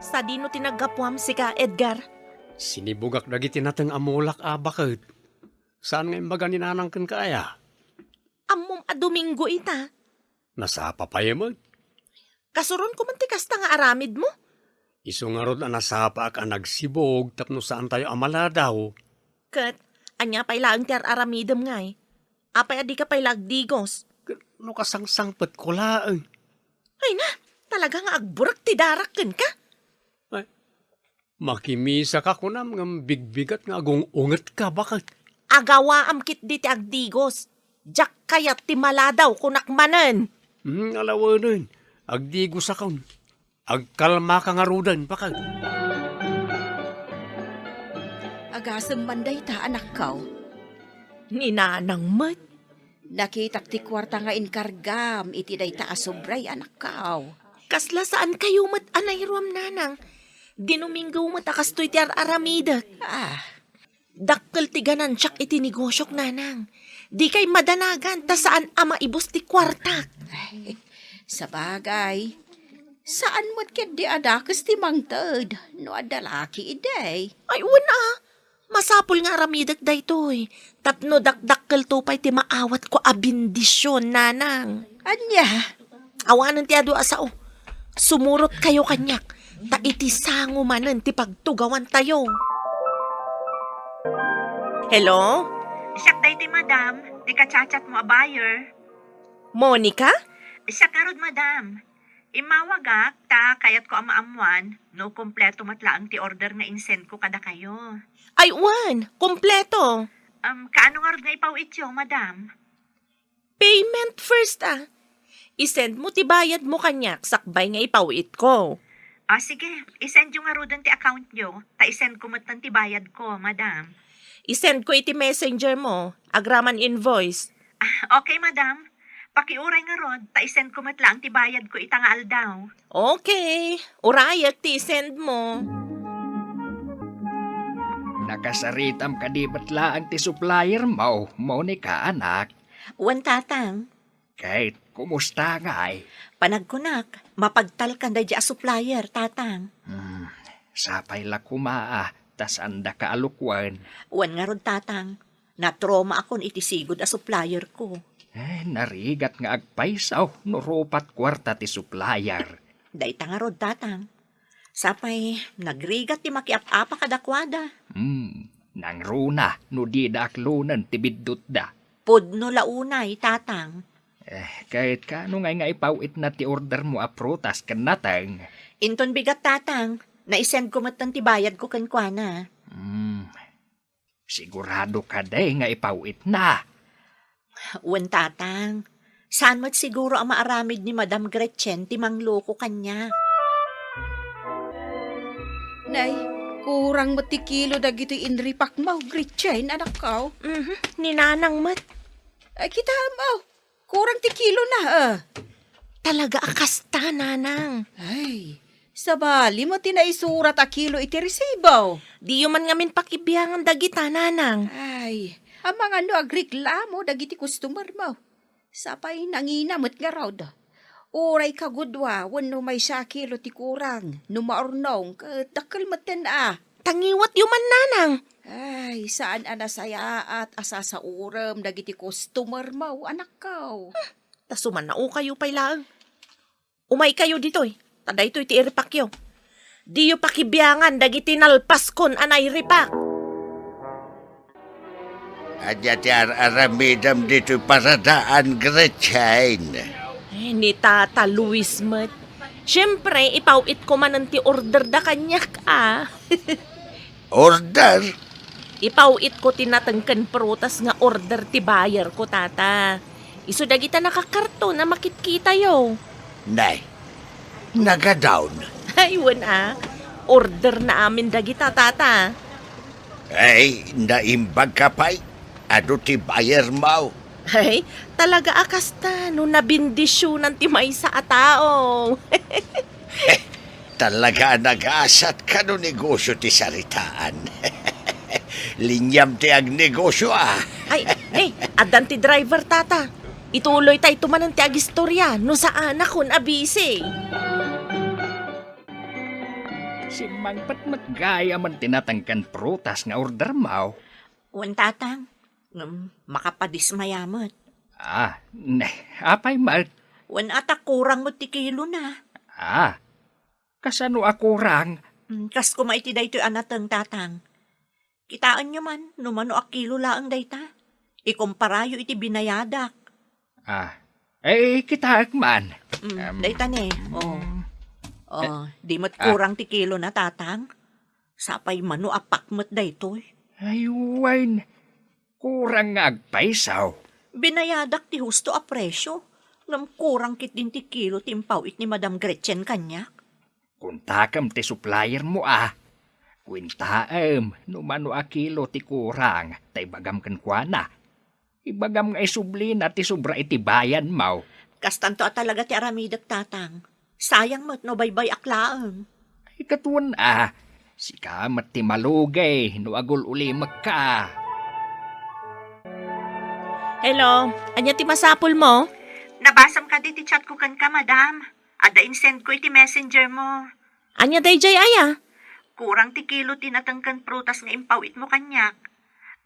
Sadino ti naggapuam sika, Edgar? Sinibugak dagiti nateng a mulak a baket. Saan nga imbaga ni nanang kenka aya? Ammom a Domingo ita. Nasapa pay met. Kasuronko man ti kasta nga aramidmo. Isu ngarud a nasapaak a nagsibog tapno saantayo a maladaw. Ket ania pay laeng ti ar-aramidem ngay? Apay a dika pay la agdigos? Ket no kasangsangpetko laeng. Ay na, talaga nga agburek ti darak kenka. Ay, makimisaka kunam ngem bigbigat nga agung-ungetka, baket. Agawaam ketdi ti agdigos. Diak kayat ti maladaw, kunak manen. Hmm, alawenen. Agdigosakon. Agkalmaka ngaruden, baket. Agasem man dayta, anakko. Ni Nanang met. Nakitak ti kuarta nga inkargam iti dayta a sobra, anakko. Kasla saan kayo met a nairuam, Nanang. Dinominggo met a kastoy ti ar-aramidek. Ah. Dakkel ti ganansiak iti negosiok, Nanang. Dikay madanagan ta saan a maibus ti kuartak. Ay, sabagay. Saan met ketdi a dakes ti mangted no adda laki idi. Ay, wen a. Masapul nga aramidek daytoy. Tapno dakdakkelto pay ti maawatko a bendision, Nanang. Ania? Awanen ti adu a sao. Sumurot kayo kaniak, ta iti sango manen ti pagtugawantayo. Hello? Siak daytoy, madam. Ti ka-chat-chat mo a buyer. Monica? Siak ngarud, madam. Immawagak ta kayatko a maammuan no kompleto met laeng ti order nga insendko kadakayo. Ay, wen, kompleto. Um, kaano ngarud nga ipaw-ityo, madam? Payment first, ah. Isend mo ti bayad mo kaniak sakbay nga ipaw-itko. Ah, sige. Isend yo ngaruden ti account yo, ta isend ko metten ti bayad ko, madam. Isend ko iti messenger mo, agraman invoice. Ah, okay, madam. Pakiuray ngarud, ta isend ko met laeng ti bayad ko ita nga aldaw. Okay. Urayek ti isend mo. Nakasaritam kadi met laeng ti supplier mo, Monica, anak? Wen, tatang. Ket kumusta ngay? Panagkunak, mapagtalkan daydi a supplier, tatang. Hmm, sapay la koma a, ta saandaka a lukwen. Wen ngarud, tatang. Natroma akon iti sigud a supplier ko. Eh, narigat nga agpayso no rupat kuarta ti supplier. Dayta ngarud, tatang. Sapay, nagrigat ti makiap-apa kadakuada. Hmm, nangruna no dida aklonen ti biddutda. Pudno la unay, tatang. Eh, ket kaano ngay nga ipaw-itna ti order mo a prutas ken nateng? Inton bigat, tatang, naisend ko metten ti bayad ko kenkuana. Hmm, sigurado kadi nga ipaw-itna? Wen, tatang. Saan met siguro a maaramid ni Madam Gretchen ti mangloko kaniak. Nay, kurang met ti kilo dagitoy inripak mo, Gretchen, anakko. Mhm, ni Nanang met. Ay, kita mo, kurang ti kilo na, ah. Talaga a kasta, Nanang. Ay, sabali met ti naisurat a kilo iti resibo. Diyo man ngamin pakibiangan dagita, Nanang. Ay, amangan no agreklamo dagiti customer mo. Sapay nangina met ngarud. Uray kagudua wenno maysa a kilo ti kurang, no maurnong, ket dakkel metten a. Tangiwatyo man, Nanang. Ay, saan a nasayaat a sasaurem dagiti customer mo, anakko. Hmm, ta sumanao kayo pay laeng. Umay kayo ditoy, ta daytoy ti iripakyo. Diyo pakibiangan dagiti nalpaskon a nairipak. Ania ti ar-aramidem ditoy paradaan, Gretchen? Eh, ni Tata Luis met. Siyempre, ipaw-itko manen ti order da kaniak, ah. Order? Ipaw-itko ti nateng ken prutas nga order ti buyer ko, Tata. Isu dagita nakakarton a makitkitayo. Nay, nagadawn. Ay, wen a. Order na amin dagita, Tata. Ay, naimbag ka pay. Adu ti buyer mo. Ay, talaga a kasta no nabindisionan ti maysa a tao. Talaga a nagasat kano negosyo ti saritaan. Linyam ti agnegosyo, ah. Ay, eh, addan ti driver, Tata. Ituloy tayo manen ti agistorya, no saanakon a busy. Simmangpet met gayam ti nateng ken prutas nga order mo. Wen, Tatang. Ngem makapadismaya met. Ah, ne, apay met? Wen, a, ta kurang met ti kilona. Ah, kasano a kurang? Mm, kas koma iti daytoy a nateng, Tatang. Kitaenyo man no mano a kilo laeng dayta. Ikumparayo iti binayadak. Ah, eh, kitaek man. Mm, em, dayta ne. Oh. Mm. Oh, eh, di met ah, kurang ti kilona, Tatang. Sapay mano a pakmet daytoy. Ay, wen. Kurang nga agpayso. Binayadak ti husto a presyo, ngem kurang ketdin ti kilo ti impaw-it ni Madam Gretchen kaniak. Kuntakem ti supplier mo, a. Kuentaem no mano a kilo ti kurang, ta ibagam kenkuana. Ibagam nga isublina ti sobra iti bayanmo. Kastanto a talaga ti aramidek, Tatang. Sayang met no baybay-ak laeng. Ay, katawan a. Sika met ti malugay no agul-ulimekka. Hello, ania ti masapulmo? Nabasam kadi ti chat ko kenka, madam. Adda insend ko iti messenger mo. Ania daydiay aya? Kurang ti kilo ti nateng ken prutas nga impawitmo kaniak.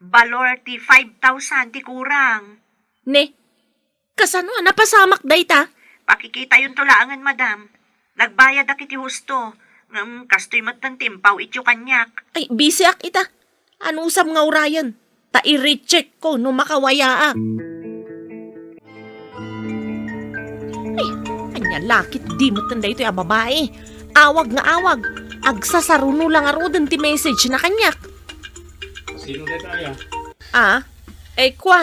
Balor ti five thousand ti kurang. Ne, kasano a napasamak dayta? Pakikitayonto laengen, madam. Nagbayadak iti husto, ngem kastoy metten ti impawityo kaniak. Ay, busy-ak ita. Anusam nga urayen? Ta i-recheck ko no makawayaak. Ay, ania la ket di metten daytoy a babai. Awag nga awag. Agsasaruno la ngaruden ti message na kaniak. Sino dayta aya? Ah, ay kua.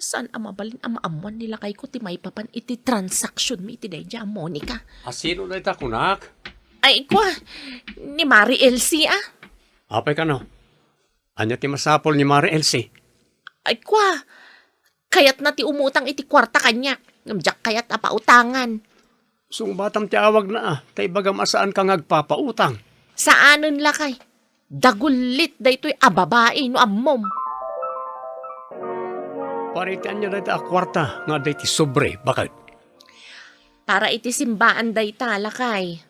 Saan a mabalin a maammuan ni lakayko ti maipapan iti transaction mi iti daydiay a Monica? A sino dayta kunak? Ay kua, ni Mari Elsie a. Apay kano? Ania ti masapul ni Mari Elsie? Ay kua, kayatna ti umutang iti kuarta kaniak, ngem diak kayat a pautangan. Sungbatam ti awagna a, ta ibagam a saanka nga agpapautang. Saanen lakay. Dagullit daytoy a babai no ammom. Para iti ania dayta a kuarta nga adda iti sobre, baket? Para iti simbaan dayta, lakay.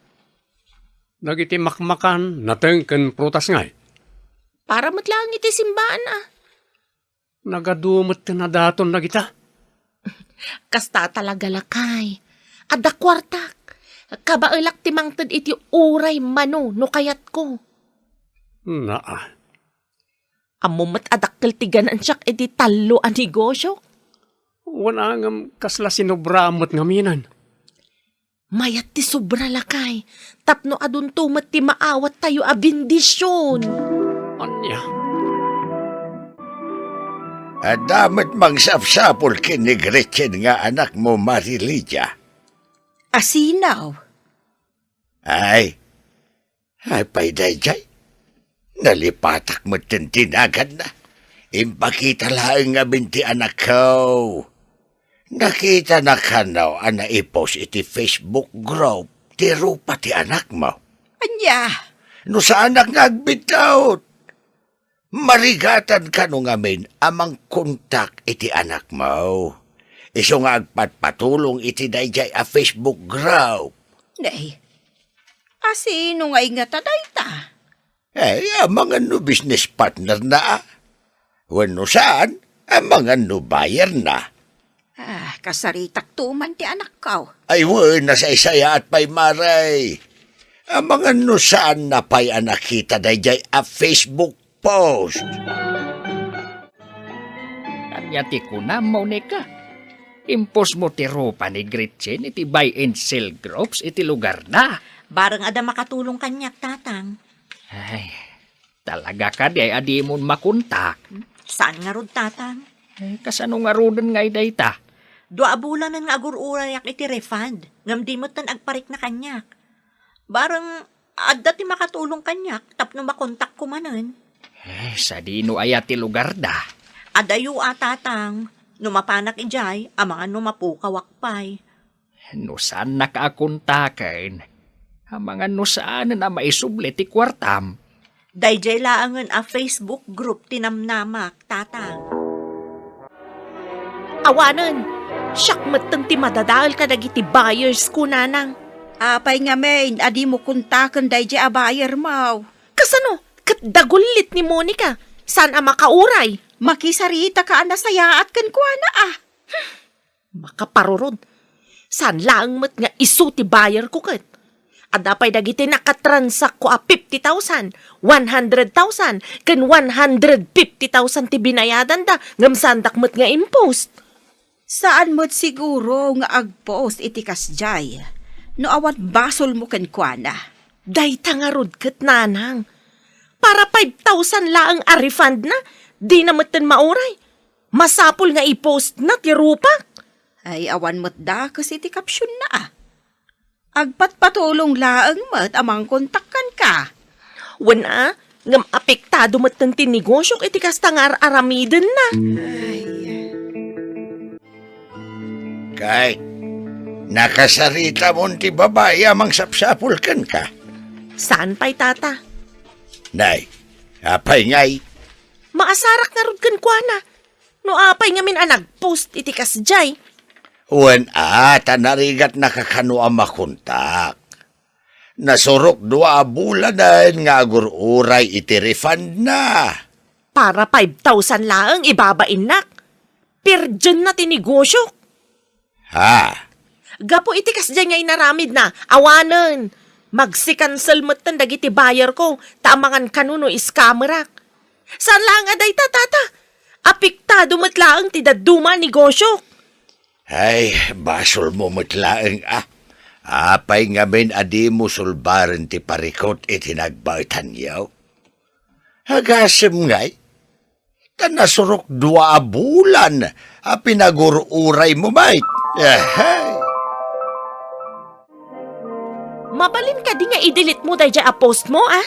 Dagiti makmakan, nateng ken prutas ngay? Para met laeng iti simbaan a. Nagadu met ti nadaton dagita. Kasta talaga, lakay. Adda kuartak. Kabaelak ti mangted iti uray mano no kayatko. Naa. Ammom met a dakkel ti ganansiak iti tallo a negosio. Wen a ngem kasla sinobraam met ngamin. Mayat ti sobra, lakay, tapno adunto met ti maawattayo a bendision. Ania? Adda met mangsapsapul ken ni Gretchen nga anakmo, Mari Lydia. Asinaw? Ay, Apay daydiay? Nalipatak metten ti naganna. Impakita laeng ngamin ti anakko. Nakitana kano a naipost iti Facebook group ti rupa ti anakmo. Ania? No saanak nga agbidtaot, marigatan kano ngamin a mangkontak iti anakmo. Isu nga agpatpatulong iti daydiay a Facebook group. Nay, asino nga ingata dayta? Eh, amangan no business partner na, a. Wenno saan, amangan no buyer na. Ah, kasaritak tuman ti anakko. Ay, wen, nasaysayaat pay, Mari. Amangan no saan na pay a nakita daydiay a Facebook post. Ania ti kunam, Monica? Impostmo ti rupa ni Gretchen iti buy and sell groups iti lugarda. Bareng adda makatulong kaniak, Tatang. Ay, talaga kadi a dimon makontak? Saan ngarud, Tatang? Eh, kasano ngaruden nga dayta? Dua a bulanen nga agur-urayak iti refund, ngem di metten agparikna kaniak. Bareng adda ti makatulong kaniak tapno makontakko manen. Eh, sadino aya ti lugarda? Adayo a, Tatang. No mapanak idiay, amangan no mapukawak pay. No saannaka a kontaken, amangan no saanen a maisubli ti kuartam. Daydiay laengen a Facebook group ti namnamak, Tatang. Awanen, siak metten ti madadael kadagiti buyers ko, nanang. Apay ngamin a dimo kontaken daydiay a buyer mo? Kasano? Ket dagullit ni Monica, saan a makauray. Makisaritaka a nasayaat kenkuana, a. Makaparurod. Saan laeng met nga isu ti buyer ko ket. Adda pay dagiti nakatransakko a fifty thousand, one hundred thousand, ken one hundred fifty thousand ti binayadanda, ngem saandak met nga impost. Saan met siguro nga agpost iti kasdiay no awan basolmo kenkuana. Dayta ngarud ket, nanang. Para five thousand laeng a refund na, dina metten mauray. Masapul nga i-post na ti rupak. Ay, awan met dakes iti caption na, a. Agpatpatulong laeng met a mangkontak kenka. Wen a, ngem apektado metten ti negosiok iti kasta nga ar-aramiden na. Ay. Ay, nakasaritamon ti babai a mangsapsapul kenka? Saan pay, Tata? Nay, apay ngay? Maasarak ngarud kenkuana. No apay ngamin a nag-post iti kasdiay? Wen a, ta narigatnaka kano a makontak. Nasurok dua a bulanen nga agur-uray iti refund na. Para five thousand laeng ibabainnak. Perdienna ti negosiok. Ha? Gapu iti kasdiay nga inaramidna, awanen. Magsikansel metten dagiti buyer ko, ta amangan kano no scammerak. Saan laeng a dayta, Tata. Apektado met laeng ti dadduma a negosiok. Ay, basolmo met laeng a. Apay ngamin a dimo sulbaren ti parikut iti nagbaetanyo? Agasem ngay, ta nasurok dua a bulan a pinagur-uraymo met. Ahay! Mabalin kadi nga i-delete mo daydiay a post mo, a?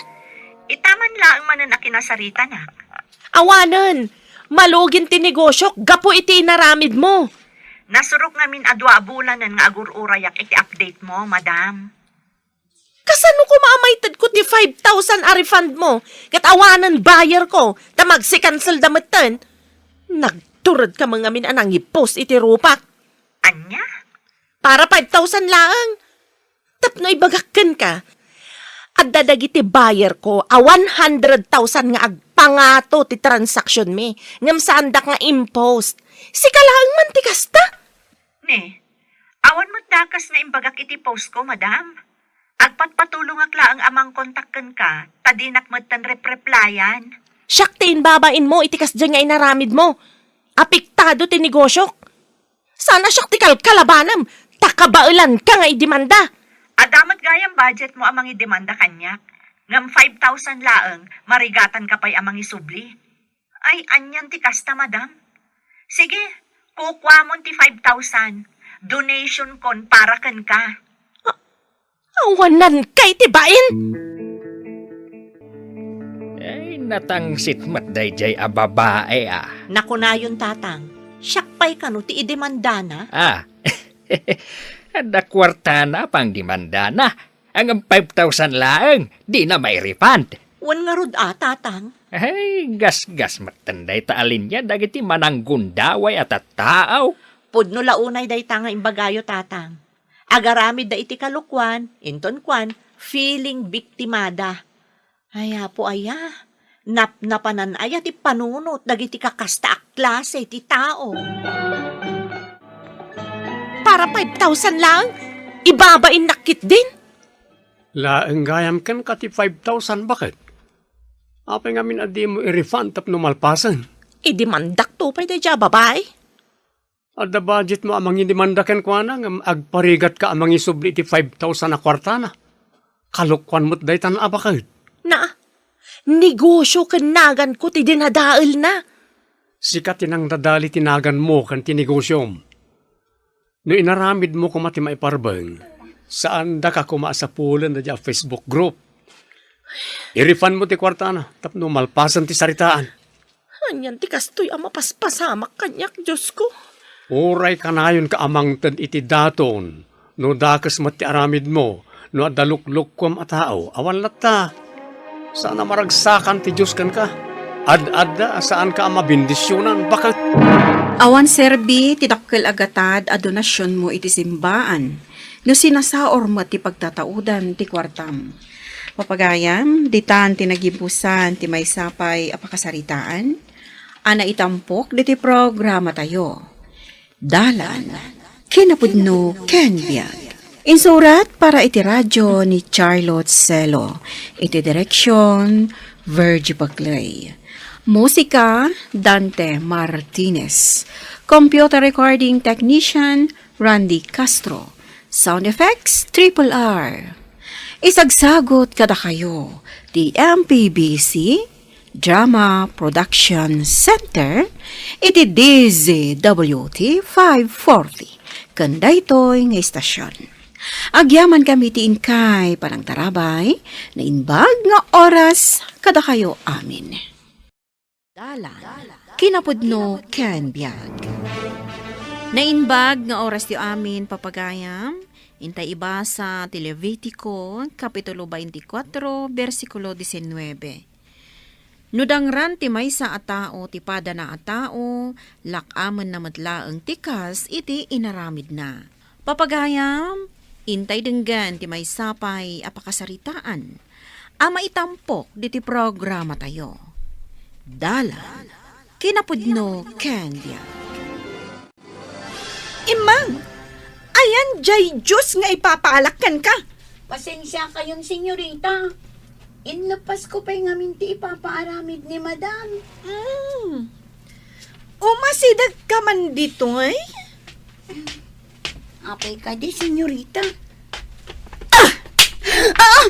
Ita man laeng manen a kinasaritanak. Awanen, malugin ti negosiok gapu iti inaramid mo. Nasurok ngamin a dua a bulanen nga agur-urayak iti update mo, madam. Kasano koma a maitedko ti five thousand a refund mo? Ket awanen buyer ko, ta magsikansel da metten. Nagturedka met ngamin a nangi-post iti rupak. Ania? Para five thousand laeng. Tapno ibagak kenka, adda dagiti buyer ko a one hundred thousand nga agpangato ti transaction mi, ngem saandak nga impost. Sika laeng man ti kasta? Ne, awan met dakes nga imbagak iti post ko, madam. Agpatpatulongak laeng a mangkontak kenka, ta dinak metten repreplayan. Siak ti imbabain mo iti kasdiay nga inaramid mo. Apektado ti negosiok. Saan a siak ti kalkalabanem, ta kabaelanka nga idemanda. Adda met gayam budget mo a mangidemanda kaniak, ngem five thousand laeng, marigatanka pay a mangisubli. Ay, anian ti kasta, madam? Sige, kukuamon ti five thousand. Donation kon para kenka. Awanan kay ti bain! Ay, natangsit met daydiay a babae, a. Nakunayon, Tatang, siak pay kano ti idemandana? A, adda kuartana a pangdemandana. Ngem five thousand laeng, dina mairefund. Wen ngarud a, Tatang? Ay, gasgas metten dayta a linia dagiti mananggundaway a tattao. Pudno la unay dayta nga imbagayo, Tatang. Agaramidda iti kalokuan, inton kuan, feeling biktimada. Ay, Apo aya, napnapanan aya ti panunot dagiti kakasta a klase ti tao? Para five thousand laeng, ibabainnak ketdin? Laeng gayam kenka ti five thousand, baket? Apay ngamin a dimo i-refund tapno malpasen? Idemandakto pay daydiay a babai. Adda budget mo a mangidemanda kenkuana ngem agparigatka a mangisubli iti five thousand a kuartana. Kalokuan met daytan a baket. Na, negosio ken naganko ti dinadaelna. Sika ti nangdadali ti naganmo ken ti negosiom. No inaramidmo koma ti maiparbeng, saandaka koma a sapulen daydiay a Facebook group. I-refund mo ti kuartana tapno malpasen ti saritaan. Anian ti kastoy a mapaspasamak kaniak, Diosko? Uray kanayonka a mangted iti daton no dakes met ti aramidmo, no adda luklukkuam a tao, awan latta. Saan a maragsakan ti Dios kenka. Ad-adda a saanka a mabendisionan, baket. Awan serbi ti dakkel a gatad a donasionmo iti simbaan no sinasaor met ti pagtataudan ti kuartam. Papagayam, ditan ti nagimpusan ti maysa pay a pakasaritaan a naitampok ditoy programatayo. Dalan, kinapudno ken biag. Insurat para iti radio ni Charlotte Celo. Iti direksyon, Virgie Paclay. Musika, Dante Martinez. Computer recording technician, Randy Castro. Sound effects, Triple R. Isagsagot kadakayo ti M P B C Drama Production Center iti D Z W T five forty ken daytoy nga istasyon. Agyamankami ti inkay panangtarabay, naimbag nga oras kadakayo amin. Dalan, kinapudno ken biag. Naimbag nga oras ti amin, papagayam. Intay ibasa ti Levitico, Kapitulo twenty-four, bersikulo diecinueve. No dangran ti maysa a tao ti padana a tao, lak-amenna met laeng ti kas iti inaramidna. Papagayam, intay denggen ti maysa pay a pakasaritaan a maitampok ditoy programatayo. Dalan, kinapudno ken biag. Immang, ayan jay Dios nga ipapaalak kenka? Pasensiakayon, senyorita. Inlepasko pay ngamin ti ipapaaramid ni Madam. Mm. Umasidegka man ditoy? Apay kadi, senyorita? Ah! Ah!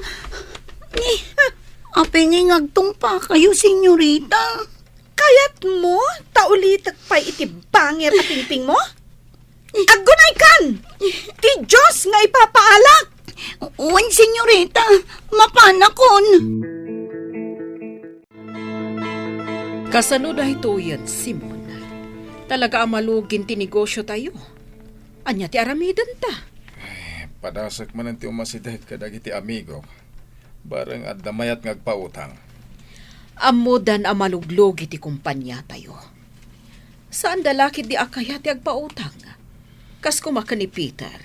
Ni, apay nga agtungpakayo, senyorita? Kayatmo ta ulitek pay iti bangir a pingpingmo? Aggunaykan! Ti Dios nga ipapaalak! Wen, senyorita, mapanakon. Kasano daytoyen, Simon? Talaga a malugin ti negosiotayo. Ania ti aramidenta? Ay, padasek manen ti umasideg kadagiti amigok. Bareng adda mayat nga agpautang. Ammodan a maluglugi ti kompaniatayo. Saanda la ketdi a kayat ti agpautang. Kas koma ken ni Peter.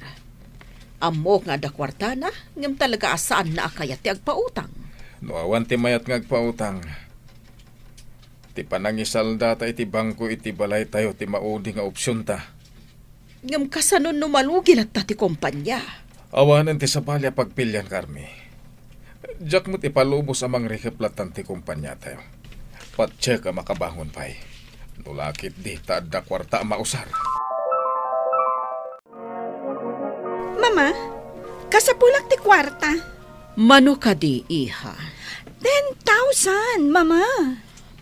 Ammok nga adda kuartana, ngem talaga a saanna a kayat ti agpautang. No awan ti mayat nga agpautang, ti panangisaldata iti bangko iti balaytayo ti maudi nga opsionta. Ngem kasano no malugi latta ti kompania? Awanen ti sabali a pagpilian, Carmi. Diak met ipalubos a mangrikep lattan ti kompaniatayo. Patiek a makabangon pay. No la ketdi ta adda kuarta a mausar. Mama, kasapulak ti kuarta. Mano kadi, iha? Ten thousand, Mama.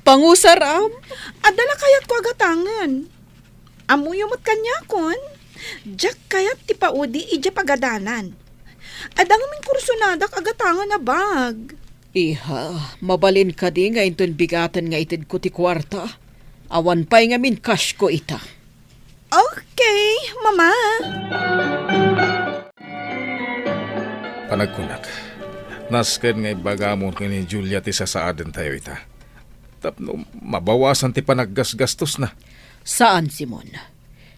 Pangusaram? Adda la kayatko a gatangen. Ammoyo met kaniakon, diak kayat ti paudi idiay pagadanan. Adda ngamin kursonadak a gatangen a bag. Iha, mabalin kadi nga inton bigaten nga itedko ti kuarta? Awan pay ngamin cashko ita. Okay, Mama. Panagkunak, nasken nga ibagamon ken ni Julia ti sasaadentayo ita. Tapno mabawasan ti panaggasgastosna. Saan, Simon.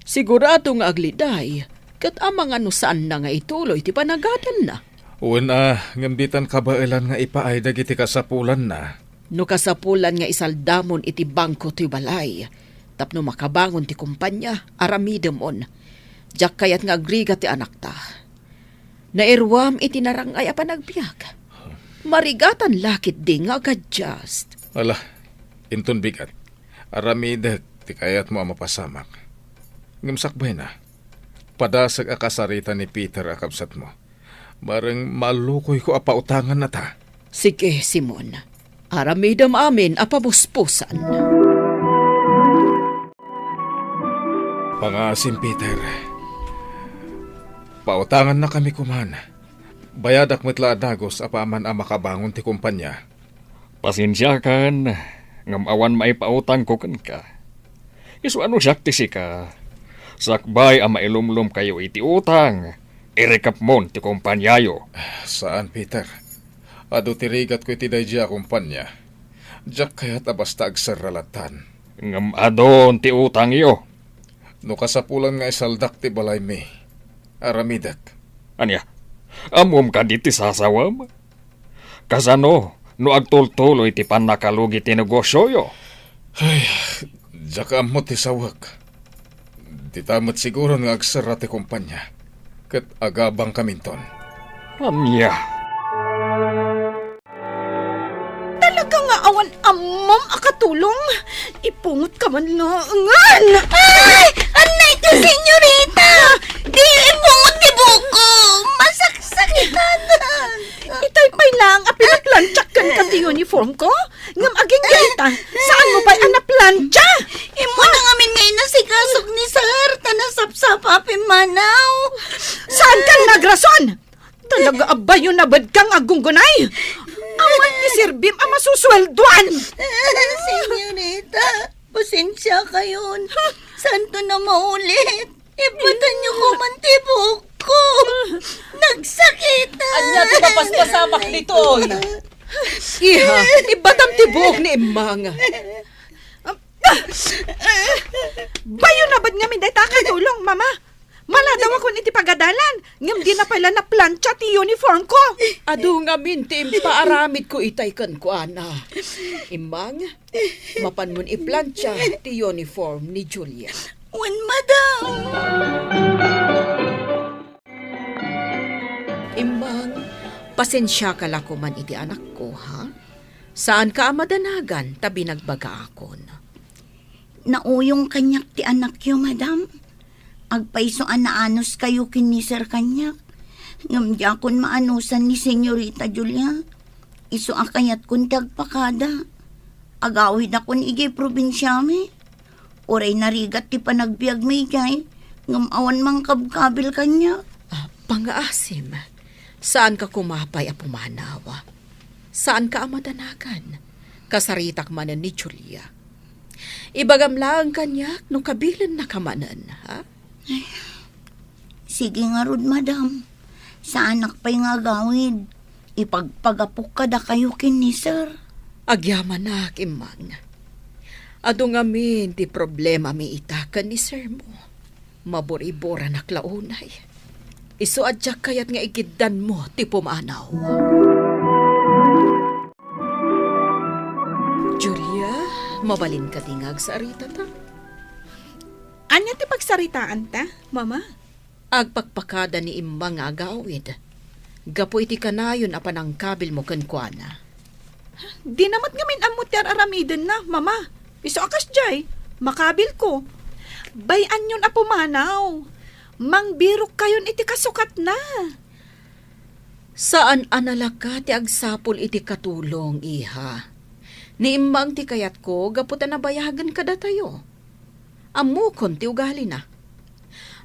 Sigurado nga agliday, ket amangan no saanna nga ituloy ti panagadanna. Wen a, ngem ditan kabaelan nga ipaay dagiti kasapulanna. No kasapulan nga isaldamon iti bangko toy balay, tapno makabangon ti kompania, aramidemon. Diak kayat nga agrigat ti anakta. Nairuam iti narang-ay a panagbiag. Marigatan la ketdi nga ag-adjust. Ala, inton bigat, aramidek ti kayatmo a mapasamak. Ngem sakbayna, padasek a kasarita ni Peter a kabsatmo. Bareng malukoyko a pautangannata. Sige, Simon. Aramidem amin a pabusbusan. Pangaasim, Peter. Pautangannakami koman. Bayadak met la a dagus apaman a makabangon ti kompania. Pasensiakan, ngem awan maipautangko kenka. Isu a no siak ti sika, sakbay a mailumlomkayo iti utang, irikepmon ti kompaniayo. Saan, Peter. Adu ti rigatko iti daydiay a kompania. Diak kayat a basta agserra lattan. Ngem adun ti utangyo. No kasapulan nga isaldak ti balaymi, aramidek. Ania? Ammom kadi ti sasawem? Kasano no agtultuloy ti pannakalugi ti negosioyo? Ay, diak ammo ti sawek. Dita met siguron nga agserra ti kompania, ket agabangkaminton. Ania? Talaga nga awan ammom a katulong? Ipungotkaman laengen! Ay! Anay ti senyorita! Di ipungot ti buko! Masaksakitan! Itay pay laeng a pinaplantsak kenka ti uniformko? Ngem agingga ita, saanmo pay a naplantsa? Immuna ngamin nga inasikasok ni Sir, ta nasapsapa a pimmanaw. Saankan nga agrason? Talaga a bayonabedka nga aggunggunay. Awan ti serbim a masusueldoan. Senyorita, pasensiakayon. Saanton a maulit. Ibbatanyo koman ti buokko. Nagsakit. Ania ti mapaspasamak ditoy? Iha, ibbatam ti buok ni Immang. Bayo na bat ngamin dayta a katulong, Mama. Maladawakon iti pagadalan, ngem dina pay la naplancha ti uniform ko. Adu ngamin ti impaaramidko itay kenkuana. Immang, mapanmon iplancha ti uniform ni Julia. Wen, madam. Immang, pasensiaka la koman iti anakko, ha? Saanka a madanagan ta binagbagaakon. Nauyong kaniak ti anakyo, madam. Agpayso a naanuskayo ken ni sir kaniak. Ngem diakon maanusan ni Señorita Julia. Isu a kayatkon ti agpakada. Agawidakon idiay probinsiami. Uray narigat ti panagbiagmi idiay, ngem awan mangkabkabil kaniak. Ah, pangngaasim. Saanka koma pay a pumanaw. Saanka a madanagan. Kasaritak manen ni Julia. Ibagam laeng kaniak no kabilennaka manen, ha? Sige ngarud, madam. Saanak pay nga agawid. Ipagpagapok kadakayo ken ni sir. Agyamanak, Immang. Adu ngamin ti problemami ita ken ni sir mo. Maburiboranak la unay. Isu a diak kayat nga igiddanmo ti pumanaw. Julia, mabalin kadi nga agsaritata? Ania ti pagsaritaanta, Mama? Agpakpakada ni Immang nga agawid gapu iti kanayon a panangkabilmo kenkuana. Dina met ngamin ammo ti ar-aramidenna, Mama. Isu a kasdiay, makabilko. Bay-anyon a pumanaw. Mangbirokkayon iti kasukatna. Saan a nalaka ti agsapul iti katulong, iha. Ni Immang ti kayatko gapu ta nabayagen kadatayo. Ammokon ti ugalina.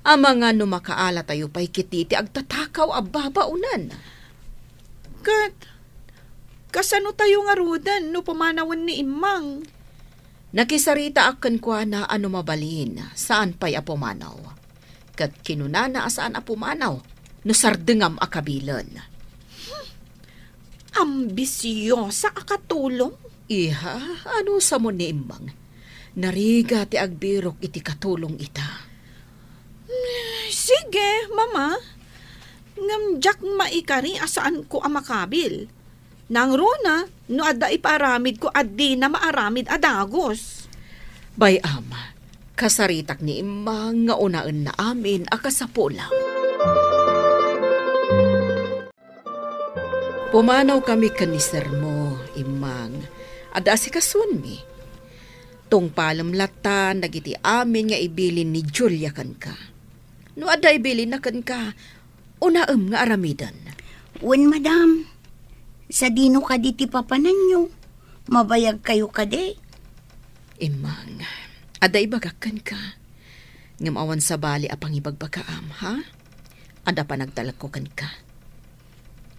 Amangan no makaalatayo pay ketdi ti agtatakaw a babaonen. Ket kasanotayo ngaruden no pumanawen ni Immang? Nakisaritaak kenkuana a no mabalin, saan pay a pumanaw. Ket kinunana a saan a pumanaw no sardengam a kabilen. Ambisiosa a katulong? Iha, anusam ni Immang? Narigat ti agbirok iti katulong ita. Sige, Mama. Ngem diak maikari a saanko a makabil. Nangruna, no adda ipaaramidko a dina maaramid a dagus. Bay-am, kasaritak ni Immang nga unaenna amin a kasapulam. Pumanawkami ken ni sir mo, Immang. Adda asikasuenmi. Tungpalem latta dagiti amin nga ibilin ni Julia kenka. No adda ibilinna kenka, unaem nga aramiden. Wen, madam. Sadino kadi ti papananyo? Mabayagkayo kadi? Immang, adda ibagak kenka. Ngem awan sabali a pangibagbagaam, ha? Adda panagtalekko kenka.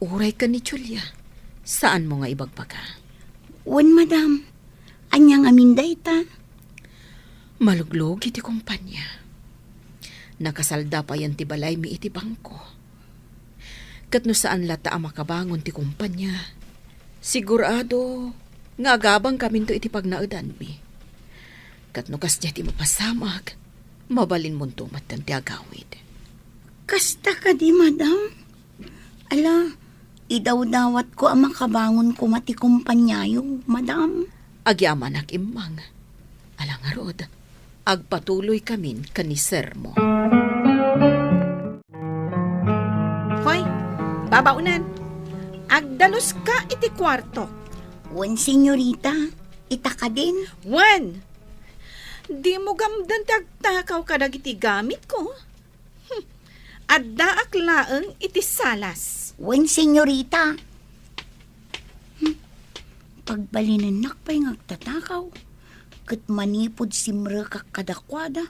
Uray ken ni Julia, saanmo nga ibagbaga? Wen, madam. Ania ngamin dayta? Maluglugi ti kumpania. Nakasalda payen ti balaymi iti bangko. Ket no saan latta a makabangon ti kumpania, sigurado nga agabangkaminto iti pagnaedanmi. Ket no kasdiay ti mapasamak, mabalinmonto metten ti agawid. Kasta kadi, madam? Ala, idawdawatko a makabangon koma ti kumpaniayo, madam. Agyamanak, Immang. Ala ngarud, agpatuloykamin ken ni sir mo. Hoy, babaonan. Agdaluska iti kuarto. Wen, senyorita, ita kadin? Wen! Dimo gamden ti agtakaw kadagiti gamitko? Hmm. Addaak laeng iti salas. Wen, senyorita. Hmm. Pagbalinennak pay nga agtatakaw, ket manipud simrekak kadakuada,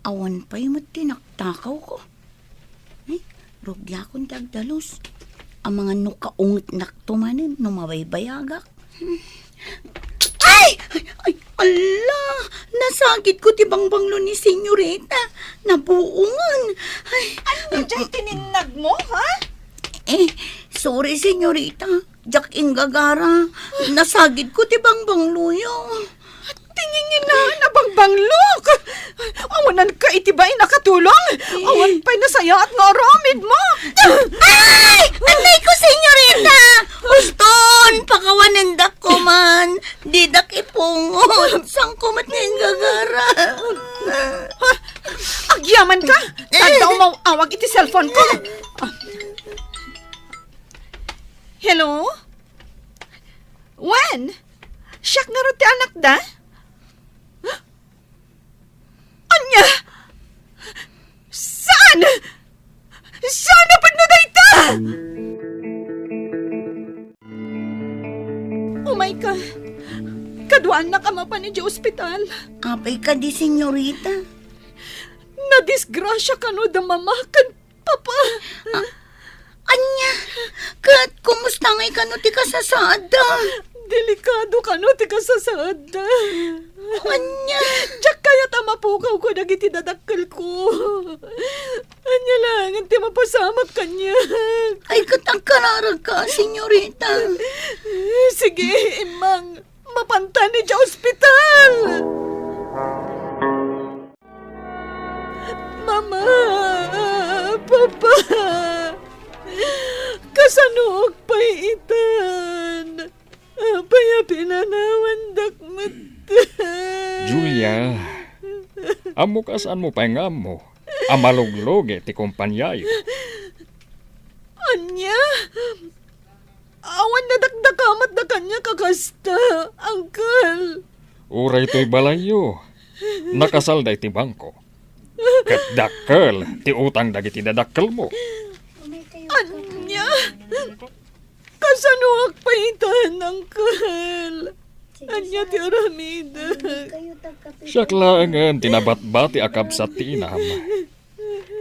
awan pay met ti naktakawko. Ay, rugiakon ti agdalus. Amangan no kaungetnakto manen no mabaybayagak. Hmm. Ay! Ay! Ay! Ala, nasagidko ti bangbanglo ni Senyorita. Nabuongen. Ay. Ania jay tininnagmo, ha? Eh, sorry, Senyorita. Diak inggagara. Nasagidko ti bangbangloyo. Tinginginaan a bangbanglok! Awananka iti bain a katulong! Awan pay nasayaat nga aramidmo! Ay! Atay ko, Senyorita! Uston, pakawanendak koman. Didak ipungot. Saan ko met nga inggagara? Ha? Agyamanka? Tanda umaw-awag iti cellphone ko. Hello? Wen? Siak ngarud ti anakda? Ania? Saan? Saan a pudno dayta? Umayka. Kaduaannak a mapan idiay ospital. Apay kadi, Senyorita? Nadisgrasia kano da mama ken Papa. A-, ania? Ket kumusta ngay kano ti kasasaadda? Delikado kano ti kasasaadda. Ania? Diak kayat a mapukawko dagiti dadakkelko. Ania laengen ti mapasamak kaniak? Ay, ket agkararagka, Senyorita. Sige, immang. Mapantan idiay ospital. Mama, Papa, kasanoak pay itan? Apay a pinanawandak met? Julia, ammok a saanmo pay nga ammo a maluglugi ti kompaniayo. Ania? Awan nadakdakamatda kaniak a kasta, Uncle. Uray toy balayyo, nakasalda iti bangko. Ket dakkel ti utang dagiti dadakkelmo. Ania? Kasanoak pay itan, Uncle? Ania ti aramidek? Siak laengen ti nabatbati a kabsat ti inam.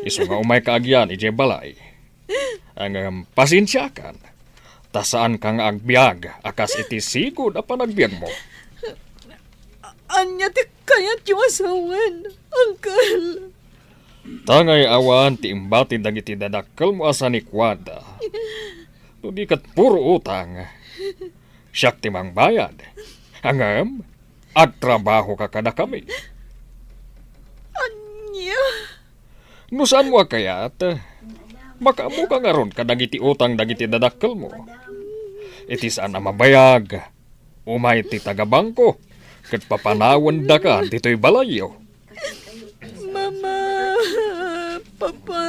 Isu nga umayka agyan idiay balay. Ngem pasensiakan, ta saanka nga agbiag a kas iti sigud a panagbiagmo. Ania ti kayatyo a sawen, Uncle? Ta ngay awan ti imbati dagiti dadakkelmo a sanikuada. No di ket puro utang. Siak ti mangbayad. Ngem, agtrabahoka kadakami. Ania? No saanmo a kayat, makaammoka ngarud kadagiti utang dagiti dadakkelmo. Iti saan a mabayag, umay ti taga-bangko, ket papanawendaka ditoy balayyo. Mama, Papa,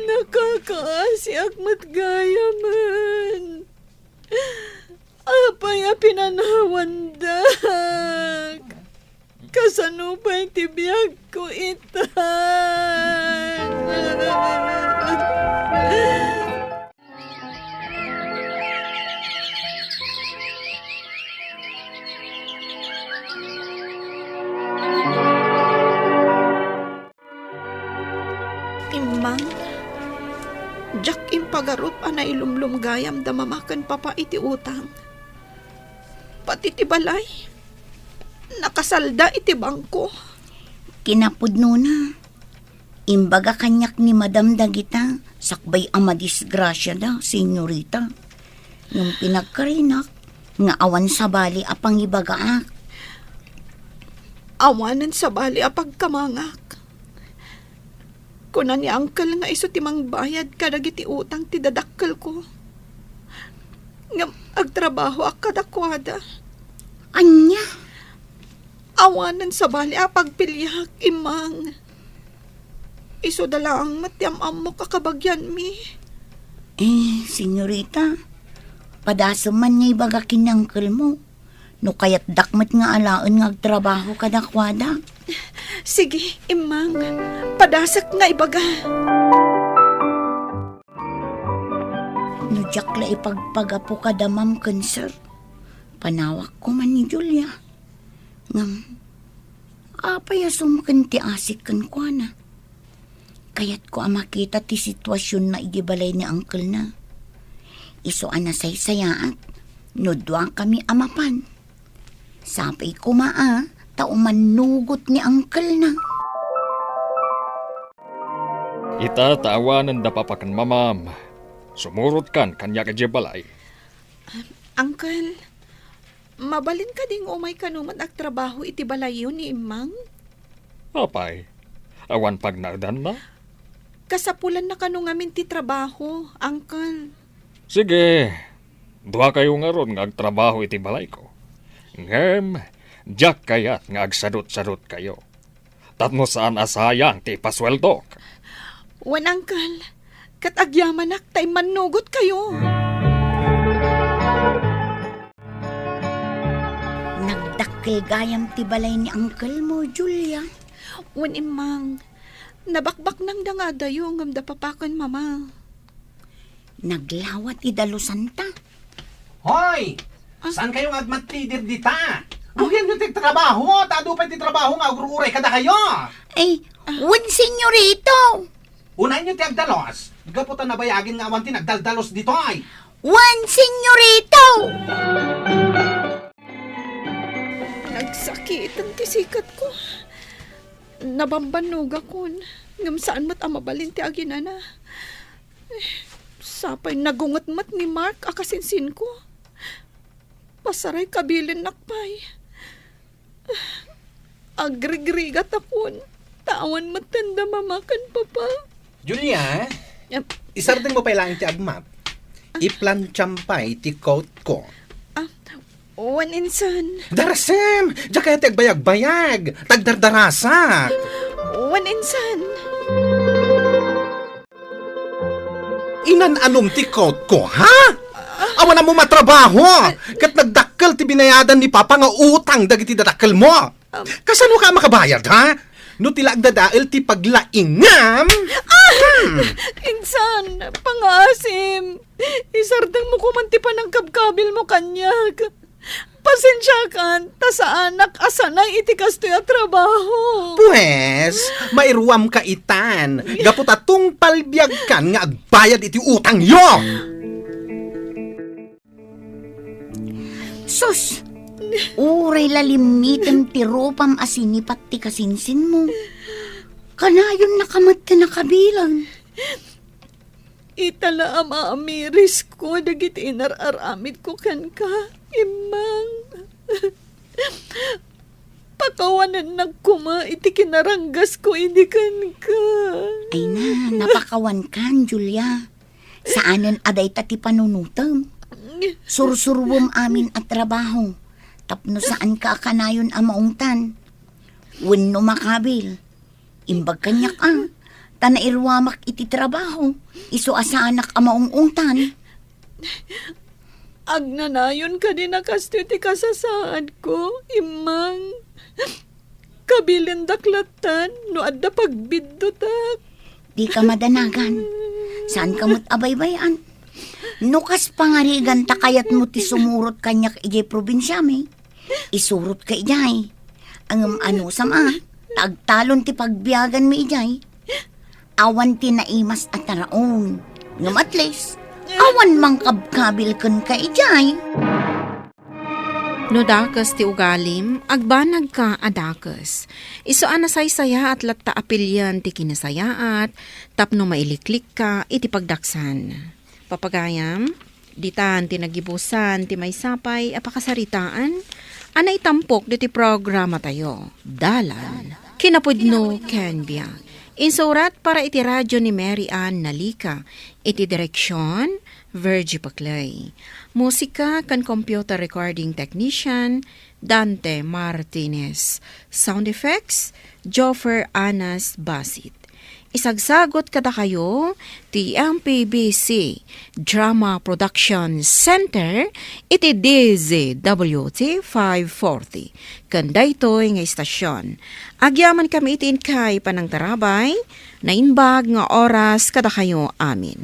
nakakaasiak met gayamen. Apay a pinanawandak? Kasano pay ti biagko ita? Immang, diak impagarup a nailumlum gayam da mama ken papa iti utang. Pati ti balay, nakasalda iti bangko. Kinapudnona, imbaga kaniak ni Madam dagita sakbay a madisgrasiada, Senyorita. Ngem pinagkarinak nga awan sabali a pangibagaak. Awanen sabali a pagkamangak. Kuna ni Uncle nga isu ti mangbayad kadagiti utang ti dadakkelko. Ngem agtrabahoak kadakuada. Ania? Awanen sabali a pagpiliak, Immang. Isuda laeng met ti am-ammok a kabagianmi. Eh, Senyorita, padasem man nga ibaga ken ni Uncle mo. No kayatdak met nga alaen nga agtrabaho kadakuada. Sige, Immang. Padasek nga ibaga. No diak la ipagpagapu kada ma'am ken sir, panawakko man ni Julia. Ngem, apay a sumken ti asik kenkuana? Kayatko a makita ti situasionna idi balay ni uncle-na. Isu a nasaysayaat no duakami a mapan. Sapay koma a, ta umannugot ni uncle-na. Ita ta awanen da papa ken mamam, sumurotkan kaniak idiay balay. Uncle, mabalin kadi nga umay kano met agtrabaho iti balayyo ni Immang? Apay, awan pagnaedanna? Kasapulanna kano ngamin ti trabaho, Uncle. Sige, duakayo ngarud nga agtrabaho iti balayko. Ngem, diak kayat nga agsadutsadutkayo. Tapno saan a sayang ti ipasueldok. Wen, Uncle, ket agyamanak ta immannugotkayo. Nagdakkel gayam ti balay ni uncle mo, Julia. Wen, Immang, nabakbaknangda nga adayo ngem da papa ken mama. Naglawa ti dalusanta. Hoy! Ah. Saan kayo nga agmattidir dita? Rugianyo ti trabaho, ta adu pay ti trabaho nga agruray kadakayo. Ay, Ah. Wen, senyorito. Unayenyo ti agdalos, gapu ta nabayagen nga awan ti nagdaldalos ditoy. Wen, senyorito. Nagsakiten ti sikatko. Nabambannogakon, ngem saan met a mabalin ti aginana. Eh, sapay nagunget met ni Mark a kasinsinko. Pasaray kabilinnak pay. Agrigrigatakon, ta awan metten da mama ken papa. Julia, Em, isardengmo pay laeng ti agmap. Iplantiam pay ti coat ko. Ah, wen insan. Darasem! Diak kayat ti agbayagbayag. Tagdardarasak. Wen insan. Inan-anom ti coat ko, ha? Awan ammo matrabaho. Ket nagdakkel ti binayadan ni Papa nga utang dagiti dadakkelmo. Um, Kasano ka makabayad, ha? No ti la agdadael ti paglaingam? Ah! Hmm. Insan, pangaasim. Isardengmo koman ti panangkabkabilmo kaniak. Pasensiakan, ta saanak a sanay iti kastoy a trabaho. Pues, mairuam ka itan, gapu ta tungpal biagkan nga agbayad iti utangyo. Sus! Uray la limmitem ti rupam a sinipat ti kasinsinmo. Kanayon nakamet ti nakabilang. Ita la a maamirisko dagiti inar-aramidko kenka, Immang. Pakawanennak koma iti kinaranggasko idi kenka. Ay na, napakawankan, Julia. Saanen a dayta ti panunotem. Sursuruem amin a trabaho tapno saanka a kanayon a maungtan. Wenno makabil, imbag kaniak a, ta nairuamak iti trabaho, isu a saanak a maung-ungtan. Agnanayon kadi a kastoy ti kasasaadko, Immang? Kabilindak lattan no adda pagbiddutak. Dika madanagan. Saanka met a baybay-an. No kas pangarigan ta kayatmo ti sumurot kaniak idiay probinsiami, isurotka idiay. Ngem anusam a, ta agtalon ti pagbiaganmi idiay. Awan ti naimas a taraon. Ngem at least, awan mangkabkabil kenka idiay. No dakes ti ugalim, agbanagka a dakes. Isu a nasaysayaat latta a pilien ti kinasayaat tapno mailiklikka iti pagdaksan. Papagayam, ditan ti nagibusan ti maysa pay a pakasaritaan a naitampok ditoy programatayo, Dalan, Kinapudno ken Biag. Insurat para iti radio ni Mary Ann Nalica, iti direksion, Virgie Paclay. Musika ken computer recording technician, Dante Martinez. Sound effects, Joffer Anas Basit. Isagsagot kadakayo ti M P B C Drama Production Center iti D Z W T five forty. Ken daytoy nga istasion, agyamankami iti inkay panangtarabay, naimbag nga oras kadakayo amin.